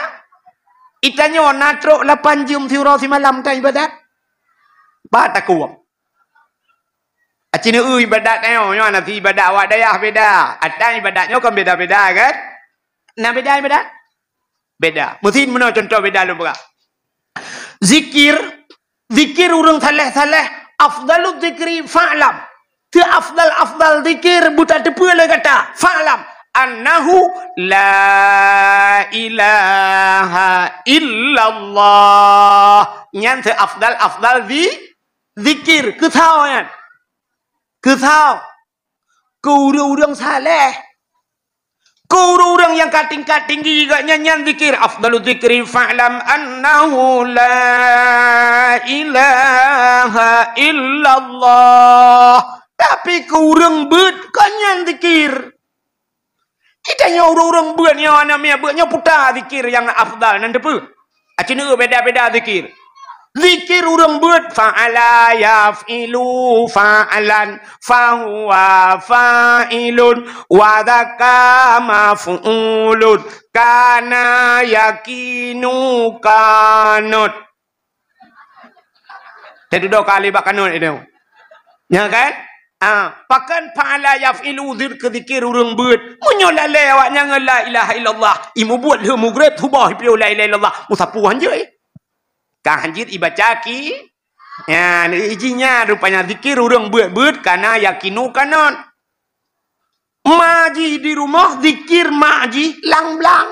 itanyoe na trok lapan jeuem siuroe simalam ta ibadat? Ba takue. Aci neu ibadat nyoe, nyoe na si ibadat awak dayah beda. Ata ibadat nyoe kan beda-beda kan? Na beda ibadat? Beda. Meusin meunoe contoh beda lôn peugah. Zikir, zikir ureueng saleh-saleh, afdalu zikri fa'lam. Teu afdal-afdal zikir beutateupeue lé gata. Fa'lam annahu la ilaha illallah. Nyan teu afdal-afdal zi-, zikir. Keu soe nyan? Keu soe? Keu ureueng-ureueng saleh. Keu ureueng-ureueng nyang ka tingkat tinggi geuh nyan, nyan zikir. Afdalu zikri fa'lam annahu la ilaha illallah. Tapi keu ureueng beuet kon nyan zikir. Geutanyoe ureueng-ureueng beuet nyoe, aneuk miet beuet nyoe puta zikir nyang afdal nan teupeue. Aci neu beda-beda zikir. Zikir ureueng beuet, fa'ala yaf'ilu fa'lan, fahuwa fa'ilun, wa dzaka maf'ulun, kana yakinu kanut. Teududoe kali bak kanut itu. Nya kan? Ah, pakon fa'ala yaf'ilu zir-, keu zikir ureuëng beuet. Meunyoe lalée awaknyan ngon la ilaha illallah, imubuet lheueh mugreb suboh ipiôh la ilaha illallah, musapu hanjeuet. Ka hanjeuet ibaca ki, ya, iji nyan rupanya zikir ureuëng beuet-beuet kana yakinu kanon. Ma jih di rumoh zikir ma jih lang blang.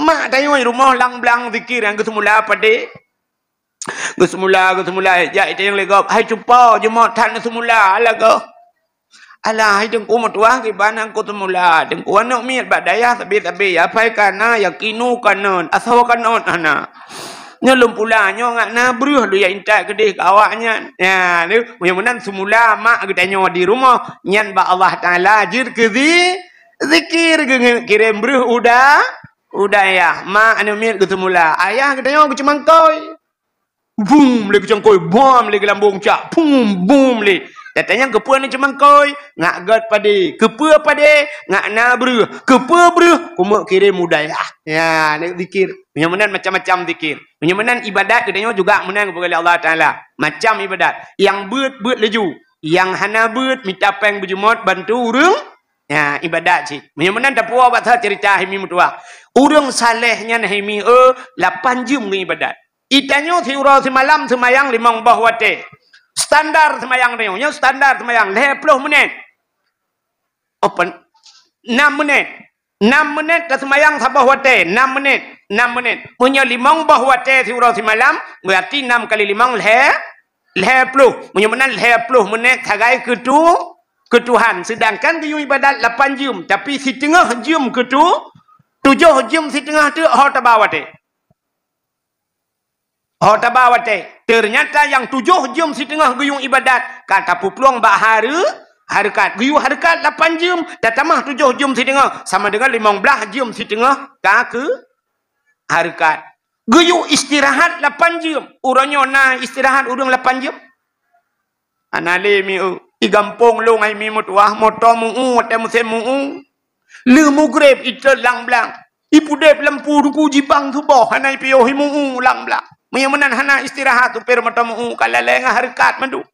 Mak tanyoe rumoh lang blang zikir nyang geuseumula padé. Geuseumula, geuseumula, jak itanyong lé gob, "Hai cupo, jumôt that neuseumula lagoe?" "Alah, hai Teungku meutuah, kiban nyang kuseumula, Teungku, aneuk miet bak dayah sabe-sabe, apai kana, yakinu kanon, asoe kanon hana. Nyoe lôn pula, nyoe ngat na breuh lôn jak intat keudeh keu awaknyan." Ya, tu, meunyoe meunan seumula mak geutanyoe di rumoh, nyan bak Allah Taala jeuet keu zi-, zikir, geungeut kirém breuh u da-, u dayah. Mak aneuk miet geuseumula, ayah geutanyoe geuceumangkôi. Bum lé geucangkôi, bum lé geulambong cak, bum, bum lé. Tatanyong keupeue neuceumangkôi, ngat gét padé. Keupeue padé, ngat na breuh. Keupeue breuh, kumeuk kirém u dayah. Ya, ni zikir. Meunyoe meunan macam-macam zikir. Meunyoe meunan ibadat geutanyoe juga meunan geupeugah lé Allah Taala. Macam ibadat. Nyang beuet, beuet laju. Nyang hana beuet, mita péng beujumôt bantu ureuëng. Ya, ibadat cit. Meunyoe meunan tapuwoe bak that ceurita hai mi meutuah. Ureuëng saleh nyan hai mi, eh, lapan jeuem ngon ibadat. Itanyoe siuroe simalam seumayang limong boh watée. Standar seumayang tanyoe, nyoe standar seumayang lhée ploh menit. Open. Enam menit. Enam menit taseumayang saboh watée, enam menit, enam menit. Meunyoe limong boh watée siuroe simalam, berarti enam kali limong lhée, lhée ploh. Meunyoe meunan lhée ploh menit sagai keu tu-, keu Tuhan. Sedangkan geuyue ibadat lapan jeuem, tapi siteungoh jeuem keu tu-, tujoh jeuem siteungoh teuk ho taba watée. Ho taba watée, teunyata nyang tujoh jeuem siteungoh geuyue ibadat ka tapeuplueng bak hareu-, hareukat. Geuyue hareukat lapan jeuem, tatamah tujoh jeuem siteungoh, sama deungon limong blaih jeuem siteungoh ka keu hareukat. Geuyue istirahat lapan jeuem, uroe nyoe na istirahat ureuëng lapan jeuem? Hana lé mi eu. I gampông lôn hai mi meutuah, moto meu-u watée musém meu-u. Lheueh mugreb itot lang blang. Ipudeb lampu duku jibang suboh hana ipiôh, imeu-u lang blang. Meunyoe meunan hana istirahat supir moto meu-u, ka lalée ngon hareukat mandum.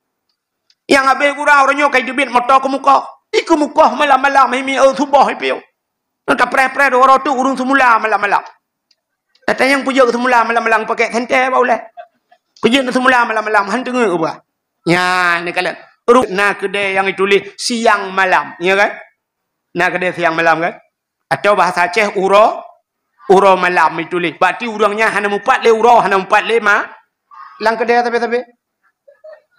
Nyang habéh gura uroe nyoe ka iteubiet moto keumukoh. Ikeumukoh malam-malam hai mi eu suboh ipiôh. Nyoe tapreh-preh dua uroe teuk ureuëng seumula malam-malam. Tatanyong peue jeuet seumula malam-malam pakek sentée bak ulée. Peue jeuet seumula malam-malam han teungeut ubah. Nyan neukalon. Ru-, na keudée nyang ituléh siang malam, ya kan? Na keudée siang malam kan? Atau bahasa Aceh uroe, uroe malam ituléh. Berarti ureuëng nyan hana mupat lé uroe, hana mupat lé ma-, lam keudée sabe-sabe.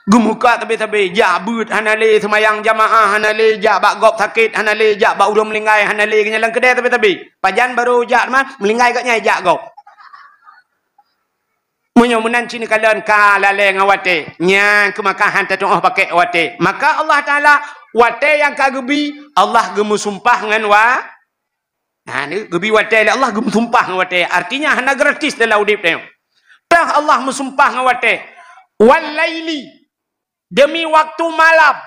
Geumukat sabe-sabe, jak beuet hana lé, seumayang jamaah hana lé, jak bak gob sakét hana lé, jak bak ureuëng meuninggai hana lé, keu nyan lam keudée sabe-sabe. Pajan barô jak teuma, meuninggai gobnyan jak gob. Meunyoe meunan cit neukalon ka lalée ngon watée, nyan keuh maka han tatuoh pakek watée. Maka Allah Taala watée nyang ka geubi, Allah geumeusumpah ngon wa-, Nah, ni geubi watée lé Allah geumeusumpah ngon watée. Artinya hana gratis dalam udeb tanyoe. Tah Allah meusumpah ngon watée. Wal laili, demi waktu malam.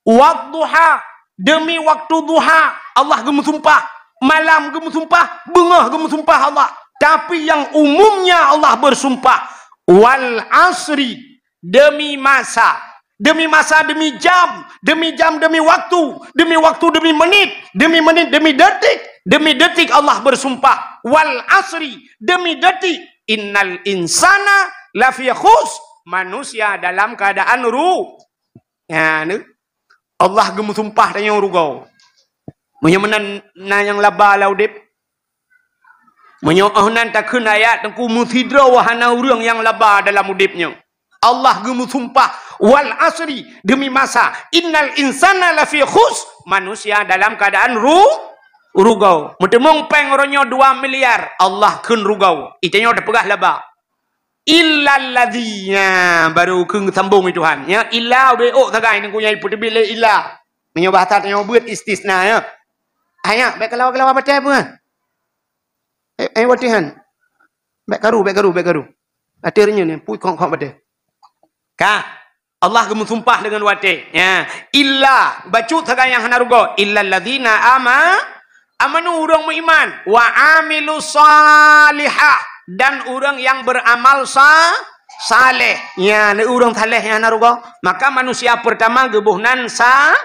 Wadduha, demi waktu duha. Allah geumeusumpah. Malam geumeusumpah, beungoh geumeusumpah Allah. Tapi yang umumnya Allah bersumpah. Wal asri, demi masa, demi masa, demi jam, demi jam, demi waktu, demi waktu, demi menit, demi menit, demi detik, demi detik Allah bersumpah. Wal asri, demi detik. Innal insana lafi khus, manusia dalam keadaan ru-, ya, ni. Allah geumeusumpah tanyoe rugoe. Meunyoe meunan na nyang laba lam udeb, meunyoe 'oh nan takheun ayat Teungku meusidroe hana ureuëng nyang laba dalam udeb nyoe. Allah geumeusumpah, "Wal asri," demi masa, "innal insana lafi khus," manusia dalam keadaan ru-, rugoe. Meuteumong péng uroe nyoe dua miliar, Allah kheun rugoe. Itanyoe tapeugah laba. Illalladzina, baru kheun sambong lé Tuhan. Ya, illa ubé ôk sagai Teungku nyang ipeuteubiet lé illa. Meunyoe bahasa tanyoe beuet istisna, ya. Ayat, bék kalawa-kalawa batée peue. Eh, eh, watée han. Bék karu, bék karu, bék karu. Até reunyeun ni, pui khok-khok batée. Ka. Allah geumeusumpah deungon watée. Ya. Illa, bacut sagai nyang hana rugoe. Illalladzina ama-, amanu, ureuëng meuiman. Wa amilus salihah. Dan ureuëng nyang beuramal sa-, Saleh. Nyan ureuëng saleh nyang na rugoe. Maka manusia pertama geuboh nan sa-,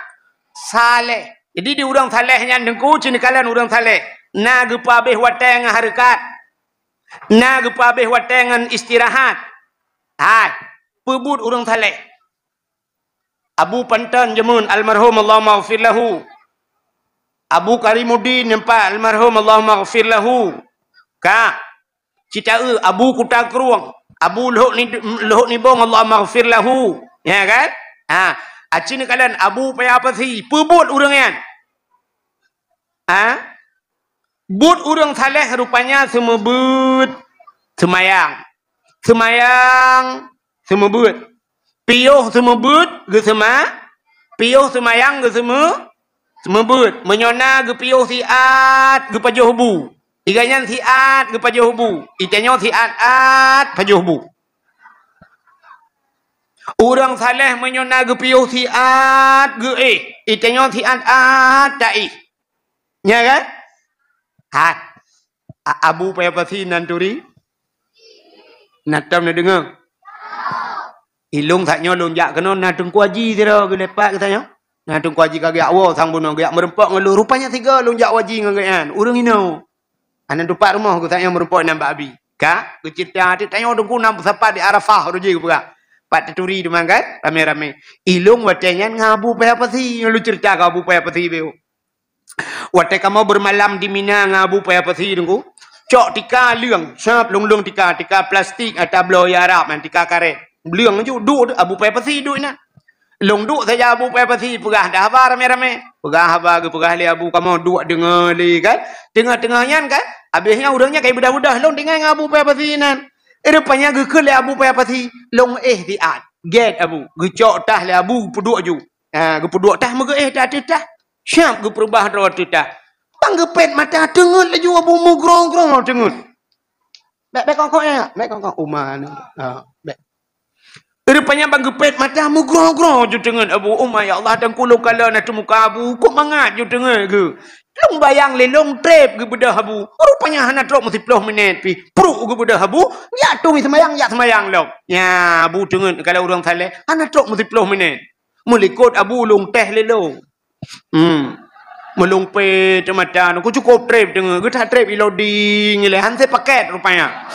saleh. Jadi di ureuëng saleh nyan Teungku, ci neukalon ureuëng saleh. Na geupeuhabéh watée ngon hareukat. Na geupeuhabéh watée ngon istirahat. Hai, peubuet ureuëng saleh. Abu Panton Jeumuen almarhum, Allahumma ghfir lahu. Abu Karimuddin Nempak almarhum, Allahumma ghfir lahu. Ka. Citaeu Abu Kuta Krueng, Abu Lhok Ni-, Lhok Nibong, Allahumma ghfir lahu. Ya kan? Ha, aci neukalon Abu Paya Pasi, peubuet ureuëng nyan. Ha? Buet ureuëng saleh rupanya seumeubeuet seumayang. Seumayang seumeubeuet. Piôh seumeubeuet geuseuma-, piôh seumayang geuseumeu-, seumeubeuet. Meunyoe na geupiôh siat geupajoh bu. Iga nyan siat geupajoh bu. Itanyoe siat-at pajoh bu. Ureuëng saleh meunyoe na geupiôh siat geuéh. Itanyoe siat-at taéh. Nya kan? Hai. A-, Abu Paya Pasi nan turi? Na tom neudeungoe? Ilong sak nyoe lôn jak keunoe na Teungku Haji sidroe geulepat geutanyoe. Na Teungku Haji ka geujak woe sang bunoe geujak meurumpok ngon lôn. Rupanya sigoe lôn jak woe haji ngon geuhnyan. Ureuëng inoe. Aneuk tupat rumoh geutanyoe meurumpok nan bak Abi. Ka? Geuceurita até tanyoe Teungku na meusapat di Arafah uroe jih geupeugah. Pat teuturi teuma kan? Ramé-ramé. Ilong watée nyan ngon Abu Paya Pasi. Nyoe lôn ceurita keu Abu Paya Pasi beu. Watée kamoe beureumalam di Mina ngon Abu Paya Pasi Teungku, cok tika leueng, sab lôn-lôn tika, tika plastik, ata bloe Arab nyan, tika karét. Leueng ju duek Abu Paya Pasi duek inan. Lôn duek saja Abu Paya Pasi peugah dah haba ramé-ramé. Peugah haba geupeugah lé Abu kamoe duek deungoe lé kan. Teungoh-teungoh nyan kan, habéh nyan ureuëng nyan ka beudah-beudah lôn tinggai ngon Abu Paya Pasi inan. Rupanya geukheun lé Abu Paya Pasi, lôn éh siat. Gét Abu, geucok tah lé Abu peuduek ju. Ha, geupeuduek tah meugeuéh tah ateueh tah. Siap geupeurubah droe ateueh tah. Bang geupét mata teungeut laju Abu meugroe-groe teungeut. Bék, bék kongkong ya, bék kongkong. Uma ni. Ha, bék. Rupanya bang geupét mata meugroe-groe ju teungeut Abu Uma, "Ya Allah, dan kulung kala na teumuka Abu, kok mangat ju teungeut geu." Lôn bayang lé lôn trép geubeudoh Abu. Rupanya hana trok meusiploh minét pih. Pruk geubeudoh Abu, jak tueng seumayang, jak seumayang lom. Nya, Abu teungeut kala ureuëng saleh, hana trok meusiploh minét. Meulikot Abu lôn teh lé lôn. Hmm. Meulumpe teumata, ku cukop trép deungoe, geuta trép ilodi ngilai, han se paket rupanya.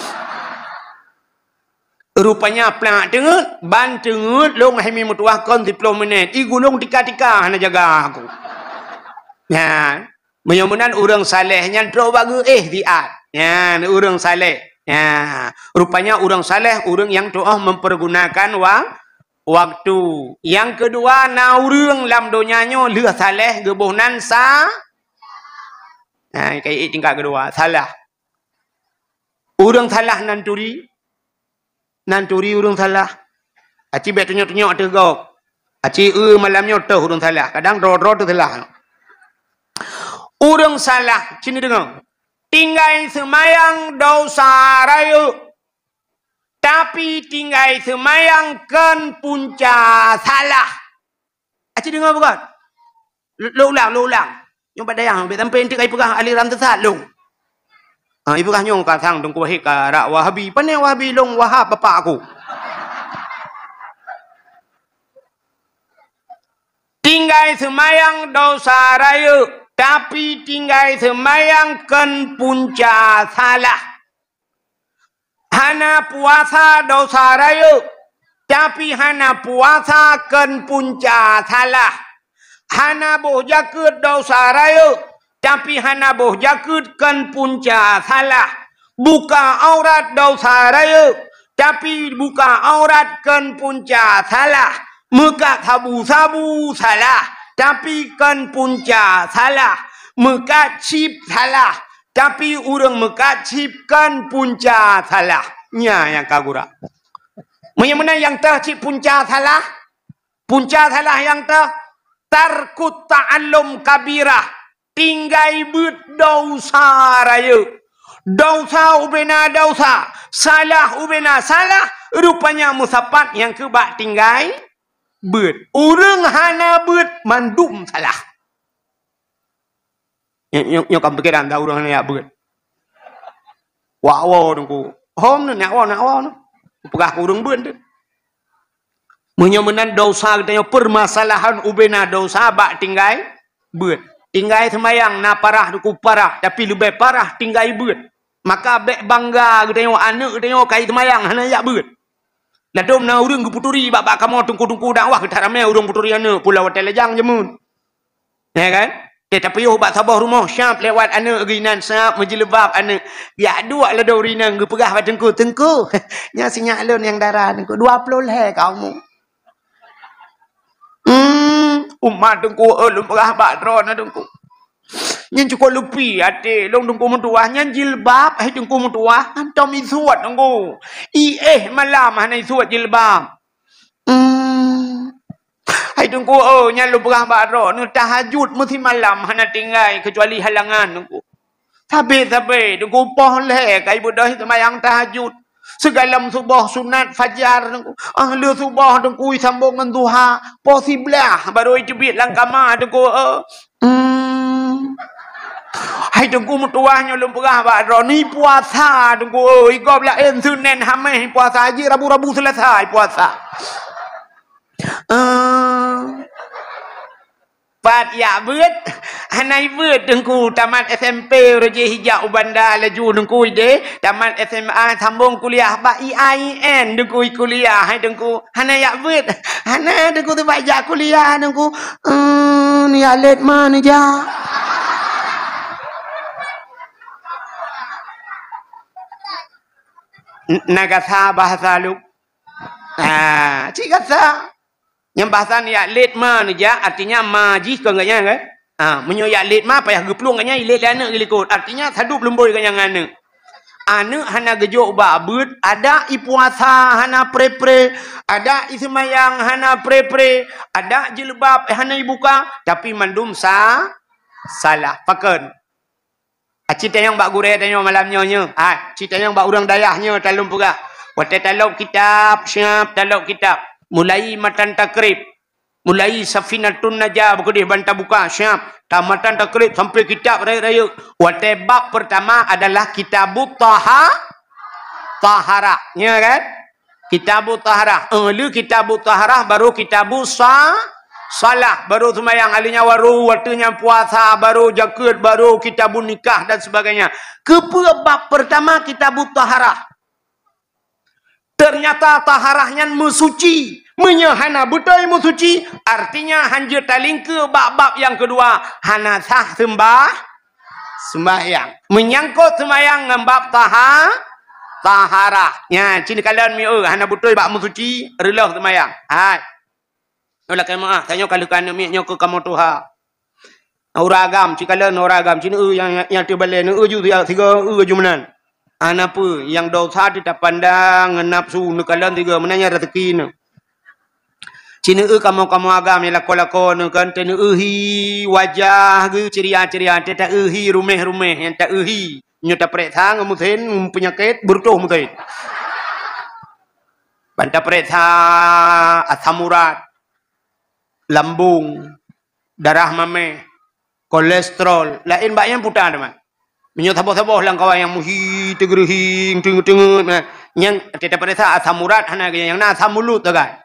Rupanya plak teungeut, ban teungeut lôn hai mi meutuah kon siploh minét. I gulong tika-tika hana jaga aku. Nyan, meunyoe meunan ureuëng saleh nyan trok bak geuéh siat. Nyan, ureuëng saleh. Nyan, rupanya ureuëng saleh, ureuëng nyang tuoh mempergunakan wa-, waktu. Nyang keudua, na ureuëng lam donya nyoe lheueh saleh geuboh nan sa-, nah, kaiek tingkat keudua, salah. Ureuëng salah nan turi, nan turi ureuëng salah. Aci bék tunyok-tunyok ateueh gob. Aci eu malam nyoe toh ureuëng salah. Kadang droe-droe teuh salah. Ureuëng salah, sini deungoe. Tinggai seumayang dosa rayeuk. Tapi tinggai seumayang kon punca salah. Aci deungoe bukan? Lo-, lo ulang, lo ulang. Nyoe bak dayang, bék sampai enteuk kai peugah aliran sesat lôn. Ha, ipeugah nyoe ka sang Teungku Wahid ka rak Wahabi. Pane Wahabi lôn Wahab bapak aku. Tinggai seumayang dosa rayeuk, tapi tinggai seumayang kon punca salah. Hana puasa dosa rayeuk, tapi hana puasa kon punca salah. Hana boh jakeuet dosa rayeuk, tapi hana boh jakeuet kon punca salah. Buka aurat dosa rayeuk, tapi buka aurat kon punca salah. Meukat sabu-sabu salah, tapi kon punca salah. Meukat chip salah, tapi ureuëng meukat chip kon punca salah. Nya nyang ka gura. Meunyoe meunan nyang teuh cit punca salah, punca salah nyang teuh, tarkut ta'allum kabirah, tinggai beuet dosa rayeuk. Dosa ubena dosa, salah ubena salah, rupanya meusapat nyang keubak tinggai beuet. Ureuëng hana beuet mandum salah. Nyoe, nyoe, nyoe ka pikiran dah ureuëng hana jak beuet. Wak woe Teungku. Hom nyoe, nak woe, nak woe nyoe. Peugah keu ureuëng beuet tu. Meunyoe meunan dosa geutanyoe, permasalahan ubena dosa bak tinggai beuet. Tinggai seumayang na parah, Teungku, parah, tapi leubeh parah tinggai beuet. Maka bék bangga geutanyoe, aneuëk geutanyoe ka seumayang hana jak beuet. Ladôm na ureuëng geupeuturi bak, bak kamoe teungku-teungku dakwah, ka that ramé ureuëng peuturi aneuëk, pulang watée lajang jameun. Ya kan? Teuh tapiôh bak saboh rumoh, siap lewat aneuëk geuh inan, siap meujilbab aneuëk. Jak duek ladôm ureuëng inong geupeugah bak teungku, "Teungku, nyan si nyak lôn nyang dara, teungku, dua ploh lhée ka umu." Hmm, umat teungku, eh, lôn peugah bak droeneuh teungku. Nyan cukôp leupi até lôn teungku meutuwah, nyan jilbab, hai teungku meutuwah, hantom isuet teungku. Iéh malam hana isuet jilbab. Hmm. Hai teungku, oh, nyan lôn peugah bak droeneuh, tahajud meusimalam hana tinggai keucuali halangan teungku. Sabe-sabe teungku poh lhée ka ibeudôh seumayang tahajud. Sigohlom suboh sunat fajar teungku. Ahli suboh teungku isambong ngon duha. Poh siblaih baru iteubiet lam kama teungku, oh. Hmm. Hai teungku meutuwah, nyoe lôn peugah bak droeneuh, puasa teungku, oh, igob laén Senin Hamis puasa, jih Rabu-Rabu Selasa puasa. Eh. Pat jak beuet, hana ibeuet teungku, tamat S M P uroe jih ijak u Banda laju teungku ideh, tamat S M A sambong kuliah bak I A I N teungku kuliah, hai teungku. Hana jak beuet. Hana teungku, teuma jak kuliah teungku. Eh, neujak lét ma neujak. N-, na gasa bahasa lu. Ah, cit gasa. Nyang bahasa neujak lét ma neujak, artinya ma jih kon gobnyan kan? Ha, meunyoe jak lét ma, payah geuplueng gobnyan, ilét lé aneuëk geuh likot. Artinya, sadup lumbôi gobnyan ngon aneuëk. Aneuëk hana geujok bak beuet, adak ipuasa hana pre-pre, adak iseumayang hana pre-pre, adak jilbab hana ibuka, tapi mandum sa-, salah. Pakon? Ah, ci tanyong bak gurée tanyoe malam nyoe nyoe. Ah, ci tanyong bak ureuëng dayah nyoe talom peugah. Watée talop kitab, siap talop kitab. Mulai matan takrib. Mulai Safinatun Najah beukeudeh ban tabuka, siap. Tamatan takrib sampai kitab rayeuk-rayeuk. Watée bab pertama adalah Kitabut Taha-, Taharah. Nya kan? Kitabut Taharah. Eh, le Kitabut Taharah, baru Kitabus Sa-, Salah, baru seumayang, ahli nyan baru watée nyan puasa, baru jakeuet, baru Kitabun Nikah dan sebagainya. Keupeue bab pertama Kitabut Taharah? Ternyata taharah nyan meusuci. Meunyoe hana beutôi meusuci, artinya hanjeuet talingkeue bak bab nyang keudua, hana sah seumbah-, seumbahyang. Meunyangkot seumbahyang ngon bab taha-, taharah. Nya, ci neukalon mieu, hana beutôi bak meusuci, reuloh seumbahyang. Hai. Nyoe lakée meuáh, tanyoe ka lheueh keu aneuëk miet nyoe keu kamoe tuha. Ureuëng agam, ci kalon ureuëng agam, ci neu-eu nyang, nyang, nyang teubalée, neu-eu ju siga, siga eu ju meunan. Hana peue, nyang desya teuh tapandang ngon nafeusu, neukalon siga meunan nyan raseuki neu. Ci neu-eu kamoe-kamoe agam nyang lakoe-lakoe neu kan, teu neu-eu hi wajah geuh ceria-ceria, teu ta-eu hi ruméh-ruméh nyang ta-eu hi. Nyoe tapeuriksa ngon meusén, peunyakét, beureutoh meusén. Ban tapeuriksa asam urat, lambung, darah maméh, kolesterol, laén bak nyan puta teuma. Meunyoe saboh-saboh lam kawan nyang muhi, teugeureuhing, teungeut-teungeut, nah, nyan teuta peuriksa asam urat hana, nyang na asam mulut sagai.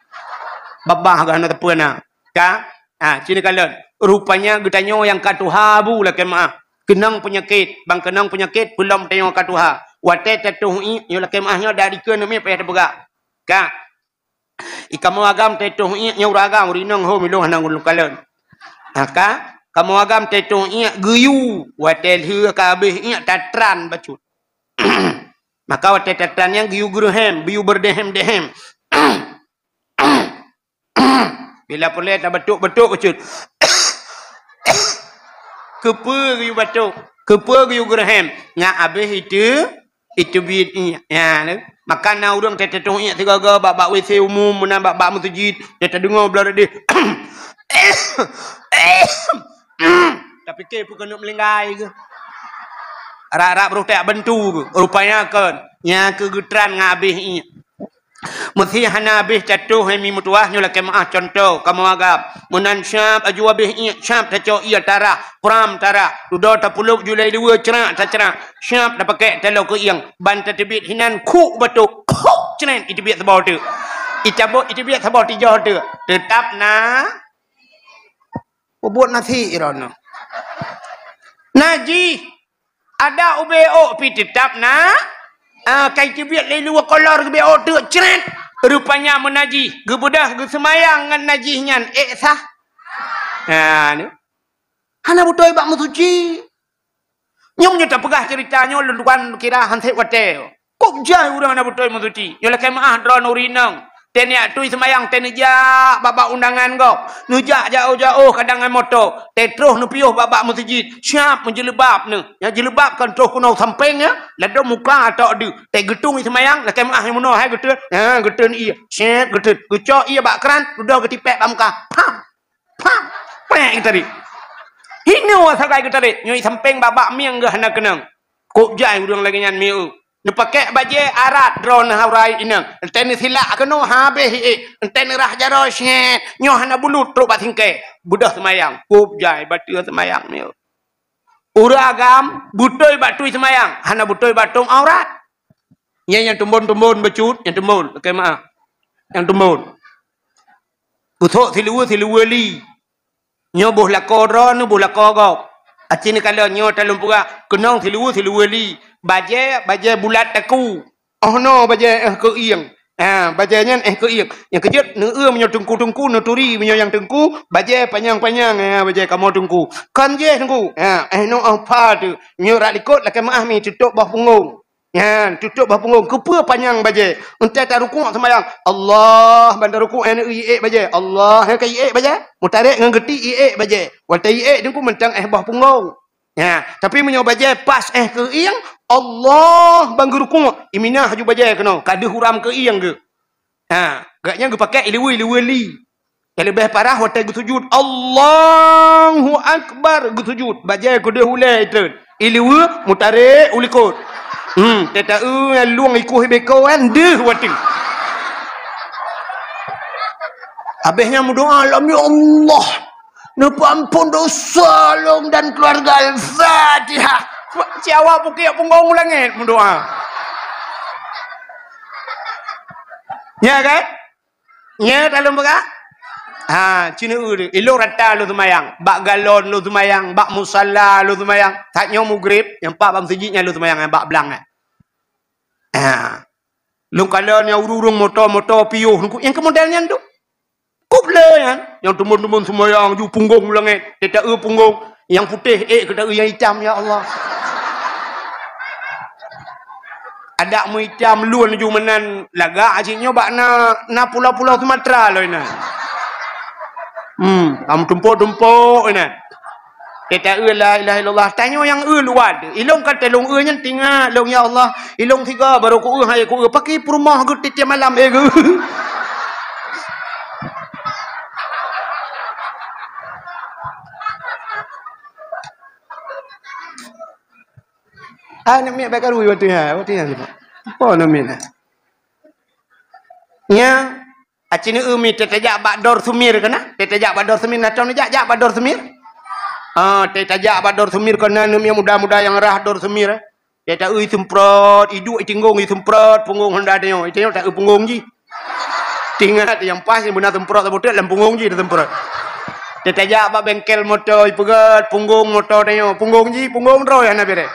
Babah geuh hana teupeu na. Ka? Ha, ci neukalon. Rupanya geutanyoe nyang ka tuha bu lakée meuáh. Keunong peunyakét, ban keunong peunyakét peulom tanyoe ka tuha. Watée tatoh iék, nyoe lakée meuáh nyoe dari keu neumi payah teupeugah. Ka? I kamoe agam teutoh iék nyoe ureuëng agam, ureuëng inong ho milong hana ulôn kalon. Maka, kamoe agam teutoh iék geuyue, watée lheueh ka habéh iék tatran bacut. Maka watée tatran nyan geuyue geureuhem, geuyue beudehem-dehem. Bila peureulée tabatuk-batuk bacut. Keupeue geuyue batuk? Keupeue geuyue geureuhem? Ngat habéh itu Iteubiet iék. Ya, lé. Maka na ureuëng teutoh iék sigoe-goe bak, bak W C umum, meunan bak, bak meuseujid, ya tadeungoe blah deh. Tapike peue keuneuk meulinggai keuh. Rak-rak beureutek bantu keuh. Rupanya kon, nyang keu geutran ngon habéh iék. Meusé hana habéh tatoh hai mi meutuwah nyoe lakée meu'ah cuntoh kamoe agam. Meunan syab aju habéh iék, syab tacok ié tarah, pram tarah. Dudoe tapulop julai dua crak tacrak. Syab tapakée taloe keuieng. Ban tateubiet hinan khuk batok. Khuk cret iteubiet saboh teuk. Icabot iteubiet saboh tijoh teuk. Teutap na Peubuet nasi droeneuh. Najih. Adak ubé ôk pi teutap na. Ah, kai teubiet lé luwa kolor geubé ôk teuk cret. Rupanya meunajih. Geubeudoh geuseumayang ngon najih nyan. Ék sah. Ha, ni. Hana beutôi bak meusuci. Nyoe meunyoe tapeugah ceurita nyoe lôn tuan kira han sép watée. Kok jai ureuëng hana beutôi meusuci? Nyoe lakée meu'ah droeneuh ureuëng inong. Teuh neujak tui seumayang, teuh neujak bak-bak undangan gob. Neujak jaôh-jaôh kadang ngon moto. Teuh troh neupiôh bak-bak meuseujid. Siab meujeuleubaab neuh. Nyang jeuleubaab kon troh keunoe sampéng nyan. Ladôm muka atok deuh. Teuh geutung seumayang, lakée meu'ah nyang meunoe hai geuteun. Ha, geuteun ié. Sét geuteun. Geucok ié bak kran, dudoe geutipék bak muka. Pam! Pam! Pék geutarek. Hinoe sagai geutarek. Nyoe sampéng bak-bak mieng geuh hana keunong. Kok jai ureuëng lagée nyan mieu. Neupakék bajée arat droeneuh urai inong. Entée neusilak keunoe habéh iék. Entée neurah jaroe syét. Nyoe hana bulut trok bak singkée. Beudôh seumayang. Kok jai bateue seumayang mieu. Ureuëng agam beutôi bak tui seumayang. Hana beutôi bak tom aurat. Nyan nyang teumbon-teumbon bacut, nyang teumbon, lakée meu'ah. Nyang teumbon. Beusok siluweue, siluweue li. Nyoe boh lakoe droeneuh, boh lakoe gob. Aci neukalon nyoe talôn peugah, keunong siluweue, siluweue li. Bajée, bajée bulat taku. Oh noe bajée éh keuieng. Ha, bajée nyan éh keuieng. Nyang keujeuet, neueu meunyoe teungku-teungku, neuturi meunyoe nyang teungku, bajée panyang-panyang, ha, bajée kamoe teungku. Kon jéh teungku. Ha, éh noe oh pha teuh. Nyoe rak likot lakée meu'ah mi tutôb boh punggong. Nyan, tutôb boh punggong. Keupeue panyang bajée? Entée tarukuk seumayang, Allah, ban tarukuk nyan iék bajée. Allah, nyan ka iék bajée. Meutarek ngon geuti iék bajée. Watée iék teungku mantong éh boh punggong. Nyan, tapi meunyoe bajée pas éh keuieng, Allah, ban geurukuk. Iminah aju bajée keunoe. Ka deuh uram keuieng geuh. Ha, gobnyan geupakék iluweue, iluweue li. Nyang leubeh parah watée geusujut, Allahu Akbar, geusujut. Bajée keudeh ulée itreun. Iluweue meutarek u likot. Hmm, teuta-eu lueng ikoh ibeko kan deuh watée. Habéh nyan meudoa lom, "Ya Allah, neupeuampon dosa lôn dan keluarga." Al-Fatihah. Siawa bukét punggong u langét meudoa. Ya kan? Nyan talôn peugah? Ha, ci neueu. Ilôn rata lôn seumayang. Bak galon lôn seumayang, bak musala lôn seumayang. That nyoe mugreb, nyang pat bak meuseujid nyan lôn seumayang, nyang bak blang nyan. Ha. Lôn kalon nyang ureuëng-ureuëng moto-moto piôh, nyang keu model nyan tu. Kop le nyan, nyang teumon-teumon seumayang ju punggong u langét, teuta-eu punggong. Nyang putéh ék keu ta-eu nyang itam, ya Allah. Adak meuitam lôn ju meunan lagak cit nyoe bak na, na pulo-pulo Sumatera lôn inan. Hmm, ka meutumpok-tumpok inan. Teuta-eu la ilaha illallah. Tanyoe nyang eu luwat. Ilôn ka teulông eu nyan tingat lôn, ya Allah. Ilôn sigoe barô ku eu, hai ku eu. Pakri peurumoh geuh tiep-tiep malam, eh, geuh. Ah, aneuk miet bak karu watèe nyan, watèe nyan. Apa aneuk miet nyan? Nyan, aci neueu mi teutajak bak Dor Sumir keunan. Teutajak bak Dor Sumir, na tom neujak, jak bak Dor Sumir. Ah, teutajak bak Dor Sumir keunan aneuk miet muda-muda nyang rhah Dor Sumir, eh. Teuta-eu iseumprot, iduek itinggong iseumprot, punggong honda tanyoe. Itanyoe ta-eu punggong jih. Tingat nyang pas nyang beuna seumprot saboh teuk lam punggong jih teuseumprot. Teutajak bak bengkel moto ipeugöt, punggong moto tanyoe. Punggong jih, punggong droe hana bèrèh.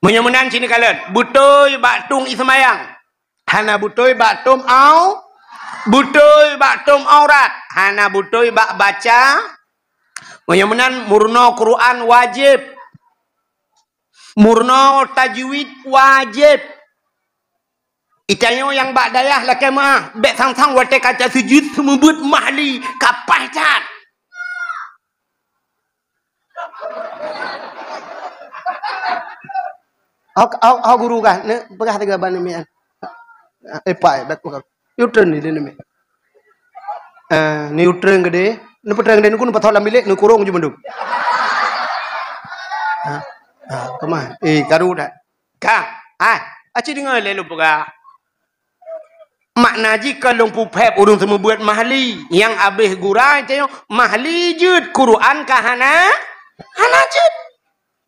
Meunyoe meunan ci neukalon, beutôi bak tueng iseumayang. Hana beutôi bak tom au-, beutôi bak tom aurat. Hana beutôi bak baca. Meunyoe meunan meurunoe Quran wajéb. Meurunoe tajwid wajéb. Itanyoe nyang bak dayah lakèe meu'ah, bèk sang-sang watèe ka tasujud seumeubeuet mahli ka paih that. Hok, hok, hok guru kah? Neupeugah tiga ban mian. Eh, pai, bèk peugah. Yutreun ni, ni, ni. Eh, ni yutreun gede. Ni peutreng gede, ni kun patah lam bilik, ni kurung je mandum. Ha. Ha, keumah. Eh, karu dah. Ka. Ah, aci deungoe lé lôn peugah. Makna jih ka lôn peuphép ureuëng seumeubeuet mahli nyang abéh gura tanyoe, mahli jeuet, Quran ka hana, hana jeuet.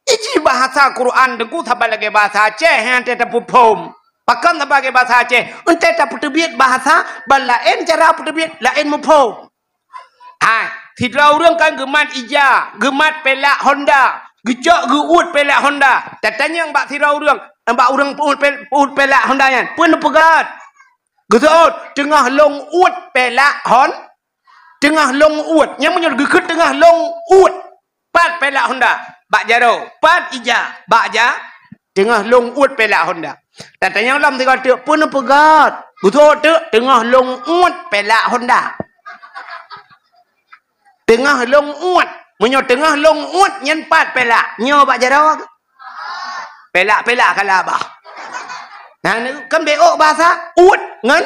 Iji bahasa Quran teungku saban lagée bahasa Aceh nyang teuh tapeuphom. Pakon saban lagée bahasa Aceh? Entée tapeuteubiet bahasa ban laén cara peuteubiet, laén muphom. Hai, sidroe ureuëng kan geumat ija, geumat pelak Honda, geucok geuuet pelak Honda. Tatanyong bak sidroe ureuëng, bak ureuëng peuuet pel-, peuuet pelak Honda nyan, "Peue neupeugét?" Geuseuôt, "Teungoh lôn uet pelak Hon-, teungoh lôn uet." Nyang meunyoe geukheun teungoh lôn uet. Pat pelak Honda? Bak jaroe. Pat ija? Bak ja-, teungoh lôn uet pelak Honda. Tatanyong lom sigoe teuk, "Peue neupeugét?" Beutôi teuk, "Teungoh lôn uet pelak Honda." Teungoh lôn uet. Meunyoe teungoh lôn uet nyan pat pelak, nyoe bak jaroe? Pelak-pelak kala bah. Nah, ni kan beok bahasa uet ngon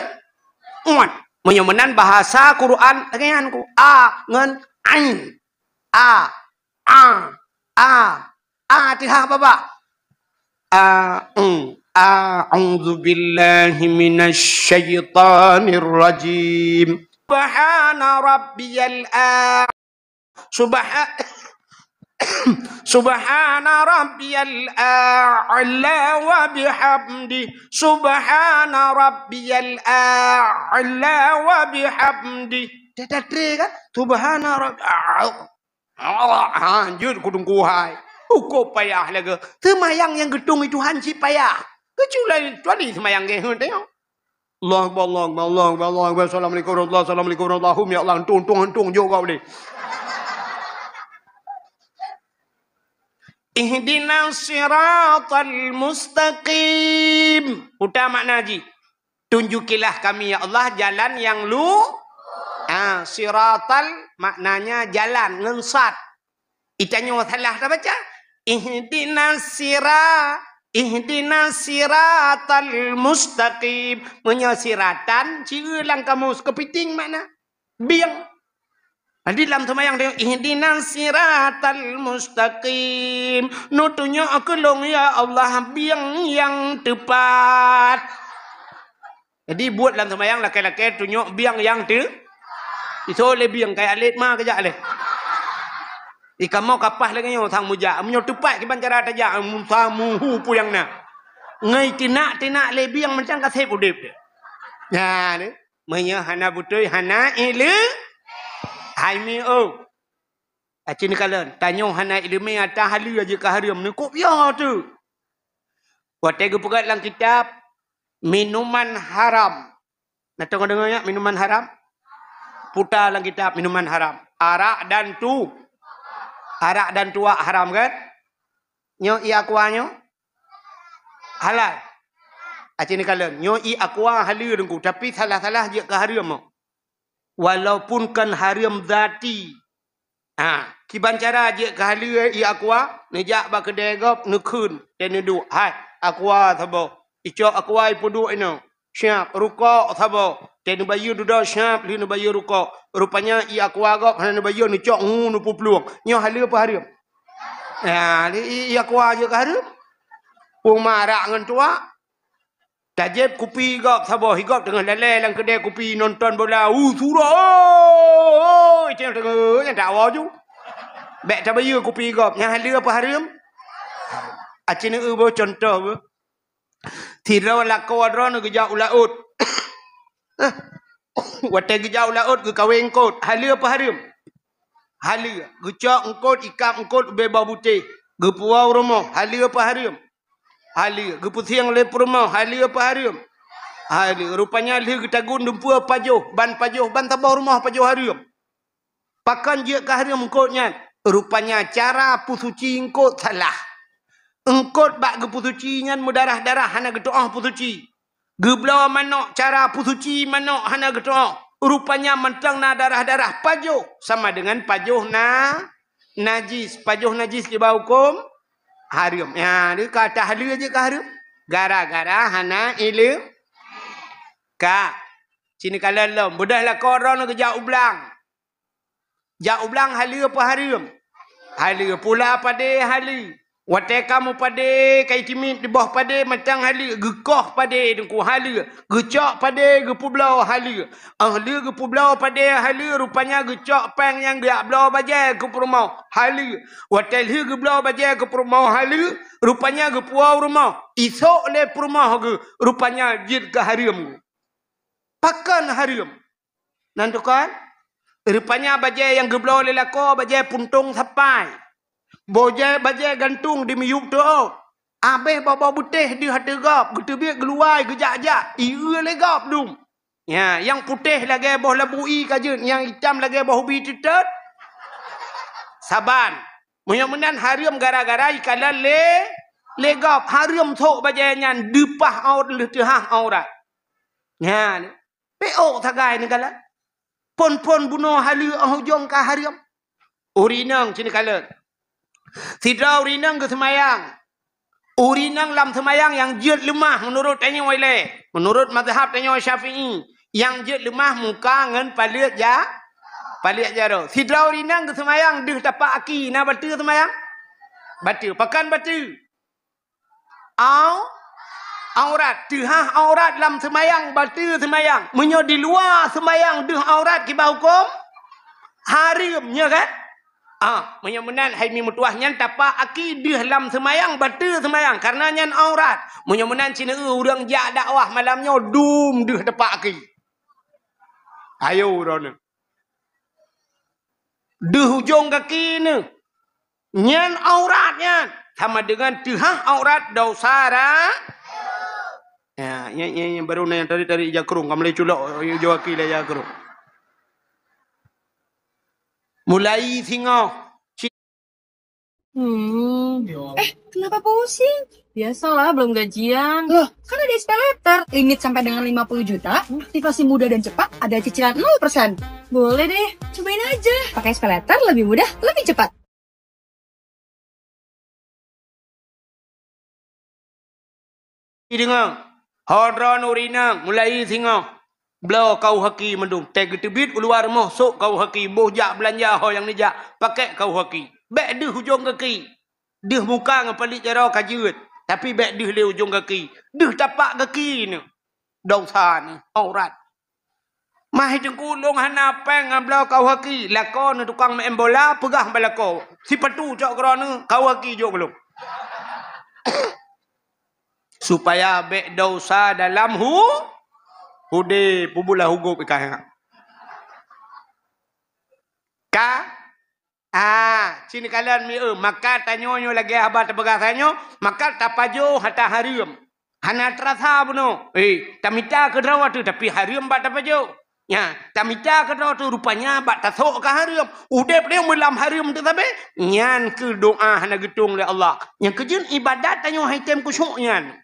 uet. Meunyoe meunan bahasa Quran, lagée nyan ku. A ngon ain. A, a, a, a, teuhah babah. A, mm, a'udzu billahi minasy syaithanir rajim. Subhana rabbiyal a-, subha-, subhana rabbiyal a'la wa bihamdi. Subhana rabbiyal a'la wa bihamdi. Dah, dah, kan? Subhana rabbi-, Ha, jeuet keu teungku hai. Ukoe payah lagée. Seumayang nyang geutung i Tuhan cit payah. Kecuali, kecuali seumayang geuh teuh. Allahu Akbar, Allahu Akbar, Allahu Akbar, Allahu Akbar. Assalamualaikum warahmatullahi, assalamualaikum warahmatullahi. Ya Allah, untung, untung, untung jok kau boleh. Ihdinas siratal mustaqim. Uta makna jih. Tunjukilah kami, ya Allah, jalan nyang lu-, ha, siratal maknanya jalan, ngon sad. Itanyoe salah tabaca. Ihdinas sira-, ihdinas siratal mustaqim. Meunyoe siratan, ci lam kamus, keupiting makna. Bieng. Jadi lam seumayang teuh, "Ihdinas siratal mustaqim." Neutunyok keu lôn, ya Allah, bieng nyang teupat. Jadi buet lam seumayang lakée-lakée tunyok bieng nyang teu-, isoe lé bieng kaya lét ma keujak lé. Ikamoe kapah lagée nyoe sang mujak. Meunyoe teupat kiban cara tajak, musa muhu puyang na. Ngai tinak-tinak lé bieng macam ka sép udép dia. Nah, ni. Meunyoe hana beutôi, hana ile-, hai mi, oh. Aci neukalon, tanyoe hana ileumé ata haleue jeuet keu hareuem, neukôb yo teuh. Watée geupeugét lam kitab, minuman haram. Na teuka deungoe nyan, minuman haram? Puta lam kitab, minuman haram. Arak dan tu-, arak dan tuak haram, kan? Nyoe ie aqua nyoe? Halal. Aci neukalon, nyoe ie aqua haleue teungku, tapi salah-salah jeuet keu hareuem. Walaupun kon hareuem zati. Ha, kiban cara jeuet keu haleue ie aqua, neujak bak keudée gob, neukheun, dan neuduek, "Hai, aqua saboh." Icok aqua ipeuduek inoe. Siap, rukok saboh. Teuh neubayeue dudoe siap, lheueh neubayeue rukok. Rupanya ie aqua gob hana neubayeue, neucok ngu neupeuplueng. Nyoe haleue peu hareuem? Ya, ie, ie aqua jeuet keu hareuem. Peue marak ngon tuak. Tajép kupi gob saboh, igob teungoh lalée lam keudée kupi nonton bola. Uh, sura. Oh, oh, oh, itu yang teungoh, yang tak awal ju. Bék tabayeue kupi gob, nyan haleue peu hareuem? Aci neueu boh contoh boh. Sidroe lakoe droeneuh geujak u laôt. Watée geujak u laôt geukawé eungkôt, haleue peu hareuem? Haleue. Geucok eungkôt, ikab eungkôt ubé boh butéh, geupuwoe u rumoh, haleue peu hareuem? Haleue. Geupeusieng lé peurumoh, haleue peu hareuem? Haleue. Rupanya lheueh geutagun dumpeue pajoh, ban pajoh, ban saboh rumoh pajoh hareuem. Pakon jeuet keu hareuem eungkôt nyan? Rupanya cara peusuci eungkôt salah. Eungkôt bak geupeusuci nyan meudarah-darah hana geutu'oh peusuci. Geubloe manök cara peusuci manök hana geutu'oh. Rupanya mantong na darah-darah pajoh sama dengan pajoh na-, najis. Pajoh najis kiban hukôm hareuem. Ya, dia ka tahleue jeuet keu hareuem. Gara-gara hana ileumé. Ka. Sini kalon lom. Beudôh lakoe droeneuh geujak u blang. Jak u blang haleue peu hareuem? Haleue. Pula padé haleue. Watée ka mupadé, ka itimiet di boh padé mantong haleue, geukoh padé teungku haleue, geucok padé geupeubloe haleue. Óh lheueh geupeubloe padé haleue, rupanya geucok péng nyang geujak bloe bajée keu peurumoh haleue. Watée lheueh geubloe bajée keu peurumoh haleue, rupanya geupuwoe u rumoh. Isok lé peurumoh geuh, rupanya jeuet keu hareuem geuh. Pakon hareuem? Nan tukon, rupanya bajée nyang geubloe lé lakoe bajée puntông sapai. Bajée, bajée gantông di miyueb teuôt. Abéh boh-boh beutéh deuh ateueh gob, geuteubiet geuluwai geujak-jak, ié lé gob dum. Nya, nyang putéh lagée boh labu ie ka jeuet, nyang itam lagée boh ubi teutot. Saban. Meunyoe meunan hareuem gara-gara ikalon lé, lé gob. Hareuem sôk bajée nyan deupah aurat lheueh teuhah aurat. Nya, péok sagai neukalon. Phon-phon bunoe haleue óh ujong ka hareuem. Ureueng inong ci neukalon. Sidroe ureueng inong geuseumayang. Ureueng inong lam seumayang nyang jeuet leumah meunurot tanyoe ilée, meunurot mazhab tanyoe Syafi'i, nyang jeuet leumah muka ngon paleuet ja-, paleuet jaroe. Sidroe ureueng inong geuseumayang deuh tapak aki, na bateue seumayang? Bateue. Pakon bateue? Au-, aurat. Teuhah aurat lam seumayang, bateue seumayang. Meunyoe di luwa seumayang deuh aurat kiban hukôm? Hareuem, nya kan? Ah, meunyoe meunan hai mi meutuwah nyan tapak aki deuh lam seumayang, bateue seumayang, kareuna nyan aurat. Meunyoe meunan sineuk ureueng jak dakwah malam nyoe dum deuh tapak aki. Ayo droeneuh. Deuh ujong gaki neuh. Nyan aurat nyan. Sama dengan teuhah aurat dosa ra-, ya, nyan, nyan, nyan baru na nyang tadi-tadi ija krung, ka mulai culok ujong gaki lé ija krung. Mulai singoh. Hmm. Eh, kenapa pusing? Biasalah, belum gajian. Loh, kan ada SPayLater. Limit sampai dengan lima puluh juta, aktivasi mudah dan cepat, ada cicilan nol persen. Boleh deh, cobain aja. Pakai SPayLater lebih mudah, lebih cepat. Deungoe, ho droeneuh ureueng inong, mulai singoh bloe kau haki mandum. Tée geuteubiet u luwa rumoh, sôk kau haki, boh jak beulanja ho nyang neujak, pakek kau haki. Bék deuh ujong gaki. Deuh muka ngon paleuet jaroe ka jeuet, tapi bék deuh lé ujong gaki. Deuh tapak gaki neuh. Dosa neuh, aurat. Mah teungku, lôn hana péng ngon bloe kau haki. Lakoe neuh tukang meu'en bola, peugah bak lakoe, sipatu cok keudroe neuh, kau haki jok keu lôn. Supaya bék dosa dalam hu-, hudé, peubulah hugop ikan. Ka? Ah, ci neukalon mi eu, maka tanyoe nyoe lagée haba tapeugah tanyoe, maka tapajoh ata hareuem. Hana teurasa bunoe. Eh, tamita keudroe teuh, tapi hareuem bak tapajoh. Nya, tamita keudroe teuh, rupanya bak tasok ka hareuem. Udeb lé meulam hareuem teuh sabe, nyan keuh doa hana geutueng lé Allah. Nyang keujeuet ibadat tanyoe hai tem khusyuk nyan.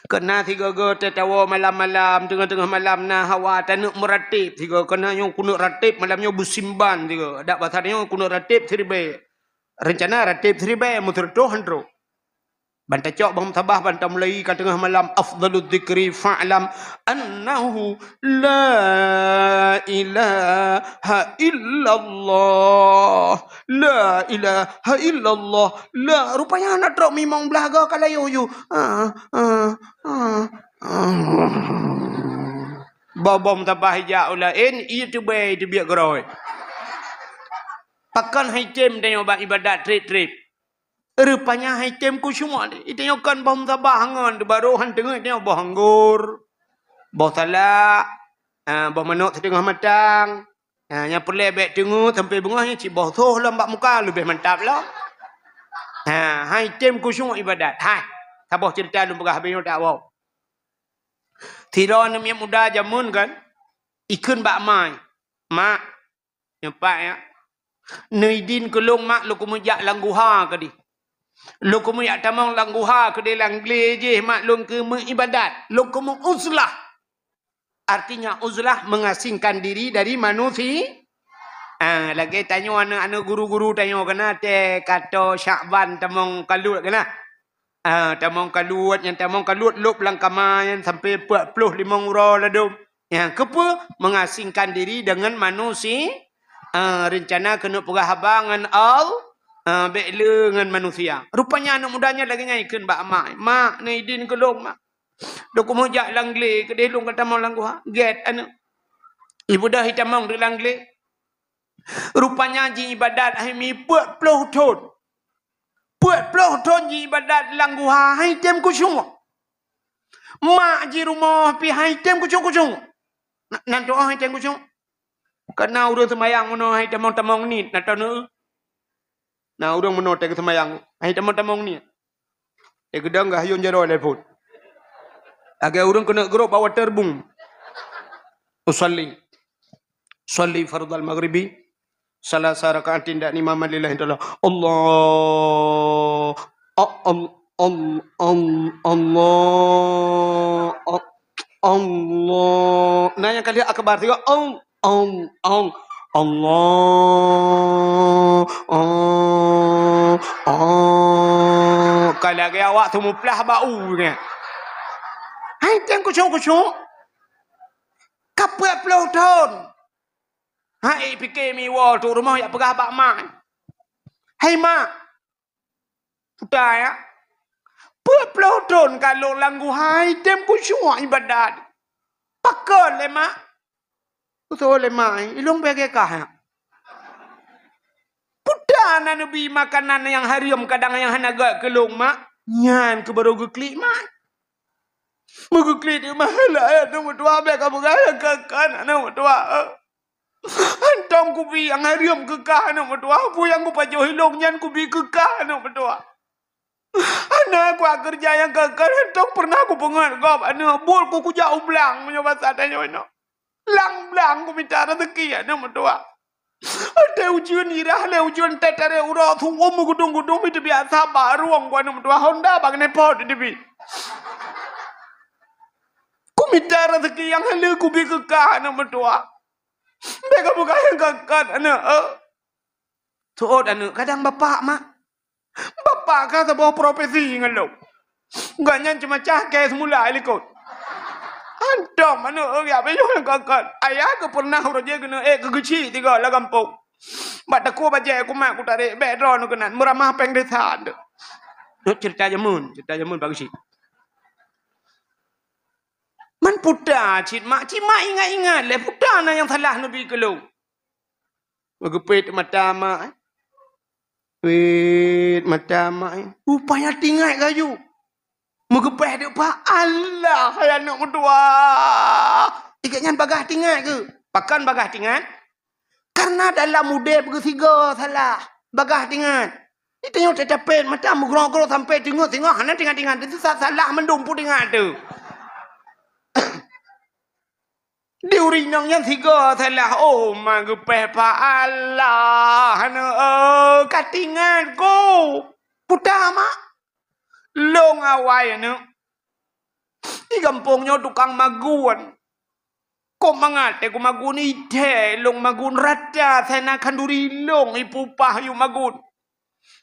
Keunan sigoe-goe teuh tawoe malam-malam, teungoh-teungoh malam na hawa taneuk meurateb sigoe. Keunan nyoe kuneuk rateb malam nyoe beusimban sigoe. Adak basa nyoe kuneuk rateb siribée. Rencana rateb siribée, meuseureutôh han trok. Ban tacok boh musabah, ban tamulai ka teungoh malam, afdhalu dzikri fa'lam annahu la ilaha illallah. La ilaha illallah. La, rupanya na trok mimong blah goe ka layu-yu. Ah, ah, ah, ah. Boh-boh musabah ijak u laén, ie teubée teubiet geurôi. Pakon hai tem tanyoe bak ibadat treb-treb. Rupanya hai tem khusyuk, itanyoe kon boh musabah ngon, baru han teungoh itanyoe boh anggor, boh salak, ah, boh manok siteungoh matang. Ah, nyang peureulée bék teungoh sampoe beungoh nyan cit boh soh lom bak muka leubeh mantap lom. Ha, hai tem khusyuk ibadat. Hai, saboh ceurita lôn peugah habéh nyoe tawoe. Sidroe aneuk miet muda jameun kan, ikheun bak ma, "Mak, nyoe pat ya, neuidin keu lôn mak, lôn keumeung jak lam guha keudeh. Lôn keumeung jak tamong lam guha keudeh, lam glé jih mak, lôn keumeung ibadat, lôn keumeung uzlah." Artinya uzlah mengasingkan diri dari manusia. Ah, lagée tanyoe aneuk-aneuk guru-guru tanyoe keunan tée ka toe Syakban tamong kaluet keunan. Ah, tamong kaluet, nyang tamong kaluet lôb lam kama nyan sampoe peuet ploh limong uroe ladôm. Nyang keupeue? Mengasingkan diri dengan manusia. Ah, rencana keuneuk peugah haba ngon Al-, Ah, bèk le ngon manusia. Rupanya aneuk muda nyan lagèe nyan ikheun bak mak, "Mak, neuidin keu lôn, Mak. Lôn keumeung jak lam glé, keudéh lôn ka tamong lam guha." "Gèt, aneuk." Ibeudôh itamong di lam glé. Rupanya jiibadat hai mi peuet ploh thon. Peuet ploh thon jiibadat lam guha, han item khusyuk. Mak jih rumoh pih han item khusyuk-khusyuk. Na, na teu'oh han item khusyuk. Ka na ureueng seumayang meunoe han itamong-tamong niet, na teu'oh neu. Na ureueng meunoe teuh geuseumayang, han itamong-tamong niet. Eh, geudong geuh hayôn jaroe lé phon. Lagèe ureueng keuneuk grob bak waterboom. Usalli. Salli fardal maghribi. Salasa raka'atin dan imaman lillahi ta'ala. Allah. A-, al-, al-, al-, Allah. A-, Allah. Nah, nyang kali akbar tiga. Al-, al-, al-, Allah. Ah, ah. Ka lagèe awak teumuplah bak u nyan. Hai, teuh khusyuk-khusyuk. Ka peuet ploh thon. Ha, eh, pike miwoe tu rumoh jak peugah bak mak. "Hai mak, puta ya. Peuet ploh thon ka lôn lam guha, han item khusyuk ibadat. Pakon lé mak?" "Khusyuk lé mak, ilôn bèe kah ya. Puta na neubi makanan nyang hareuem kadang nyang hana gèt keu lôn, Mak." Nyan keuh barô geuklik, Mak. Meugeuklik teuma, "Hai aneuk meutuah, bèk kapeugah nyang kon-kon, aneuk meutuah. Hantom kubi nyang hareuem keu kah, aneuk meutuah. Peue nyang kupajoh ilôn nyan kubi keu kah, aneuk meutuah. Hana kukeurija nyang kon-kon, hantom peureunah kupeungeut gob, aneuk. Buet ku kujak u blang, meunyoe basa tanyoe inoe. Lam blang kumita raseuki, aneuk meutuah. Watèe ujeuen irah lé ujeuen teutarek uroe, su'um meugudong-gudong, mi teubiasa bak rueng ku, aneuk meutuah. Honda bak keuneuk pot teubi. Kumita raseuki nyang haleue kubi keu kah, aneuk meutuah. Bèk kapeugah nyang kon-kon, aneuk, eh." Seuôt aneuk, kadang bapak, Mak. Bapak ka saboh profesi ngon lôn. Gobnyan ceumacah kèe seumula i likot. Hantom aneuk, eh, jak payah nyang kon-kon. Ayah keuh peureunah uroe jih keuneuk ék keu geuchik tiga lam gampông. Bak takue bajèe kumat kutarek, bèk droeneuh keunan, meuramah péng desa teuh. Nyoe ceurita jameun, ceurita jameun bak geuchik. Man puta cit mak, cit mak ingat-ingat lé, puta na nyang salah neubi keu lôn. Meugeupét mata mak, eh. Pét mata mak, eh. Rupanya teuingat laju. Meugeupéh deuk pat, "Allah, hai aneuk meutuah." Ikek nyan bagaih teuingat keuh. Pakon bagaih teuingat? Karena dalam udép geusigoe salah. Bagaih teuingat. Di tanyoe teucapét mata meugroe-groe sampai teungoh-teungoh hana teuingat-ingat. Itu sa-, salah mandum peue teuingat tu. Di ureueng inong nyan sigoe salah, oh, ma geupéh pa Allah, aneuk, oh, ka teuingat ku. Puta mak. Lôn awai aneuk. Di gampông nyoe tukang magun. Kok mangat teuh ku magun, ithèe lôn magun rata sana khanduri lôn ipupah yue magun.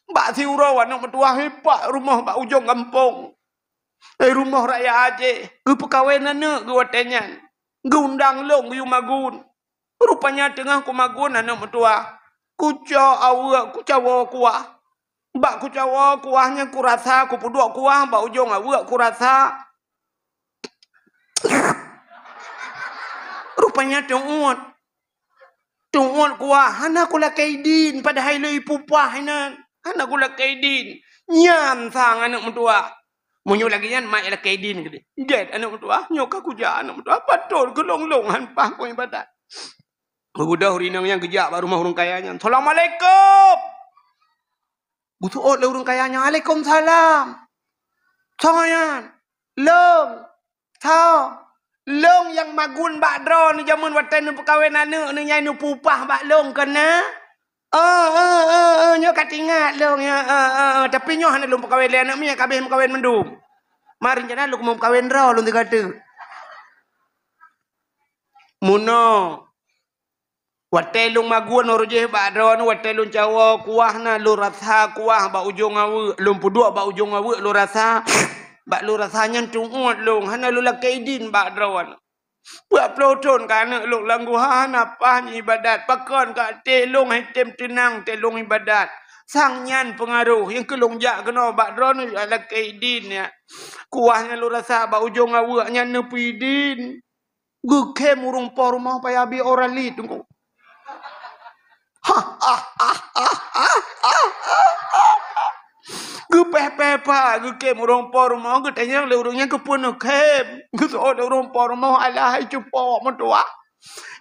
Bak siuroe aneuk meutuah ipak rumoh bak ujong gampông. Eh, rumoh raya Aceh, geupeukawen aneuk geuh watèe nyan. Geuundang lôn yue magun. Rupanya teungoh kumagun aneuk meutuah, kucok aweuek kucawoe kuah. Bak kucawoe kuah nyan kurasa, kupeuduek kuah bak ujong aweuek kurasa. Rupanya teuôt. Teuôt kuah, hana kulakèe idin, padahai lôn ipupah inan. Hana kulakèe idin. Nyan sang aneuk meutuah. Meunyoe lagèe nyan, mak ilakèe idin keudéh. Gèt aneuk meutuah, nyoe ka kujak aneuk meutuah. Patôt keu lôn-lôn han paih ku ibadat. Geubeudôh ureueng inong nyan geujak bak rumoh ureueng kaya nyan. "Assalamualaikum." Geuseuôt lé ureueng kaya nyan, "Waalaikumsalam." "Soe nyan?" "Lôn." "Soe?" "Lôn nyang magun bak droeneuh jameun watèe neupeukawen aneuk neuh nyang neupupah bak lôn kon na?" "Oh, oh, oh, oh, nyoe ka teuingat lôn, ya, oh, oh, oh. Tapi nyoe hana lôn peukawen lé aneuk miet, ka abéh meukawen mandum. Ma rencana lôn keumeung peukawen droe lôn sigoe teuk." Meunoe. Watèe lôn magun uroe jih bak droeneuh, watèe lôn cawoe kuah na, lôn rasa kuah bak ujong aweuek, lôn peuduek bak ujong aweuek, lôn rasa, bak lôn rasa nyan teuôt lôn, hana lôn lakèe idin bak droeneuh. Peuet ploh thon ka aneuk lôn lam guha hana paih ibadat, pakon ka até lôn han tem teunang teuh lôn ibadat. Sang nyan peungaroh nyang keu lôn jak keunoe bak droeneuh, ya lakée idin nyan. Kuah nyang lôn rasa bak ujong aweuëk nyan neupeuidin. Geukhém ureuëng po rumoh payah bi ora lit teungku. Geupéh-péh pa geukhém ureuëng po rumoh, geutanyong lé ureuëng nyan keupeue neukhém. Geuseuôt lé ureuëng po rumoh, alah hai cupo meutuah.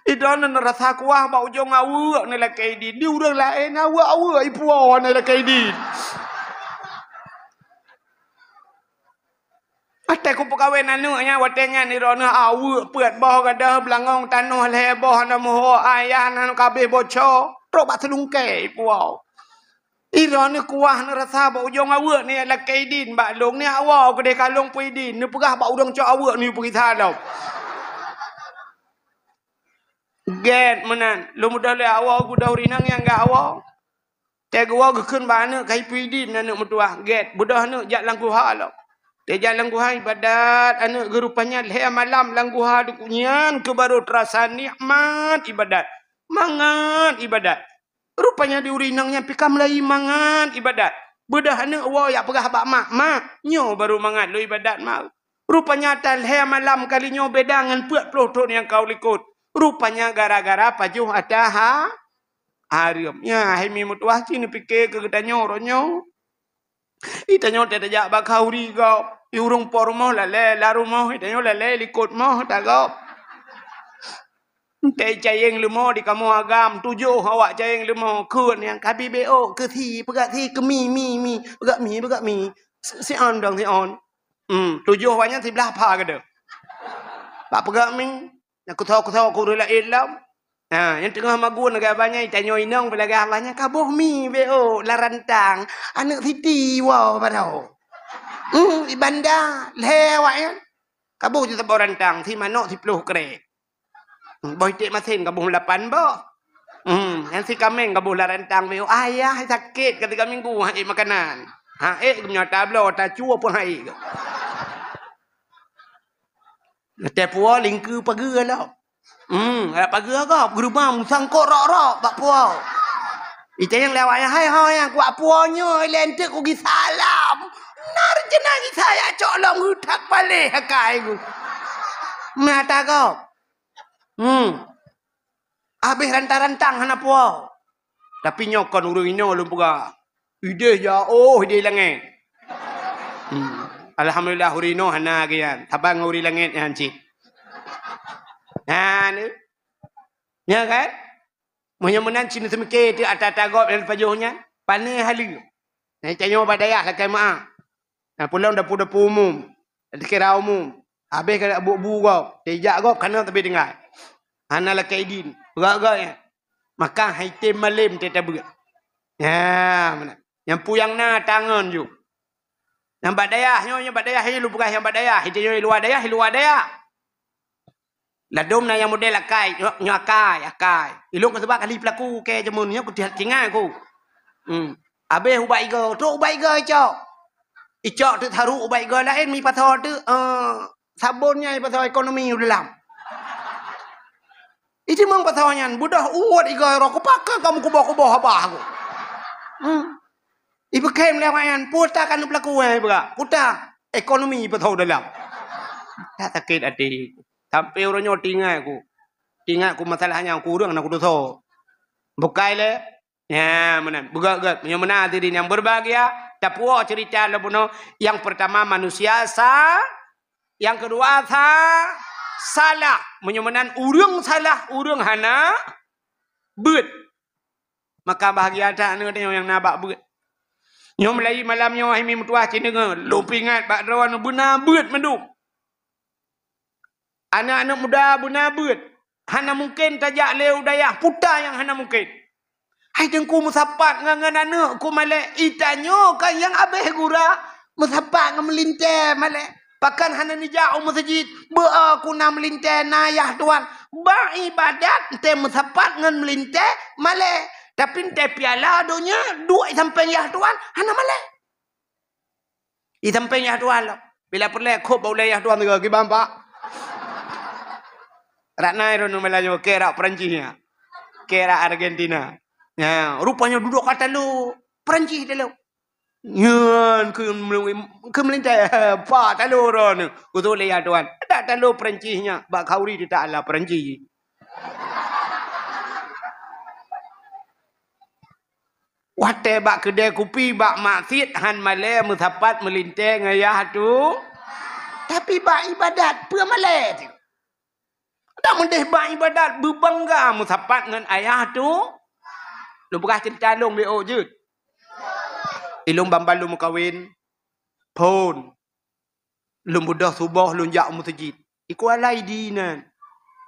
Idroeneuh neurasa kuah bak ujong aweuëk neulakée idin. Di ureuëng laén aweuëk-aweuëk ipuwoe neulakée idin. Watée kupeukawen aneuëk nyan, watée nyan droeneuh aweuëk peuet boh gadôh beulangong tanoh lhée boh na meuho ayah nan kabeh boco, trok bak seulungkée ipuwoe. Droeneuh kuah neurasa bak ujong aweuëk ni lakée idin bak lông ni awoe keudeh kalông peuidin, neupeugah bak ureuëng cok aweuëk ni peugisa lom. Gét meunan, lôn mudah lé awoe gudôh rinang nyang gak awoe. Tée geuwoe geukheun bak aneuëk ka ipeuidin aneuëk meutuah, gét, beudôh aneuëk jak lam guha lom. Tée jak lam guha ibadat, aneuëk geuh rupanya lhée malam lam guha teungku nyan keuh barô teurasa nikmat ibadat. Mangat ibadat. Rupanya di ureuëng inong nyan pih ka meulayeue mangat ibadat. Beudôh aneuëk woe jak peugah bak mak, "Mak, nyoe barô mangat lôn ibadat mak." Rupanya ata lhée malam kali nyoe beda ngon peuet ploh thon nyang ka u likot. Rupanya gara-gara pajoh ata ha-, hareuem. Nyan hai mi meutuah cit neupike keu geutanyoe uroe nyoe. Itanyoe teuh tajak bak khauri gob. I ureuëng po rumoh lalée lam rumoh, itanyoe lalée likot moh ata gob. Tée cayeng leumo di kamoe agam, tujoh awak cayeng leumo, kheun nyang kabi B O, keu si, peugah si, keu mi, mi, mi, peugah mi, peugah mi. Si, si on dong, si on. Hmm, tujoh awak nyan siblah pha keudeh. Bak peugah mi, nyang kusoe-kusoe keu ureuëng laén lom. Ha, nyang teungoh magun lagée abah nyan, itanyoe inong beulagée abah nyan, ka boh mi B O lam rantang. Aneuëk siti woe baroe. Hmm, di banda, lhée awak nyan. Ka boh ju saboh rantang, si manok siploh krek. Hmm, boh iték masen ka boh lapan boh. Hmm, nyang si kaméng ka boh lam rantang B O. Ayah sakét ka tiga minggu han ék makanan. Han ék geumeunyoe tabloe, tacue pun han ék. Watée puwoe lingkeue pageue lom. Hmm, rab pageue gob, geureubang meusangkot rok-rok bak puwoe. Itanyong lé awak nyan, "Hai ho nyang kuat puwoe nyoe, ilée eunteuk kugisa lom." Na reuncana gisa jak cok lom, geuthat paléh akai ku. Meunan ata gob. Hmm. Habéh rantang-rantang hana puwoe. Tapi nyoe kon ureuëng inoe lôn peugah. Ideh jaoh, ideh langét. Hmm. Alhamdulillah, ureuëng inoe hana lagée nyan. Saban ngon ureuëng langét nyan cit. Nah, ni. Nya kan? Meunyoe meunan cit neuseumiké teuk ata-ata gob nyang pajoh nyan. Pané haleue. Nah, tanyoe bak dayah lakée meuáh. Nah, pulang dapu-dapu umum. Dikira umum. Habéh ka bu-bu gob. Tijak gob kana tapi tinggai. Hana lakée idin. Peugah-peugah nyan. Maka hai tem malem teutabeuet. Nya, meunan. Nyang puyang na tangon ju. Nyang bak dayah nyoe, nyang bak dayah, ilôn peugah nyang bak dayah, itu nyoe luwa dayah, luwa dayah. Ladom na nyang model akai, nyoe, nyoe akai, akai. Ilôn keusabab kali peulaku ke jameun nyoe ku tihat tinggai ku. Hmm. Habéh ubak igo, trok ubak igo icok. Icok teuk saru ubak igo laén mi pasoe teuk, eh, sabon nyang ipasoe ekonomi u dalam. Itimang pasoe nyan, beudôh uwot igo roh kupaka kamu kuboh-kuboh abah ku. Hmm. Ipeukém lé awak nyan, puta kan peulaku hai beuga. Puta ekonomi ipasoe u dalam. Dak sakét até. Sampai uroe nyoe tingat ku. Tingat ku masalah nyan ku ureuëng na kutusoe. Bukai lé. Nya, meunan. Beugét-gét. Meunyoe meunan hadirin yang berbahagia, tapuwoe cerita lom bunoe. Yang pertama manusia sa-, yang kedua sa-, salah. Meunyoe meunan ureuëng salah, ureuëng hana beuet. Maka bahagia that aneuk tanyoe nyang na bak beuet. Nyoe meulayi malam nyoe hai mi meutuah cit deungoe, lôn peuingat bak droeneuh beuna beuet mandum. Aneuk-aneuk muda beuna beuet. Hana mungken tajak lé u dayah puta nyang hana mungken. Hai teungku meusapat ngon, ngon aneuk ku malée, itanyoe kan nyang abéh gura meusapat ngon meulintée malée. Pakon hana neujak u meuseujid, beu-o ku na meulintée na yah tuan. Bak ibadat teuh meusapat ngon meulintée malée. Tapi teuh piala donya duek i sampéng yah tuan hana malée. I sampéng yah tuan lom. Bila peureulée khôb bak ulée yah tuan sigoe, kiban pak. Rak nai droeneuh malam nyoe, keu rak Perancis nyan. Keu rak Argentina. Nya, rupanya dudoe ka talo. Perancis talo. Nyan keu, keu meulintèe, pa talo droeneuh. Kutô lé ya tuan. Dak talo Perancis nyan, bak khauri teutak Allah Perancis. Watèe bak keudè kupi bak maksiet han malèe meusapat meulintèe ngon yah tu. Tapi bak ibadat peue malèe tu? Dak meudeh bak ibadat beubangga meusapat ngon ayah tu. Lôn peugah ceurita lôn beuôt jeuet. Ilôn ban-ban lôn meukawen. Phôn. Lôn beudôh suboh lôn jak u meuseujid. Di Kuala Idi nan.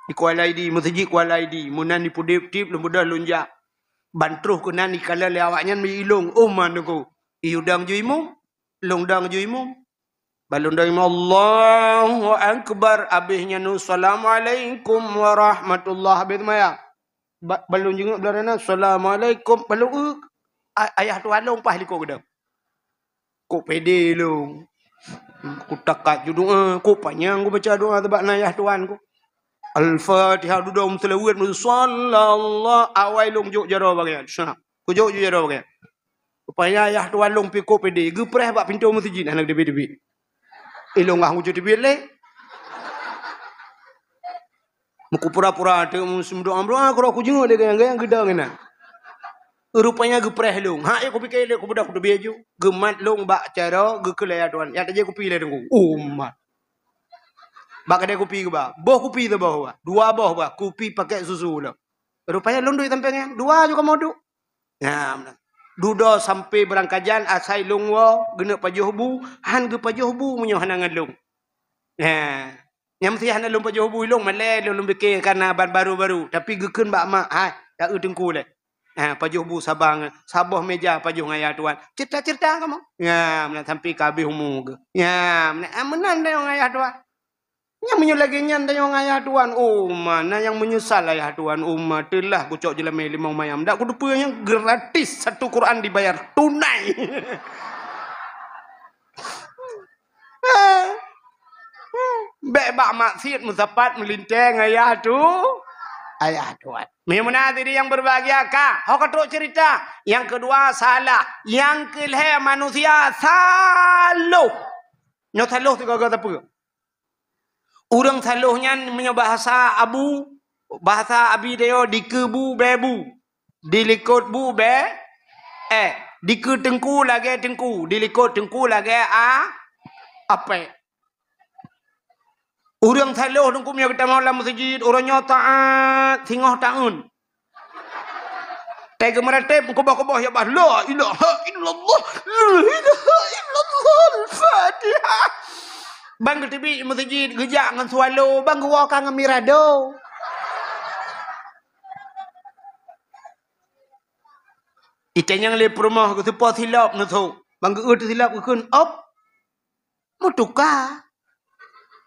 Di Kuala Idi, meuseujid Kuala Idi. Meunan di Pudip-Pudip lôn beudôh lôn jak. Ban troh keunan ikalon lé awaknyan meuilôn, "Oh, man Teungku, i udang ju imum, lôn dang ju imum." Ban lôn dang imum, "Allahu Akbar." Abéh nyan, "Assalamualaikum warahmatullah." Abéh seumayang. Ba-, ban lôn jingok blah na, "Assalamualaikum." Ban lôn, "Eh, a-, ayah tuan lôn paih likot keudang." Kok pede lôn. Kutakat ju doa, kok panyang kubaca doa sabab na ayah tuan ku. Al-Fatihah dudoe meuseulaweuet, meusallallahu, awai lôn jok jaroe bagian. Sa, kujok ju jaroe bagian. Rupanya ayah tuan lôn pi kok pede, geupreh bak pintoe meuseujid hana geuteubiet-teubiet. Ilôn ngah ngucut teubiet lé. Meukupura-pura teuk meudoa-doa, kura kujingeuk lé gayang-gayang geudong inan. Rupanya geupreh lôn. Hak, eh, kupike lé, kubeudôh kuteubiet ju. Geumat lôn bak jaroe, geukheun lé ayah tuan. Ya tajak kupi lé Teungku. Oh, mat. Bak keudè kupi geuba. Boh kupi saboh bah. Dua boh bah. Kupi pakèk susu lom. Rupanya lôn duek sampéng nyan. Dua ju kamoe duek. Nah, meunan. Dudoe sampoe beurangkajan asai lôn woe geuneuk pajoh bu, han geupajoh bu meunyoe hana ngon lôn. Nah, nyang meusti hana lôn pajoh bu ilôn malèe lôn, lôn pike kana ban baru-baru, tapi geukheun bak mak, "Hai, ta eu Teungku lé." Ha, pajoh bu saban, saboh meja pajoh ngon ayah tuan. Ceurita-ceurita kamoe. Nya, meunan sampoe ka habéh umu geuh. Nya, meunan, ah, meunan tanyoe ngon ayah tuan. Nyang meunyoe lagèe nyan tanyoe ngon ayah tuan, oh, mana nyang meunyeusal ayah tuan, oh, ma teulah kucok jeulamèe limong mayam. Dak kuteupeue nyang gratis satu Quran dibayar tunai. Bèk bak maksiet meusapat meulintèe ngon ayah tu, ayah tuan. Meunyoe meunan hadirin yang berbahagia ka, ho ka trok cerita. Yang kedua, salah. Yang keulhèe, manusia saloh. Nyoe saloh sigoe-goe sapeue? Ureueng saloh nyan meunyoe bahasa Abu, bahasa Abi tanyoe dikeue bu bèe bu, dilikot bu bèe, eh, dikeue teungku lagèe teungku, dilikot teungku lagèe a, apèe. Ureueng saloh teungku meunyoe geutamong lam meuseujid, uroe nyoe taat, singoh taeun. Teuka meuratéb, meukeubah-keubah ya bah, "La ilaha illallah, la ilaha illallah, Al-Fatihah." Ban geuteubiet meuseujid, geujak ngon swallow, ban geuwoe ka ngon mirado. Itanyong lé peurumoh geuseupôt silop neusok, ban geuôt silop geukheun, "Op." Meutuka.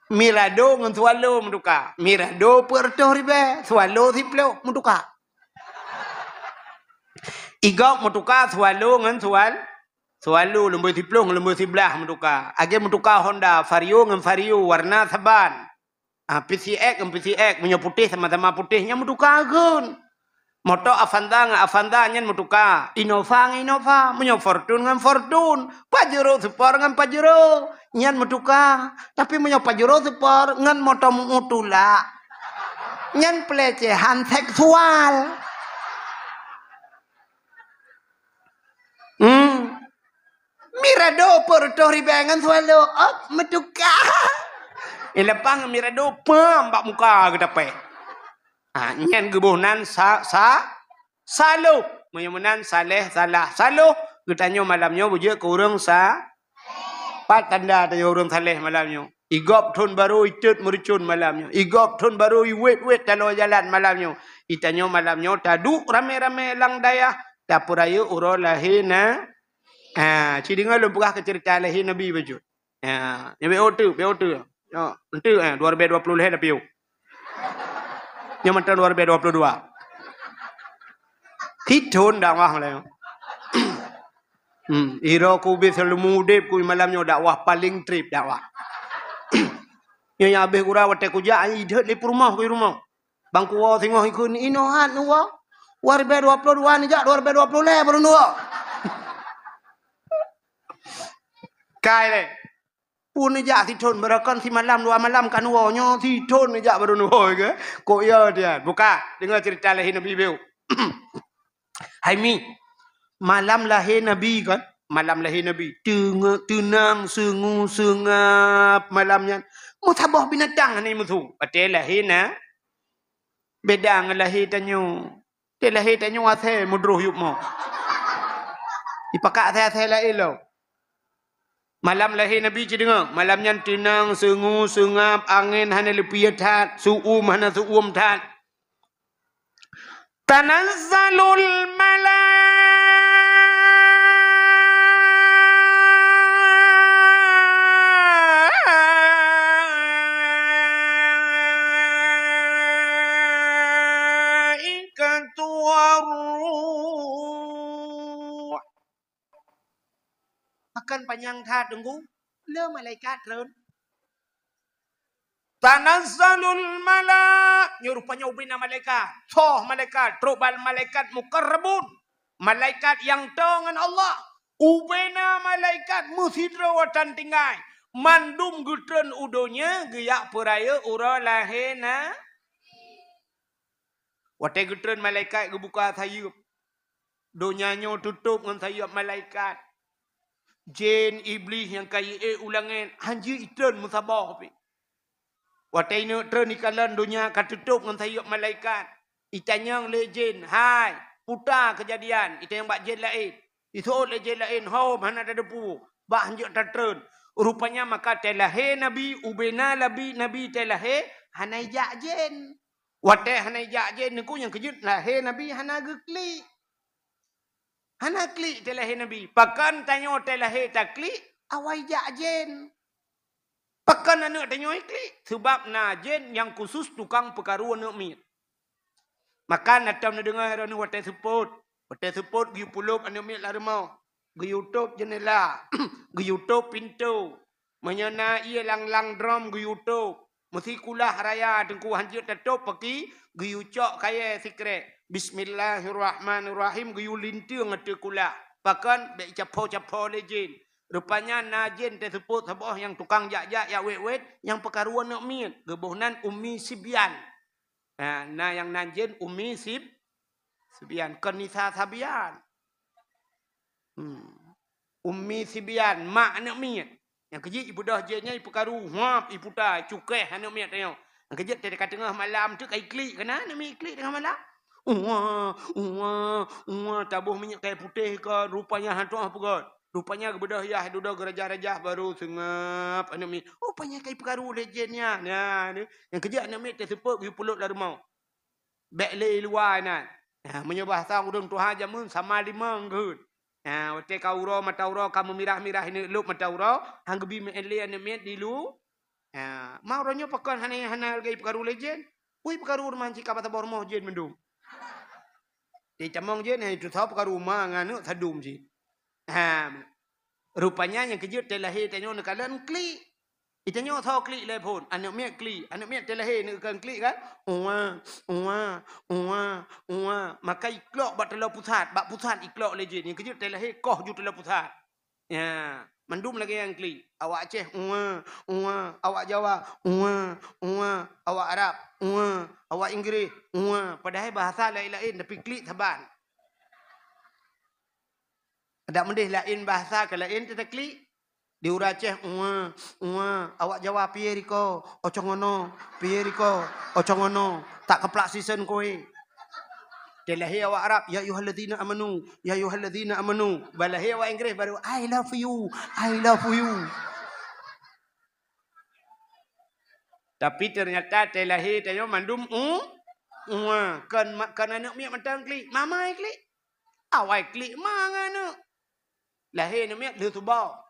Mirado ngon swallow meutuka. Mirado peuet reutôh ribèe, swallow siplôh meutuka. Igop meutuka swallow ngon swal-, swallow, lumbôi siplôh ngon lumbôi siblaih meutuka. Lagèe meutuka Honda Vario ngon Vario, warna saban. Ah, P C X ngon P C X, meunyoe putéh sama-sama putéh, nyan meutuka kheun. Moto Avanza ngon Avanza nyan meutuka, Innova ngon Innova, meunyoe Fortuner ngon Fortuner, Pajero Sport ngon Pajero, nyan meutuka. Tapi meunyoe Pajero Sport ngon moto meu-, tulak, nyan pelecehan seksual. Hmm. Mirado peuet reutôh ribèe ngon swallow, op, meutuka. Ileupah ngon mirado, pam, bak muka geutapèe. Ha, nyan geuboh nan sa-, sa-, saloh. Meunyoe meunan saléh, salah. Saloh, geutanyoe malam nyoe beujeuet keu ureueng sa-, pat tanda tanyoe ureueng saléh malam nyoe. Igop thon barô itot meureucon malam nyoe. Igop thon barô iwét-wét taloe jalan malam nyoe. Itanyoe malam nyoe taduek ramé-ramé lam dayah, tapeurayeuk uroe lahé na-, ha, ci deungoe lôn peugah keu ceurita lahé Nabi bacut. Ha, nyoe bèk oteuk, bèk oteuk. Nyoe, enteuk, eh, dua ribèe dua ploh lhèe tapiôh. Nyoe mantong dua ribèe dua ploh dua. Sithon dakwah malam nyoe. Hmm, uroe ku ubé seuleumu udép ku malam nyoe dakwah paléng trép dakwah. Nyoe nyang abéh gura watèe kujak, idhôt lé peurumoh ku rumoh. Ban kuwoe singoh ikheun, inoe hat neuwoe. Dua ribèe dua ploh dua neujak, dua ribèe dua ploh lhèe baru neuwoe. Kai lé. Pun neujak sithon, barokon simalam dua malam kan woe, nyoe sithon neujak baru neuwoe ke? Kok ya dia? Buka, deungoe cerita lahé Nabi beu. Hai Mi, malam lahé Nabi kan? Malam lahé Nabi, teunge-, teunang, seungue, seungab malam nyan. Meusaboh binatang hana meusu. Watée lahé na, beda ngon lahé tanyoe. Watée lahé tanyoe asée meudroh yup mo. Ipakat asée-asée laén lom. Malam lahé Nabi cit deungoe, malam nyan teunang, seungue, seungab, angén hana leupie that, seuuem hana seuuem that. Tanazzalul malaikatu war-ruh. Pakon panyang that, Teungku? Le malaikat treun. Tanazzalul mala-, nyoe rupanya ubena malaikat. Soe malaikat, trok bak malaikat muqarrabun. Malaikat nyang toe ngon Allah. Ubena malaikat meusidroe watée tinggai. Mandum geutreun u donya geujak peurayeuk uroe lahé na. Watée geutreun malaikat geubuka sayeuep. Donya nyoe tutôp ngon sayeuep malaikat. Jén, Iblih nyang ka jiék u langét, hana jeuet itreun meusaboh pih. Watée ineuk treun ikalon donya ka tutôp ngon sayeuep malaikat. Itanyong lé jén, "Hai, peue keujadian?" Itanyong bak jén laén. Iseuôt lé jén laén, "Hom, hana tateupeue, bah hana jeuet tatreun." Rupanya maka watée lahé Nabi, ubena Nabi, Nabi watée lahé, hana ijak jén. Watée hana ijak jén, Teungku, nyang keujeuet lahé Nabi hana geuklik. Hana klik watée lahé Nabi. Pakon tanyoe watée lahé taklik, awai jak jén. Pakon aneuk tanyoe klik? Seubab na jén nyang khusus tukang peukaru aneuk miet. Maka na tom neudeungoe droeneuh watée seupôt. Watée seupôt geuyue pulop aneuk miet lam rumoh. Geuyue tôp jeunela. Geuyue tôp pintoe. Meunyoe na ié lang-lang drom geuyue tôp, meusi kulah raya Teungku, hana jeuet tatôp paki, geuyue cok kayée sikrék. Bismillahirrahmanirrahim, geuyue linteung ateueh kulah. Pakon? Bék icapo-capo lé jén. Rupanya na jén teuseupôt saboh nyang tukang jak-jak, jak wét-wét, nyang peukaru aneuk miet. Geuboh nan Ummi Sibyan. Ha, na nyang nan jén Ummi Sib-, Sibyan, kon Nisa Sabian. Hmm. Ummi Sibyan, mak aneuk miet. Nyang keujeuet ibeudôh jén nyan ipeukaru, huap, iputa, icukéh aneuk miet tanyoe. Nyang keujeuet teuka teungoh malam teuk ka iklik, keunan aneuk miet iklik teungoh malam. Uwa, uwa, uwa, taboh minyeuk kayée putéh kon, rupanya hana tu'oh peugét. Rupanya geubeudôh yah dudoe geurajah-rajah baru seungab aneuk miet. Rupanya ka ipeukaru lé jén nyan. Nah, ni. Nyang keujeuet aneuk miet teuseupôt geupulop lam rumoh. Bék lé i luwa inan. Ha, meunyoe bahasa ureuëng tuha jameun sama limong geuh. Ha, watée ka uroe mata uroe ka meumirah-mirah ineuk lôb mata uroe, han geubi meu'én lé aneuk miet di lu. Ha, ma uroe nyoe pakon hana, hana lagée ipeukaru lé jén. Ui, peukaru rumoh cit ka bak saboh rumoh jén mandum. Di tamong jén, hai, tusoe peukaru ma ngon aneuk sadum cit. Ha, rupanya nyang keujeuet watée lahé tanyoe neukalon klik. Itanyoe soe klik lé phon, aneuk miet klik, aneuk miet watée lahé neukon klik kan? Uwa, uwa, uwa, uwa. Maka iklok bak taloe pusat, bak pusat iklok lé jén. Nyang keujeuet watée lahé koh ju taloe pusat. Ya, mandum lagée nyang klik. Awak Aceh, uwa, uwa. Awak Jawa, uwa, uwa. Awak Arab, uwa. Awak Inggréh, uwa. Padahai bahasa laén-laén, tapi klik saban. Adak meudeh laén bahasa keu laén teutaklik. Di ureuëng Aceh, "Uwa, uwa." Awak Jawa, "Piye riko?" "Ocong ono." "Piye riko?" "Ocong ono." Tak keuplak sisen kue. Di lahé awak Arab, "Ya ayyuhalladzina amanu, ya ayyuhalladzina amanu." Bak lahé awak Inggréh baru, "I love you, I love you." Tapi ternyata di lahé tanyoe mandum u, uwa. Kon ma-, kon aneuk miet mantong klik, mama klik. Awai klik ma ngon aneuk. Lahé aneuk miet lheueh suba.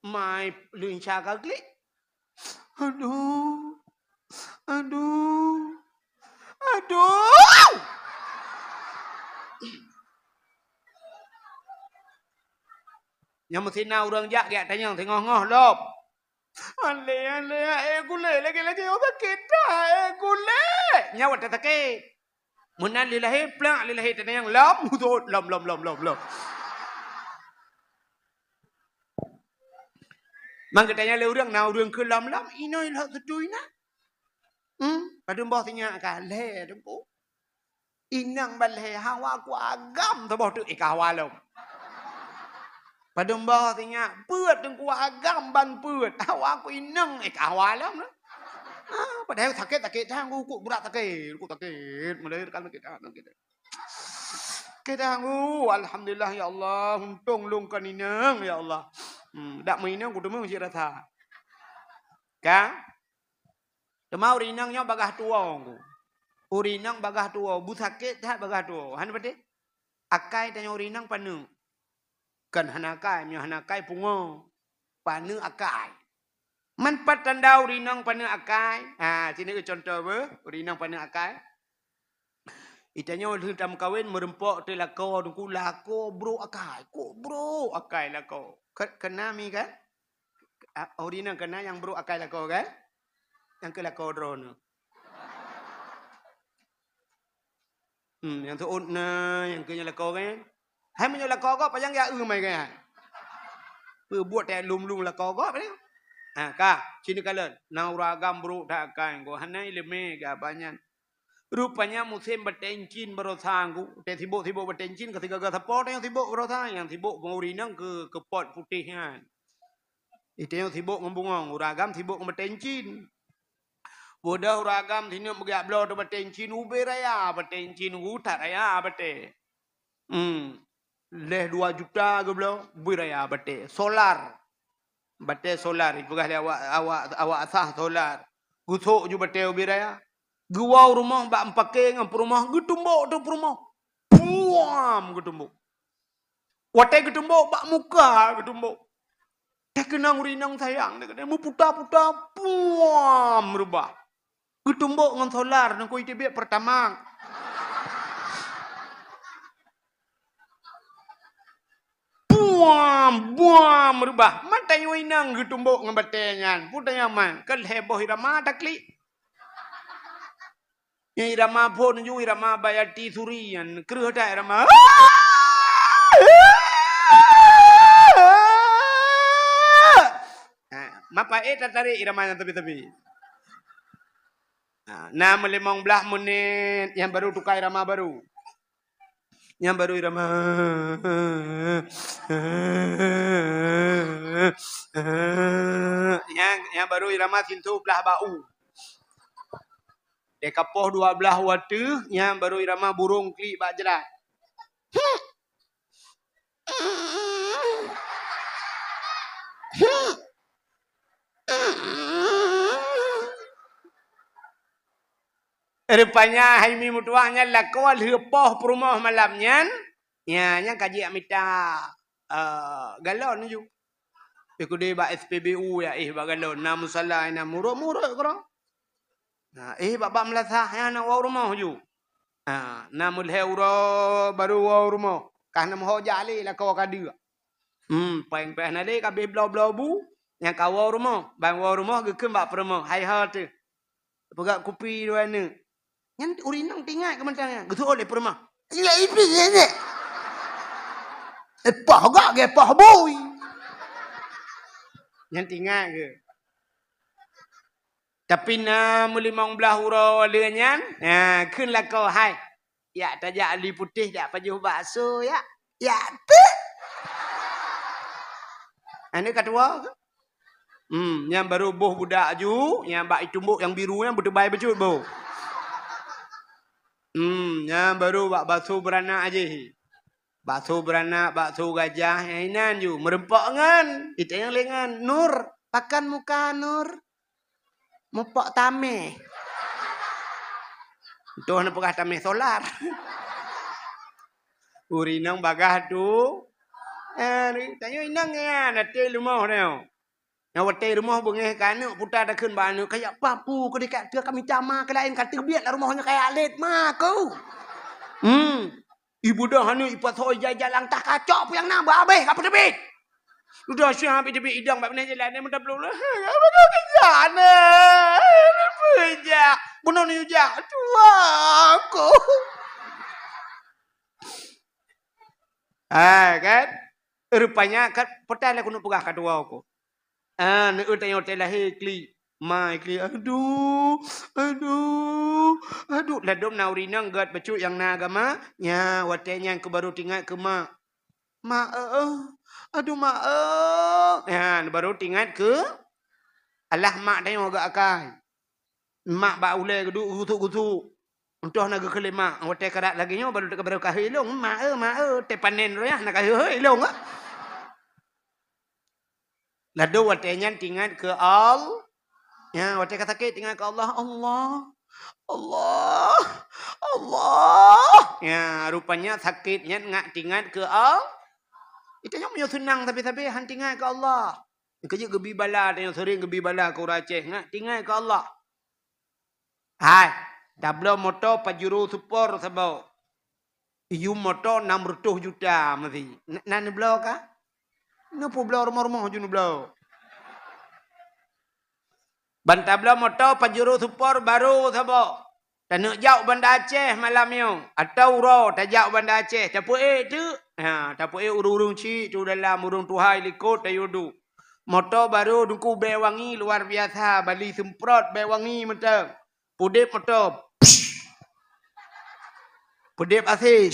Mai lheueh insya ka klik. Aduh. Aduh. Aduh. Nyang meusinan ureuëng jak geutanyong teungoh-ngoh lom. Alé, alé, aé gulé lagée-lagée nyang sakét that, aé gulé. Nyan watée sakét. Meunan lé lahé, plak lé lahé, teunang lom, lom, lom, lom, lom, lom. Man geutanyoe lé ureuëng, na ureuëng keu lom-lom, inong ilhok seutui na. Hmm, padum boh sinyak ka lhée teungku. Inong ban lhée, hawa ku agam saboh teuk, eh, ka hawa lom. Padum boh sinyak peuet teungku, agam ban peuet, hawa ku inong, eh, ka hawa lom. Ah, padahai sakét-sakét that, ku brat sakét, ku sakét, mulai kan sakét that, sakét that. Sakét that, ku, alhamdulillah ya Allah, untông lôn kon inong ya Allah. Hmm, dak meuinong ku teumé cit rasa. Ka? Teuma ureuëng inong nyoe bagaih tuwoe ku. Ureuëng inong bagaih tuwoe, beusakét that bagaih tuwoe. Hana patéh? Akai tanyoe ureuëng inong paneuk. Kon hana akai, meunyoe hana akai pungo. Paneuk akai. Man pat tanda ureuëng inong paneuk akai? Ha, sinoe contoh beuh, ureuëng inong paneuk akai. Itanyoe lheueh tameukawen meureumpok teu lakoe teungku, lakoe brok akai. Kok brok akai lakoe? Ke-, keuna mi kan? A, ureuëng inong keuna nyang brok akai lakoe kan? Nyang keu lakoe droeneuh. Hmm, nyang seuôt na, nyang keu nyang lakoe kan? Hai meunyoe lakoe gob, pajan geujak eu mai kan? Peubuet teuh lom-lom lakoe gob ni. Ha, ka, sinoe kalon. Na ureuëng agam brok that akai, gob hana ileumé geuh banyan. Rupanya musém batée incin baroesa ku, teuh sibok-sibok batée incin, ka sigaga sapo teuh nyang sibok baroesa, nyang sibok ngon ureuëng inong keu, keu pot putéh nyan. Itée nyoe sibok ngon bungong, ureuëng agam sibok ngon batée incin. Bodoh ureuëng agam sineuk meugeuyak bloe teuh batée incin, ubé raya batée incin, utat raya batée. Hmm. Lhée dua juta geubloe, ubé raya batée. Solar. Batée solar, ipeugah lé awak, awak, awak asah solar. Geusok ju batée ubé raya. Geuwoe u rumoh bak meupaké ngon peurumoh, geutumbok teuh peurumoh. Puam geutumbok. Watée geutumbok bak muka geutumbok. Teuh keunong ureuëng inong sayang, teuh keunong meuputa-puta, puam reubah. Geutumbok ngon solar, nangkoi teubiet Pertamax. Puam, buam reubah. Man tanyoe inong geutumbok ngon batée nyan. Peue tanyoe man, ka lhée boh irama taklik. Nyang irama phon ju irama Bayati Suri nyan, kreueh that irama. Ha, mapa ék tatarék irama nyan teubit-teubit. Ha, na meulimong blaih menit, nyan baru tuka irama baru. Nyan baru irama. Nyan, nyan baru irama sintoe blaih bak u. Teuka poh dua blaih u ateueh, nyan baru irama burông klik bak jrat. Rupanya hai mi meutuah nyan lakoe lheueh poh peurumoh malam nyan, nyan, nyan ka jijak mita, eh, galon ju. Ikudi bak S P B U ya, eh, bak galon, na musala, na murot-murot keudroe. Na, eh, bak, bak meulasah, nyan na woe u rumoh ju. Ha, na meulhée uroe baru woe u rumoh. Ka na meuho jak lé lakoe ka deuk. Hmm, péng pih na lé ka abéh bloe-bloe bu, nyang ka woe u rumoh. Ban woe u rumoh geukheun bak peurumoh, "Hai ho teuh. Peugöt kupi dua neuk." Nyan ureueng inong teuingat keu mantong nyan. Geuseuôt lé peurumoh. "Nyan ipi nyan, nyan?" "Eh, poh gak ge poh bui." Nyan teuingat keu. Tapi na meulimong blaih uroe lheueh nyan, ha, kheun lakoe, "Hai, jak tajak li putéh jak pajoh bakso, jak." "Jak teuk." Aneuk ka tuwoe. Hmm, nyan baru boh budak aju, nyan bak itumbok nyang biru nyan beuteubai bacut boh. Hmm, nyan baru bak bakso beuranak jih. Bakso beuranak, bakso gajah, nyang inan ju, meureumpok ngon, itanyong lé ngon, "Nur, pakon muka Nur?" "Mupok tameh." Toh na peugah tameh solar. Ureueng inong bagaih tu. Eh, tanyoe inong nyan, até leumoh nyoe. Nyang watèe rumoh beungèh keu aneuk, puta takheun bak aneuk, "Kajak papu keu dikat teuh kami cama keu laén ka teubiet lam rumoh nyoe kajak lét ma ku." Hmm. Ibeudôh aneuk ipasoe ija-ija lam tah kacok peue nyang na beuhabéh ka peuteubiet. Dudoe syah pih teubiet idong bak binéh jalan, meutabloe, "Apa kau kejak na? Peue jak? Bunoe neujak tuha ku." Ha, kan? Rupanya kan, peue lé keuneuk peugah ka tuha ku. Ah, neueu tanyoe watée lahé klik. Ma klik, "Aduh, aduh, aduh." Ladôm na ureueng inong gét bacut nyang na agama, nya watée nyan keu baru teuingat keu mak. "Mak, eh, eh. Aduh, mak, eh." Nya, baru teuingat keu alah mak tanyoe gét akai. Mak bak ulée geuduek gusuk-gusuk. Untôh na geukheun lé mak, watée karab lagée nyoe baru teuka baru kahé lôn, "Mak, eh, mak, eh." Teupanen roh nyan na kahé-hé lôn, eh. Ladôm watée nyan teuingat keu Al-, nya, watée ka sakét teuingat keu Allah, "Allah, Allah, Allah." Nya, rupanya sakét nyan ngat teuingat keu Al-, Ita nyoe meunyoe seunang sabe-sabe han teuingat keu Allah. Keujeuet geubi bala, tanyoe sering geubi bala keu ureueng Aceh, ngat teuingat keu Allah. Hai, tabloe moto Pajero Sport saboh. Iyum moto enam ratus juta meusi. Na, na neubloe ka? Neupubloe rumoh-rumoh ju neubloe. Ban tabloe moto Pajero Sport baru saboh. Taneuk jak u Banda Aceh malam nyoe, atawa uroe tajak u Banda Aceh, tapeuék teuk. Ha, tapeuék ureueng-ureueng chik tu dalam, ureueng tuha i likot tayue duek. Moto baru Teungku, bèe wangi luar biasa, bali seumprot bèe wangi mantong. Peudép moto. Peudép asèe.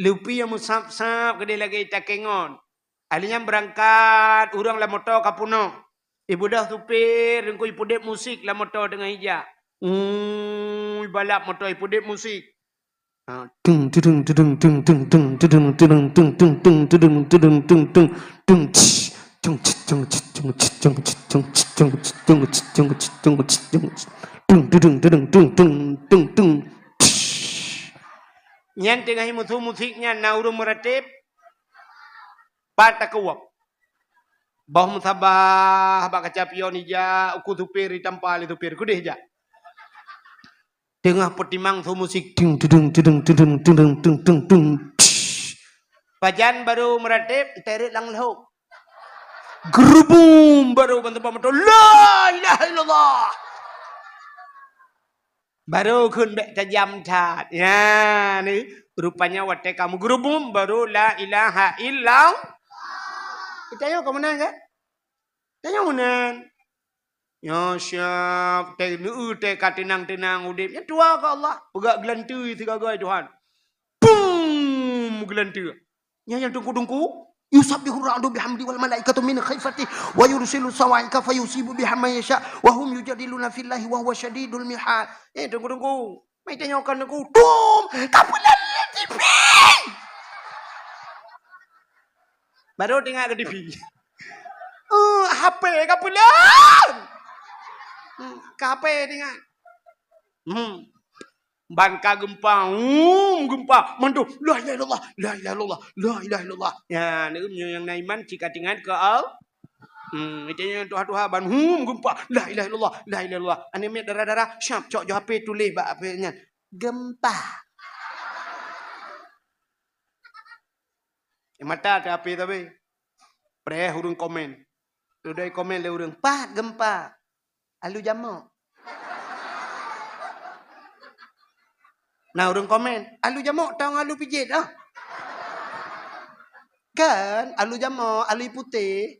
Lupi nyang meusab-sab keudéh lagèe ita kèe ngon. Ahli nyan beurangkat, ureueng lam moto ka peunoh. Ibeudôh supir, Teungku, ipeudép musik lam moto teungoh ijak. Ui, balap moto ipeudép musik. Ha, tung, tudung, tudung, tung, tung, tung, tudung, tudung, tung, tung, tung, tudung, tudung, tung, tung, tung, tsh, tung, tsh, tung, tsh, tung, tsh, tung, tsh, tung, tsh, tung, tsh, tung, tsh, tung, tsh, tung, tsh, tung, tsh, tung, tsh, tung, tudung, tudung, tung, tung, tung, tsh. Nyan teungoh imusu musik nyan na ureueng meuratéb, pat takeuwab. Boh meusabah bak kaca pion ijak, uku supir itampa lé supir, keudéh jak. Teungoh peutimang su musik, ting, tudung, tudung, tudung, tudung, tung, tung, tung, tsh. Pajan baru meuratéb, teuret lam lhok. Geurubum, baru ban teubang moto, "La ilaha illallah." Baru kheun bèk tajam that. Nya, ni, rupanya watèe ka meugeurubum, baru la ilaha illallah. Tanyoe ka meunan, kan? Tanyoe meunan. Nyoe siab, teuneuk, teuka teunang-teunang udép. Nyan tuha keu Allah. Peugah geulanteue sigoe-goe Tuhan. Pum! Geulanteue. Nyan nyang teungku-teungku. Yusabbihu ra'du bihamdi wal malaikatu min khifati wa yursilu sawa'iqa fayusibu biha man yasha wa hum yujadiluna fillahi wa huwa syadidul mihal. Eh, teungku-teungku. Mai tanyoe keu teungku. Tum! Ka peuleueh T V! Baru teuingat keu T V. Eh, H P ka peuleueh! Hmm, ka H P teuingat. Hmm. Ban ka geumpa, um, geumpa, mandum, "La ilaha illallah, la ilaha illallah, la ilaha illallah." Ya, nyoe nyang na iman cit ka teuingat keu Allah. Hmm, itu nyang tuha-tuha ban, hum, geumpa, "La ilaha illallah, la ilaha illallah." Aneuk miet dara-dara, siap cok jo H P tuléh bak H P nyan. Geumpa. Eh, mata teuh H P tapi. Preh ureueng komen. Sudah komen lé ureueng, "Pat geumpa." Alu jamok. Nah, ureueng komen, "Alu jamok tong alu pijet ah." Kan, alu jamok, alu putéh.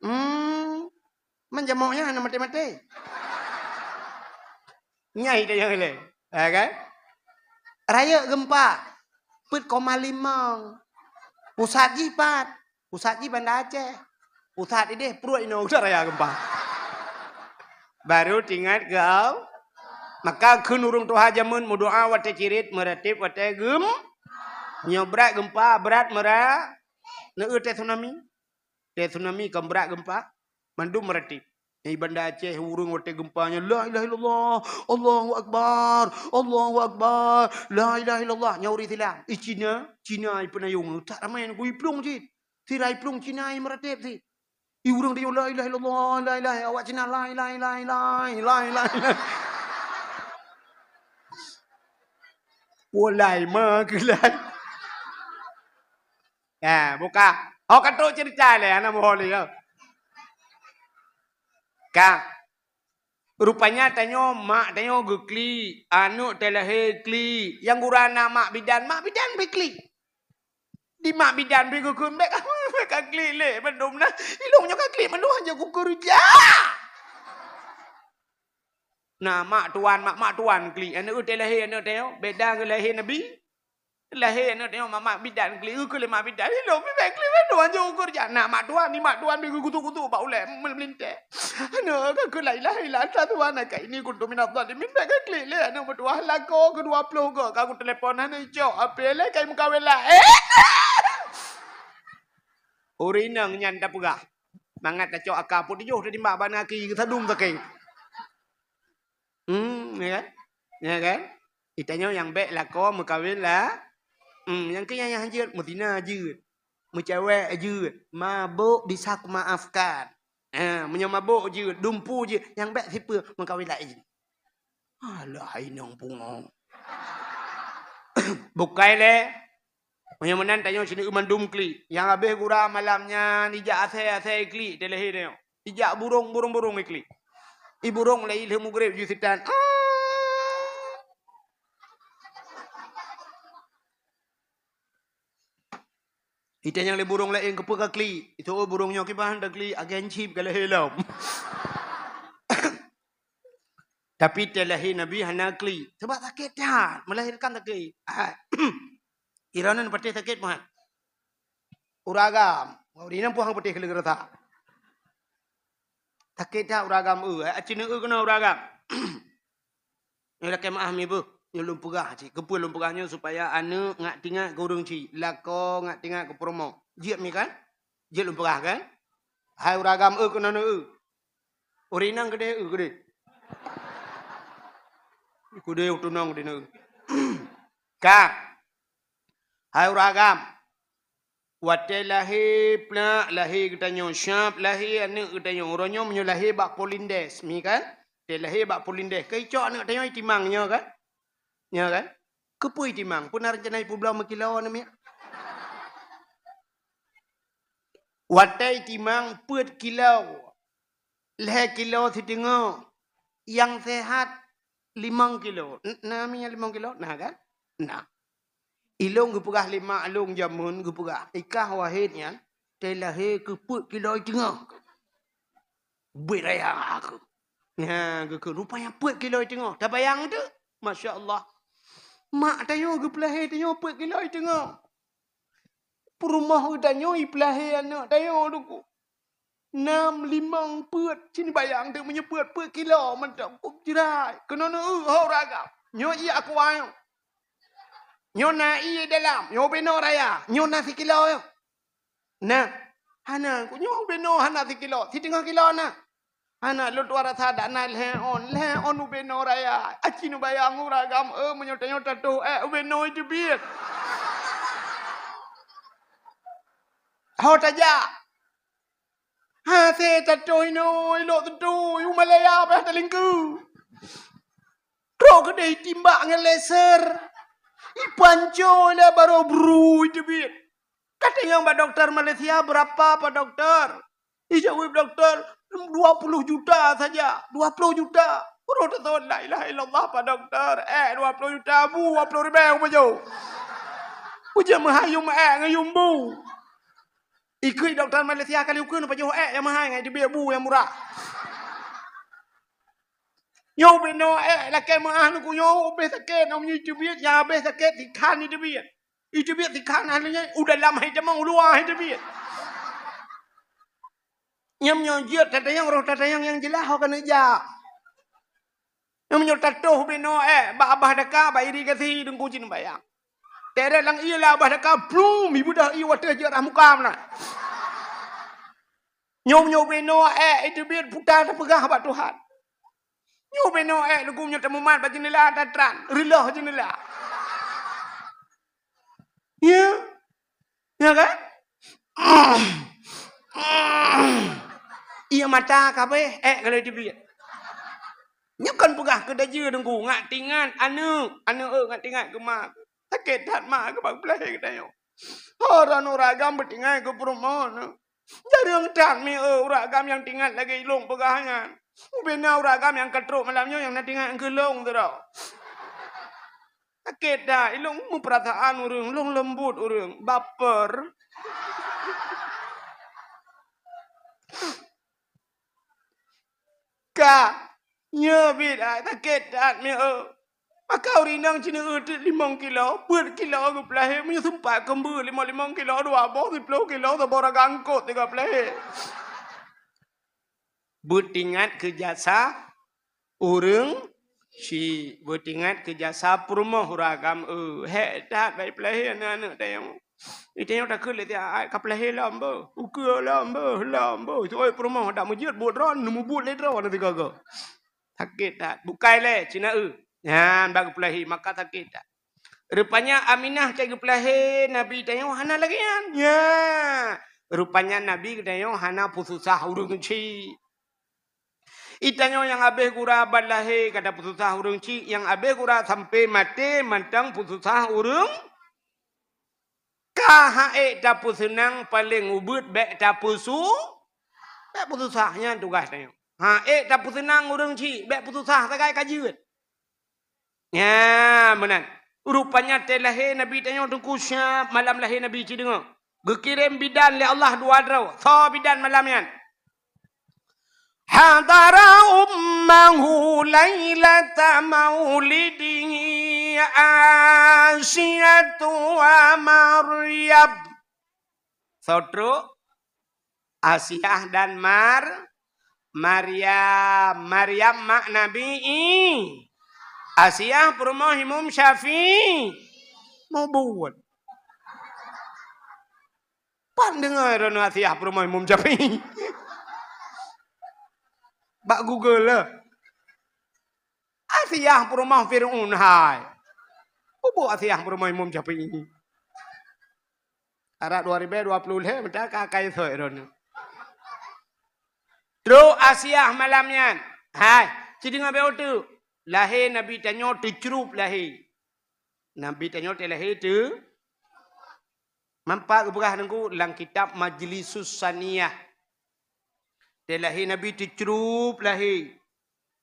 Hmm, man jamok nyan hana maté-maté. Nyai dah nyang ilée. Ha, kan? Rayeuk geumpa. Peuet koma limong. Pusat jih pat. Pusat jih Banda Aceh. Pusat idéh pruet inoe udah raya geumpa. Baru teuingat keu Allah. Maka kheun ureueng tuha jameun meudoa watée cirit, meuratéb watée geum-, nyoe brat geumpa, brat meura-, neueu teuh tsunami. Teuh tsunami kon brat geumpa, mandum meuratéb. Di Banda Aceh ureueng watée geumpa nyan, "La ilaha illallah, Allahu akbar, Allahu akbar, la ilaha illallah." Nyan ureueng Islam. I Cina, Cina i peunayong, tak ramai nyang geuplueng cit. Sira iplueng Cina i meuratéb sit. I ureueng tanyoe, "La ilaha illallah, la ilaha," awak Cina, "La ilaha, la ilaha, la ilaha, la ilaha." Walai ma keulan. Ya, buka. Ho ka trok cerita lé, hana boh lé, ya. Ka. Rupanya tanyoe, mak tanyoe geuklik, aneuk teulahé klik. Nyang gura na mak bidan, mak bidan pih klik. Di mak bidan pih geukheun, "Bèk ka, bèk ka klik lé bandum na. Ilôn nyoe ka klik bandum hana kukeureuja." Na mak tuan, mak, mak tuan klik. Aneuk teu lahé aneuk teu nyoe, beda ngon lahé Nabi. Lahé aneuk teu nyoe, mak, mak bidan klik, geukheun lé mak bidan. Ilôn pih bèk klik bandum hana kukeureuja. Na mak tuan, di mak tuan pih geukutuk-kutuk bak ulèe meulintèe. Aneuk ka kheun, "La ilaha illa anta subhanaka inni kuntu minadh dhalimin." Bèk ka klik lé aneuk meutuah, lakoe keu dua ploh goe ka kutelepon hana icok, api lé kai meukawen laén. Ureueng inong nyan tapeugah, mangat tacok aka peuet tujoh tatimbak bak aki geusadum sakéng. Hmm, ya kan? Ya kan? Geutanyoe nyang bèk lakoe meukawen la. Hmm, nyang keu nyang jeuet, meuzina jeuet. Meucewek jeuet. Mabök bisa kumaafkan. Ha, meunyoe mabök jeuet, dumpeue jeuet, nyang bèk sipeue meukawen laén. Alah, inong pungo. Bukai lé. Meunyoe meunan tanyoe sineuk mandum klik. Nyang habéh gura malam nyan ijak asèe-asèe klik teu lahé tanyoe. Ijak burông, burông-burông iklik. I burông lé ilheueh mugreb ju sitan. Ah! Ita nyang lé burông laén keupeue ka klik. Itu, oh, burông nyoe kiban da klik, agen chip ka lahé lom. Tapi teu lahé Nabi hana klik. Sebab sakét that, melahirkan sakét. Ah. Ironan patéh sakét meuhat. Uragam. Ureueng inong puhang patéh keu leugeurasa. Sakét that uragam eu, eh, aci neu eu keunoe uragam. Nyoe lakèe meu'ah mi beuh, nyoe lôn peugah cit. Keupeue lôn peugah nyoe? Supaya aneuk ngat tingat keu ureueng chik, lakoe ngat tingat keu peurumoh. Jeuet mi kan? Jeuet lôn peugah kan? Hai uragam eu keunoe neu eu. Ureueng inong keudeh eu keudeh. Keudeh tunong keudeh neu eu. Ka. Hai uragam. Watèe lahé plak, lahé geutanyoe syab, lahé aneuk geutanyoe. Uroe nyoe meunyoe lahé bak Polindes, mi kan? Watèe lahé bak Polindes, ka icok aneuk tanyoe itimang nyoe kan? Nyoe kan? Keupeue itimang? Peue na reuncana ipeubloe meukilo aneuk miet? Watèe itimang peuet kilo. Lhèe kilo siteungoh, nyang sehat limong kilo. N-, na mi nyang limong kilo? Na kan? Na. Ilôn geupeugah lé mak lôn jameun geupeugah, "Ikah Wahid nyan teu lahé keu peuet kilo siteungoh." Bit raya aku. Nya, geukheun, "Rupanya peuet kilo siteungoh." Tabayang teu? Masya Allah. Mak tanyoe geupeulahé tanyoe peuet kilo siteungoh. Peurumoh geutanyoe ipeulahé aneuk tanyoe, Teungku. Nam, limong, peuet, cit bayang teuh meunyoe peuet, peuet kilo mantong, kok jrai. Keunoe neu eu ho uragam. Nyoe ié aqua nyoe. Nyoe na ié dalam, nyoe ubé noe raya, nyoe na sikilo nyoe. Na, hana, nyoe ubé noe hana sikilo, siteungoh kilo na. Hana, lôn tuan rasa dak na lhèe ôn, lhèe ôn ubé noe raya. Aci neubayang uragam, eh, meunyoe tanyoe tatoh, eh, ubé noe teubiet. Ho tajak. Hasé tatoh inoe, ilok teuntui, u Malaya payah talingkeu. Trok keudeh itimbak ngon laser. Ipanco lé baroe brui teubiet. Katanyong bak doktor Malaysia, "Berapa, Pak Doktor?" Ijaweueb doktor, "Dua puluh juta saja." "Dua puluh juta?" Roh tasawot, "La ilaha illallah, Pak Doktor. Eh, dua puluh juta, bu dua puluh ribèe kupajoh." Ujeut meuhai yum ék ngon yum bu. Ikheun doktor Malaysia kali ukeue neupajoh ék nyang meuhai ngon teubiet bu nyang murah. Nyoe ubé noe ék lakèe meu'ah Teungku, nyoe ubé sakét, nyoe meunyoe teubiet, nyang habéh sakét sikhan teubiet. Iteubiet sikhan hana nyan, u dalam hai tamong, u luwa hai teubiet. Nyam nyoe jeuet tatanyong, roh tatanyong nyang jeulaih ho keuneuk jak. Nyam nyoe tatoh ubé noe ék, bak abah daka, bak irigasi Teungku cit neubayang. Teret lam ié lé abah daka, plum, ibeudoh ié watèe jeuet rah muka meunan. Nyoe, nyoe ubé noe ék, iteubiet puta tapeugah bak Tuhan. Nyoe ubé noe ék, Teungku, nyoe tamumat bak jeuneula tatran, reuloh jeuneula. Ya. Ya kan? Ié mata kabéh, ék ka lheueh teubiet. Nyoe kon peugah keu dajeue Teungku, ngat tingat aneuk, aneuk eu ngat tingat keu ma. Sakét that ma keu bak peulahé geutanyoe. Ho droeneuh uragam beutingat keu peurumoh neuh. Jareueng that mi eu uragam nyang tingat lagèe ilôn peugah nyan. Ubé na uragam nyang ka trok malam nyoe nyang na tingat keu lôn sidroe. Sakét that, ilôn mupeurasaan ureuëng, lôn leumbot ureuëng, baper. Ka, nyoe bit, ai, sakét that, meu. Maka ureuëng inong cit neu teuk limong kilo, peuet kilo geupeulahé, meunyoe seumpat keumbeu limong-limong kilo, dua boh, siplôh kilo, saboh raga eungkôt teuka peulahé. Beutingat keu jasa ureuëng chik, beutingat keu jasa peurumoh ureuëng agam, eu, hék that bai peulahé aneuëk-aneuëk tanyoe. Di tanyoe takheun lé tieb, ai, ka peulahé lom beuh, ukeue lom beuh, lom beuh. Oi peurumoh dak meujeuet buet droe, neumubuet lé droe na sigoe-goe. Sakét that. Bukai lé, cina eu. Nyan bak geupeulahé, maka sakét that. Rupanya Aminah cai geupeulahé Nabi tanyoe hana lagée nyan. Nya. Rupanya Nabi geutanyoe hana peususah ureuëng chik. Itanyoe nyang habéh gura ban lahé ka tapeususah ureuëng chik, nyang habéh gura sampoe maté mantong peususah ureuëng. Ka han ék tapeuseunang, paleng ubit bék tapeusu-, bék peususah, nyan tugaih tanyoe. Han ék tapeuseunang ureuëng chik, bék peususah sagai ka jeuet. Nya, meunan. Rupanya watée lahé Nabi tanyoe Teungku Syab, malam lahé Nabi cit deungoe. Geukirém bidan lé Allah dua droe. Soe bidan malam nyan? Hadara ummahu lailata maulidihi Asiyatu wa Maryam. Soe trok? Asiah dan Mar-, Maryam. Maryam mak Nabi I-, Asiah peurumoh Imum Syafi'i. Mubuet. Pan deungoe droeneuh Asiah peurumoh Imum Syafi'i. Bak Google lah. Asiah peurumoh Fir'aun hai. Mubuet Asiah peurumoh Imum Syafi'i. Arak dua ribée dua ploh lhée meuta ka kai soi droeneuh. Trok Asiah malam nyan. Hai, ci deungoe bék uteuk. Lahé Nabi tanyoe teucrup lahé. Nabi tanyoe watée lahé teu-, manfaat geupeugah Teungku lam kitab Majlisus Saniyah. Watée lahé Nabi teucrup lahé.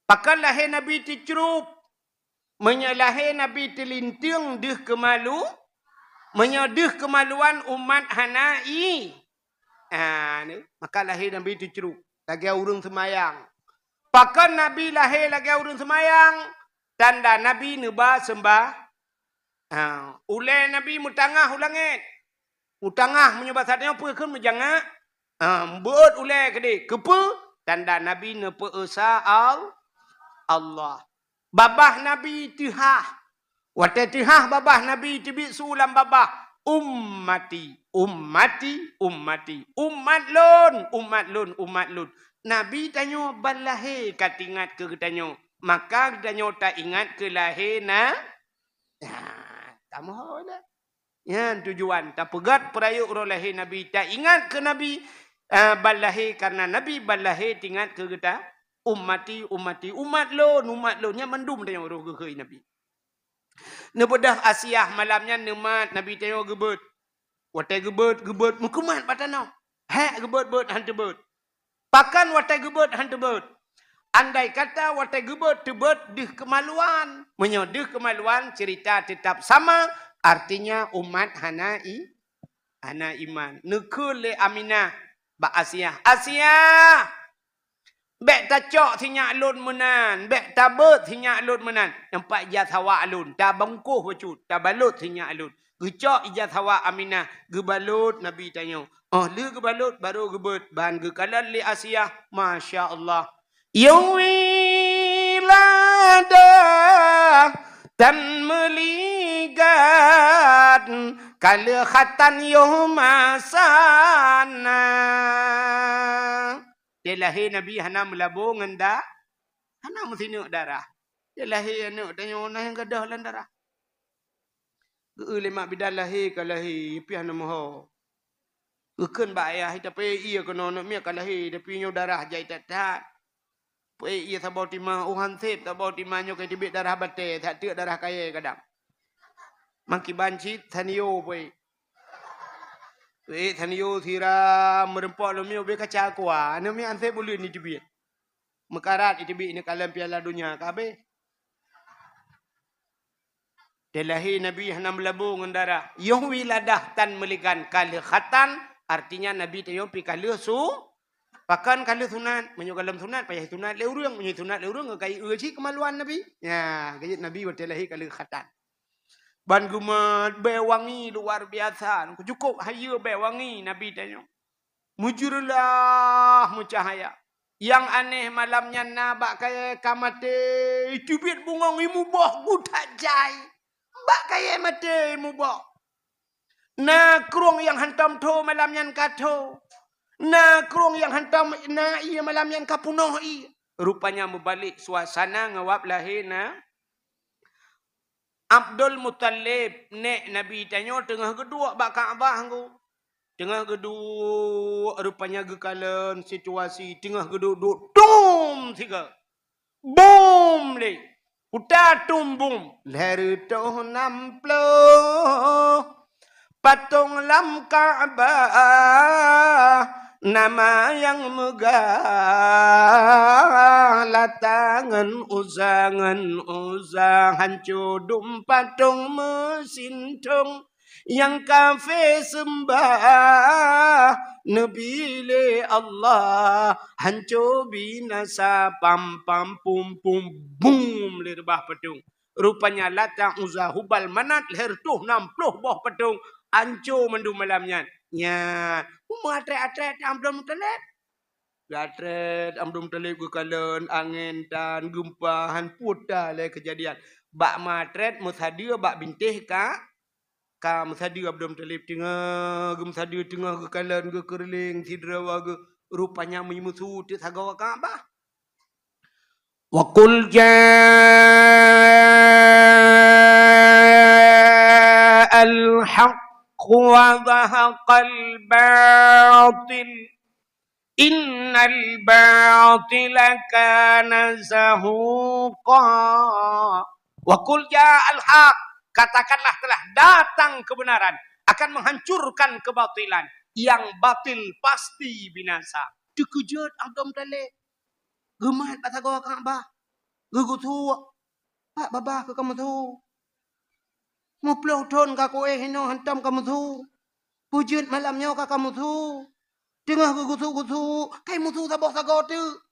Pakon lahé Nabi teucrup? Meunyoe lahé Nabi teulinteung deuh keumalu, meunyoe deuh keumaluan umat hana i-, ah, ni, maka lahé Nabi teucrup lagée ureuëng seumayang. Pakon Nabi lahé lagée ureuëng seumayang? Tanda Nabi neuba seumbah-, ah, ulée Nabi meutangah u langét. Meutangah meunyoe basa tanyoe peue kheun meujangak? Ah, beuet ulée keudeh. Keupeue? Tanda Nabi neupeu-esa Al-, Allah. Babah Nabi teuhah. Watée teuhah babah Nabi teubiet su lam babah, "Ummati, ummati, ummati." Umat lôn, umat lôn, umat lôn. Nabi tanyoe ban lahé ka teuingat keu geutanyoe. Maka geutanyoe taingat keu lahé na-, ya, tamoe lah. Nyan tujuan, tapeugét peurayeuk uroe lahé Nabi, taingat keu Nabi, ah, ban lahé, kareuna Nabi ban lahé teuingat keu geuta, "Ummati, ummati, umat lôn, umat lôn." Nyan mandum tanyoe roh geukheun Nabi. Neubeudoh Asiah malam nyan neumat Nabi tanyoe geubeuet. Watée geubeuet, geubeuet meukeumat bak tanoh. Hék geubeuet-beuet han teubeuet. Pakon watée geubeuet han teubeuet? Andai kata watée geubeuet teubeuet deuh keumaluan. Meunyoe deuh keumaluan, ceurita teutap sama, artinya umat hana i-, hana iman. Neukheun lé Aminah bak Asiah, "Asiah, bék tacok sinyak lôn meunan, bék tabeuet sinyak lôn meunan. Nampak ija sawa lôn, tabungkôh bacut, tabalot sinyak lôn." Geucok ija sawa Aminah, geubalot Nabi tanyoe. Óh lheueh geubalot, barô geubeuet, ban geukalon lé Asiah. Masya Allah. Yue wiladah tan meuligat, ka lheueh khatan yoh masa na. Watée lahé Nabi hana meulabo ngon da-, hana meusineuk darah. Watée lahé aneuëk tanyoe na nyang gadôh lam darah. Geu-eu lé mak bidan lahé ka lahé, piah na meuho. Geukheun bak ayah, "Tapi ie keunoe aneuk miet ka lahé, tapi nyoe darah jai that-that." Peuék ie saboh tima, oh han sép saboh tima nyoe ka teubiet darah batée, that teuk darah kayée kadang. Mangkiban cit sanio peuék. Peuék sanio siram meureumpok lom nyoe ubé kaca kua, aneuk miet han sép buleuen jiteubiet. Meukarat jiteubiet neukalon Piala Donya ka habéh. Teulahé Nabi hana meulabô ngon darah. Yoh wiladah tan meuligan ka lheueh khatan, artinya Nabi tanyoe pi ka lheueh su-, pakon ka lheueh sunat. Meunyoe gohlom sunat, payah sunat lé ureuëng. Meunyoe sunat lé ureuëng, ka ie cit keumaluan Nabi. Nya, geujeuet Nabi watée lahé ka lheueh khatan. Ban geumat bée wangi luar biasa. Cukôp hayeue bée wangi Nabi tanyoe. Meujeureulah meucahya. Nyang aneh malam nyan na bak kayée ka maté, teubiet bungöng ié muboh geutajai. Bak kayée maté ié muboh. Na krueng nyang hantom tho malam nyan ka tho. Na krueng nyang hantom na ié malam nyan ka peunoh ié. Rupanya meubalek suasana ngon wab lahé na Abdul Muthalib, nék Nabi tanyoe teungoh geuduek bak Ka'bah nggu. Teungoh geuduek, rupanya geukalon situasi, teungoh geuduek-duek, dum sigoe. Bum lé. Kuta tumbum. Lhée reutôh nam ploh patong lam Ka'bah, nama nyang meugah Lata ngon Uzza, ngon Uzza, hanco dum patong meusintong. Nyang kafé seumbah neubi lé Allah, hanco binasa, pam, pam, pum, pum, bum, lé reubah patong. Rupanya Lata, Uzza, Hubal, Manat, lhée reutôh nam ploh boh patong, hanco mandum malam nyan. Nyan, meuatrét-atrét Abdul Muthalib. Geuatrét Abdul Muthalib geukalon, angén tan, geumpa, han puta lé keujadian. Bak meuatrét meusadeue bak bintéh ka Ka meusadeue Abdul Muthalib, teungoh geumeusadeue, teungoh geukalon, geukeureuléng sidroe geu-, rupanya meunyoe meusu teuk sagoe Ka'bah. Wa qul ja'al haqq wa zahaqal batil. Innal batila kana zahuqa. Wa qul ja'al haq, katakanlah telah datang kebenaran, akan menghancurkan kebatilan, yang batil pasti binasa. Teukeujot Abdul Muthalib, geumat bak sagoe Ka'bah, geugusuk, pat babah keu ka meusu. Meuploh thon ka kuéh inoe hantom ka meusu. Peue jeuet malam nyoe ka ka meusu. Teungoh geugusuk-gusuk, kai meusu saboh sagoe teuk.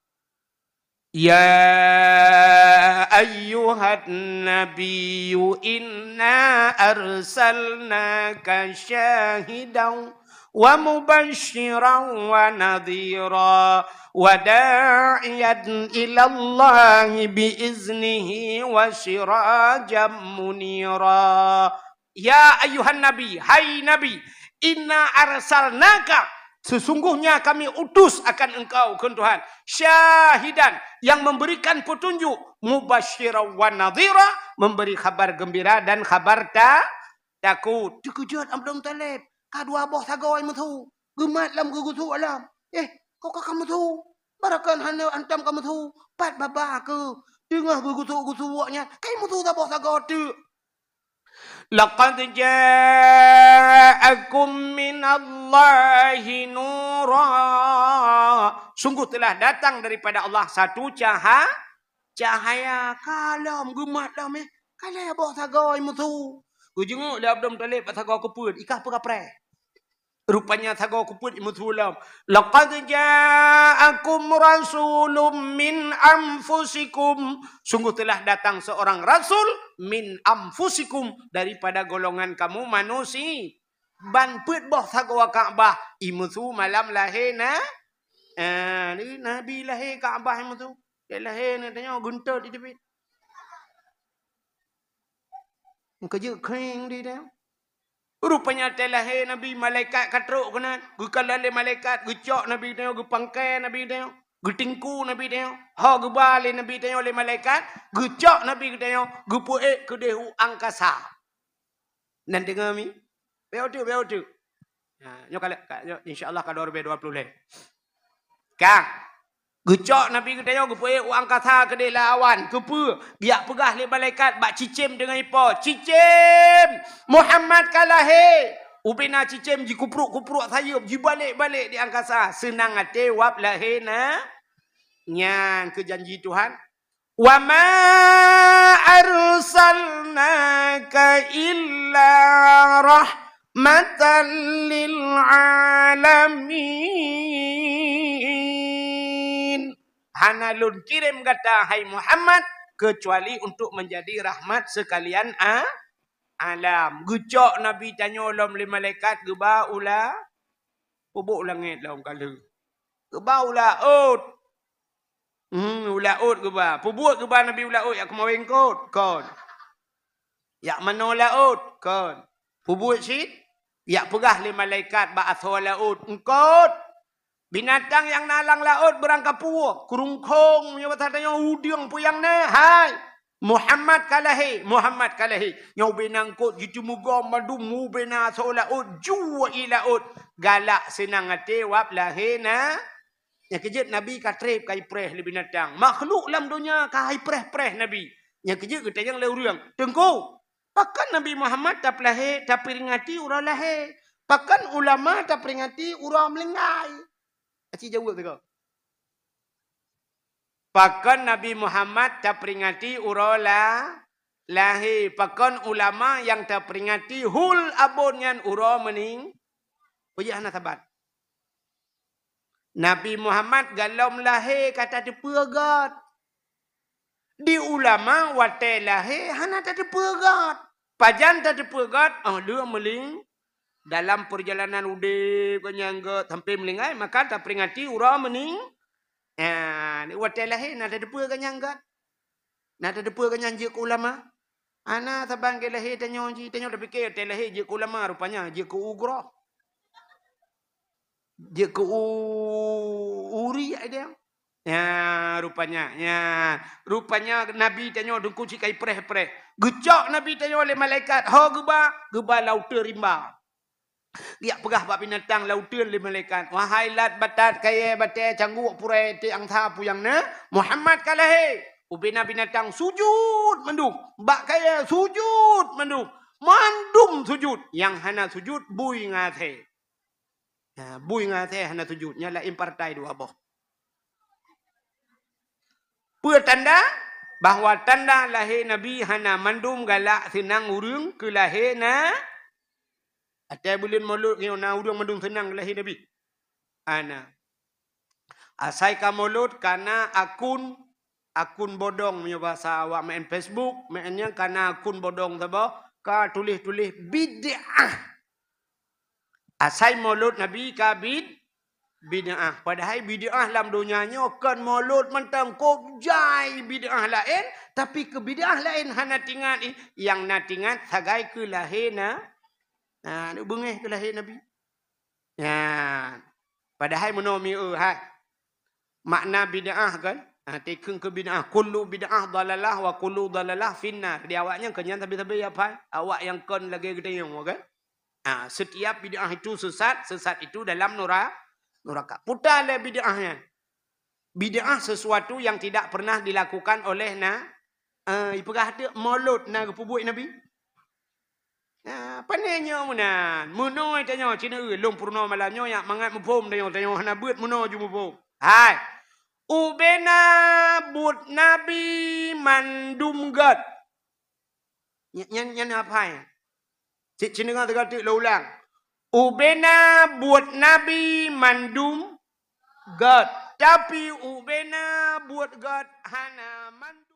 Ya ayyuhan nabiyyu inna arsalnaka syahidan wa mubasysyiran wa nadhira wa da'iyan ilallahi bi iznihi wa sirajan munira. Ya ayyuhan nabi, hai Nabi, inna arsalnaka, sesungguhnya kami utus akan engkau, kheun Tuhan, syahidan, yang memberikan petunjuk, mubasysyiran wa nadhira, memberi khabar gembira dan khabar ta-, takut. Teukeujot Abdul Muthalib, ka dua boh sagoe meusu, geumat lom geugusuk lom. Eh, kok ka, ka meusu? Baroekon hana hantom ka meusu, pat babah keuh. Teungoh geugusuk-gusuk nyan, kai meusu saboh sagoe teuk. Laqad ja'akum minallahi nura. Sungguh telah datang daripada Allah satu caha-, cahaya. Ka lom geumat lom, eh. Ka lhée boh sagoe meusu. Geujenguk lé Abdul Muthalib bak sagoe keupeuet, i kah peukapreh. Rupanya sagoe keupeuet imeusu lom. Laqad ja'akum rasulun min anfusikum. Sungguh telah datang seorang rasul min anfusikum, daripada golongan kamu manusia. Ban peuet boh sagoe Ka'bah imeusu malam lahé na-, eh, Nabi lahé Ka'bah imeusu. Lahé na tanyoe geuntot di teupit. Meukeujeuet kring di dia. Rupanya watée lahé Nabi, malaikat ka trok keunan. Geukalon lé malaikat, geucok Nabi geutanyoe, geupangkai Nabi geutanyoe, geutingku Nabi geutanyoe. Ho geuba lé Nabi geutanyoe lé malaikat, geucok Nabi geutanyoe, geupeuék keudeh u angkasa. Nan deungoe mi? Beu teuk, beu teuk. Ha, nyoe ka lheueh, ka, nyoe, insya Allah ka dua ribu dua puluh lhée. Ka. Geucok Nabi geutanyoe geupeuék u angkasa keudeh lam awan. Keupeue? Geujak peugah lé malaikat bak cicém deungon ipo, "Cicém, Muhammad ka lahé!" Ubena cicém jikupruek-kupruek sayeuep, jibalek-balek di angkasa. Seunang até wab lahé na. Nyan keuh janji Tuhan. "Wa ma arsalnaka illa rahmatan lil alamin." Hana lôn kirém gata, hai Muhammad, keucuali untuk menjadi rahmat sekalian a-, alam. Geucok Nabi tanyoe lom lé malaikat geuba u la-, peubuet u langét lom ka lheueh. Geuba u laôt. Hmm, u laôt geuba. Peubuet geuba Nabi u laôt, jak keumawé eungkôt? Kon. Jak manoe laôt? Kon. Peubuet cit? Jak peugah lé malaikat bak asoe laôt, "Eungkôt! Binatang nyang na lam laôt beurangkapeue, keurungkong, meunyoe basa tanyoe udeueng peue nyang na, hai! Muhammad ka lahé, Muhammad ka lahé." Nyoe ubé na eungkôt jiteumugom mandum, ubé na asoe laôt, ju i laôt. Galak seunang até wab lahé na. Nyang keujeuet Nabi ka trép, ka ipreh lé binatang. Makhluk lam donya ka ipreh-preh Nabi. Nyang keujeuet geutanyong lé ureuëng, "Teungku, pakon Nabi Muhammad tapeulahé, taperingati uroe lahé? Pakon ulama taperingati uroe meuninggai?" Aci jaweueb sigoe. Pakon Nabi Muhammad taperingati uroe la-, lahé? Pakon ulama nyang taperingati hul abon nyan uroe meuning-, peue jih hana saban? Nabi Muhammad golom lahé ka tateupeue gét. Di ulama watée lahé hana tateupeue gét. Pajan tateupeue gét? Oh, lheueh meuling-, dalam peurjalanan udeb geuh nyang gét sampoe meuninggai, maka taperingati uroe meuning-, nyan, watée lahé na tateupeue gét nyang gét. Na tateupeue gét nyang jeuet keu ulama. Hana saban keu lahé tanyoe jih, tanyoe tapike watée lahé jeuet keu ulama, rupanya jeuet keu ugroe. Jeuet keu u-, uri, ai dia. Nya, rupanya, nya. Rupanya Nabi tanyoe Teungku cit ka ipreh-preh. Geucok Nabi tanyoe lé malaikat, ho geuba, geuba lauteuen rimba. Geujak peugah bak binatang lauteuen lé malaikat, "Wahai lat batat, kayée, batée, cangguek, purée, tiek angsa, peue nyang na, Muhammad ka lahé." Ubé na binatang sujut mandum, bak kayée sujut mandum, mandum sujut. Nyang hana sujut bui ngon asée. Nah, bui ngon asée hana sujut, nyan laén partai dua boh. Peue tanda? Bahwa tanda lahé Nabi hana mandum galak seunang ureuëng keu lahé na. Watée buleuen Molot nyoe na ureuëng mandum seunang keu lahé Nabi? Hana. Asai ka Molot ka na akun, akun bodong, meunyoe basa awak meu'en Facebook, meu'en nyang ka na akun bodong saboh, ka tuléh-tuléh bid'ah. Asai Molot Nabi ka bid-, bid'ah. Padahai bid'ah lam donya nyoe kon Molot mantong, kok jai bid'ah laén, tapi keu bid'ah laén hana tingat, ih, nyang na tingat sagai keu lahé na-, na, beungéh keu lahé Nabi. Nyan. Padahai meunoe mi-, eu, hai. Makna bid'ah kan? Ha, tikheun keu bid'ah. Kullu bid'ah dalalah wa kullu dalalah finnar. Di awak nyan keu nyan sabe-sabe ya phai. Awak nyang kon lagée geutanyoe kan? Ha, setiap bid'ah itu sesat, sesat itu dalam nura-, neraka. Puta lé bid'ah nyan. Bid'ah sesuatu yang tidak pernah dilakukan oleh na-, eh, ipeugah teuk Molot na geupeubuet Nabi. Nah, pane nyoe meunan. Meunoe tanyoe, cina eu, lôn peurunoe malam nyoe, yak mangat muphom tanyoe, tanyoe hana beuet meunoe ju muphom. Hai. Ubena buet Nabi mandum gét. Nya-, nyan, nyan apa hai? Cit, cina teuga teuk lôn ulang. Ubena buet Nabi mandum gét. Tapi ubena buet gét hana mandum.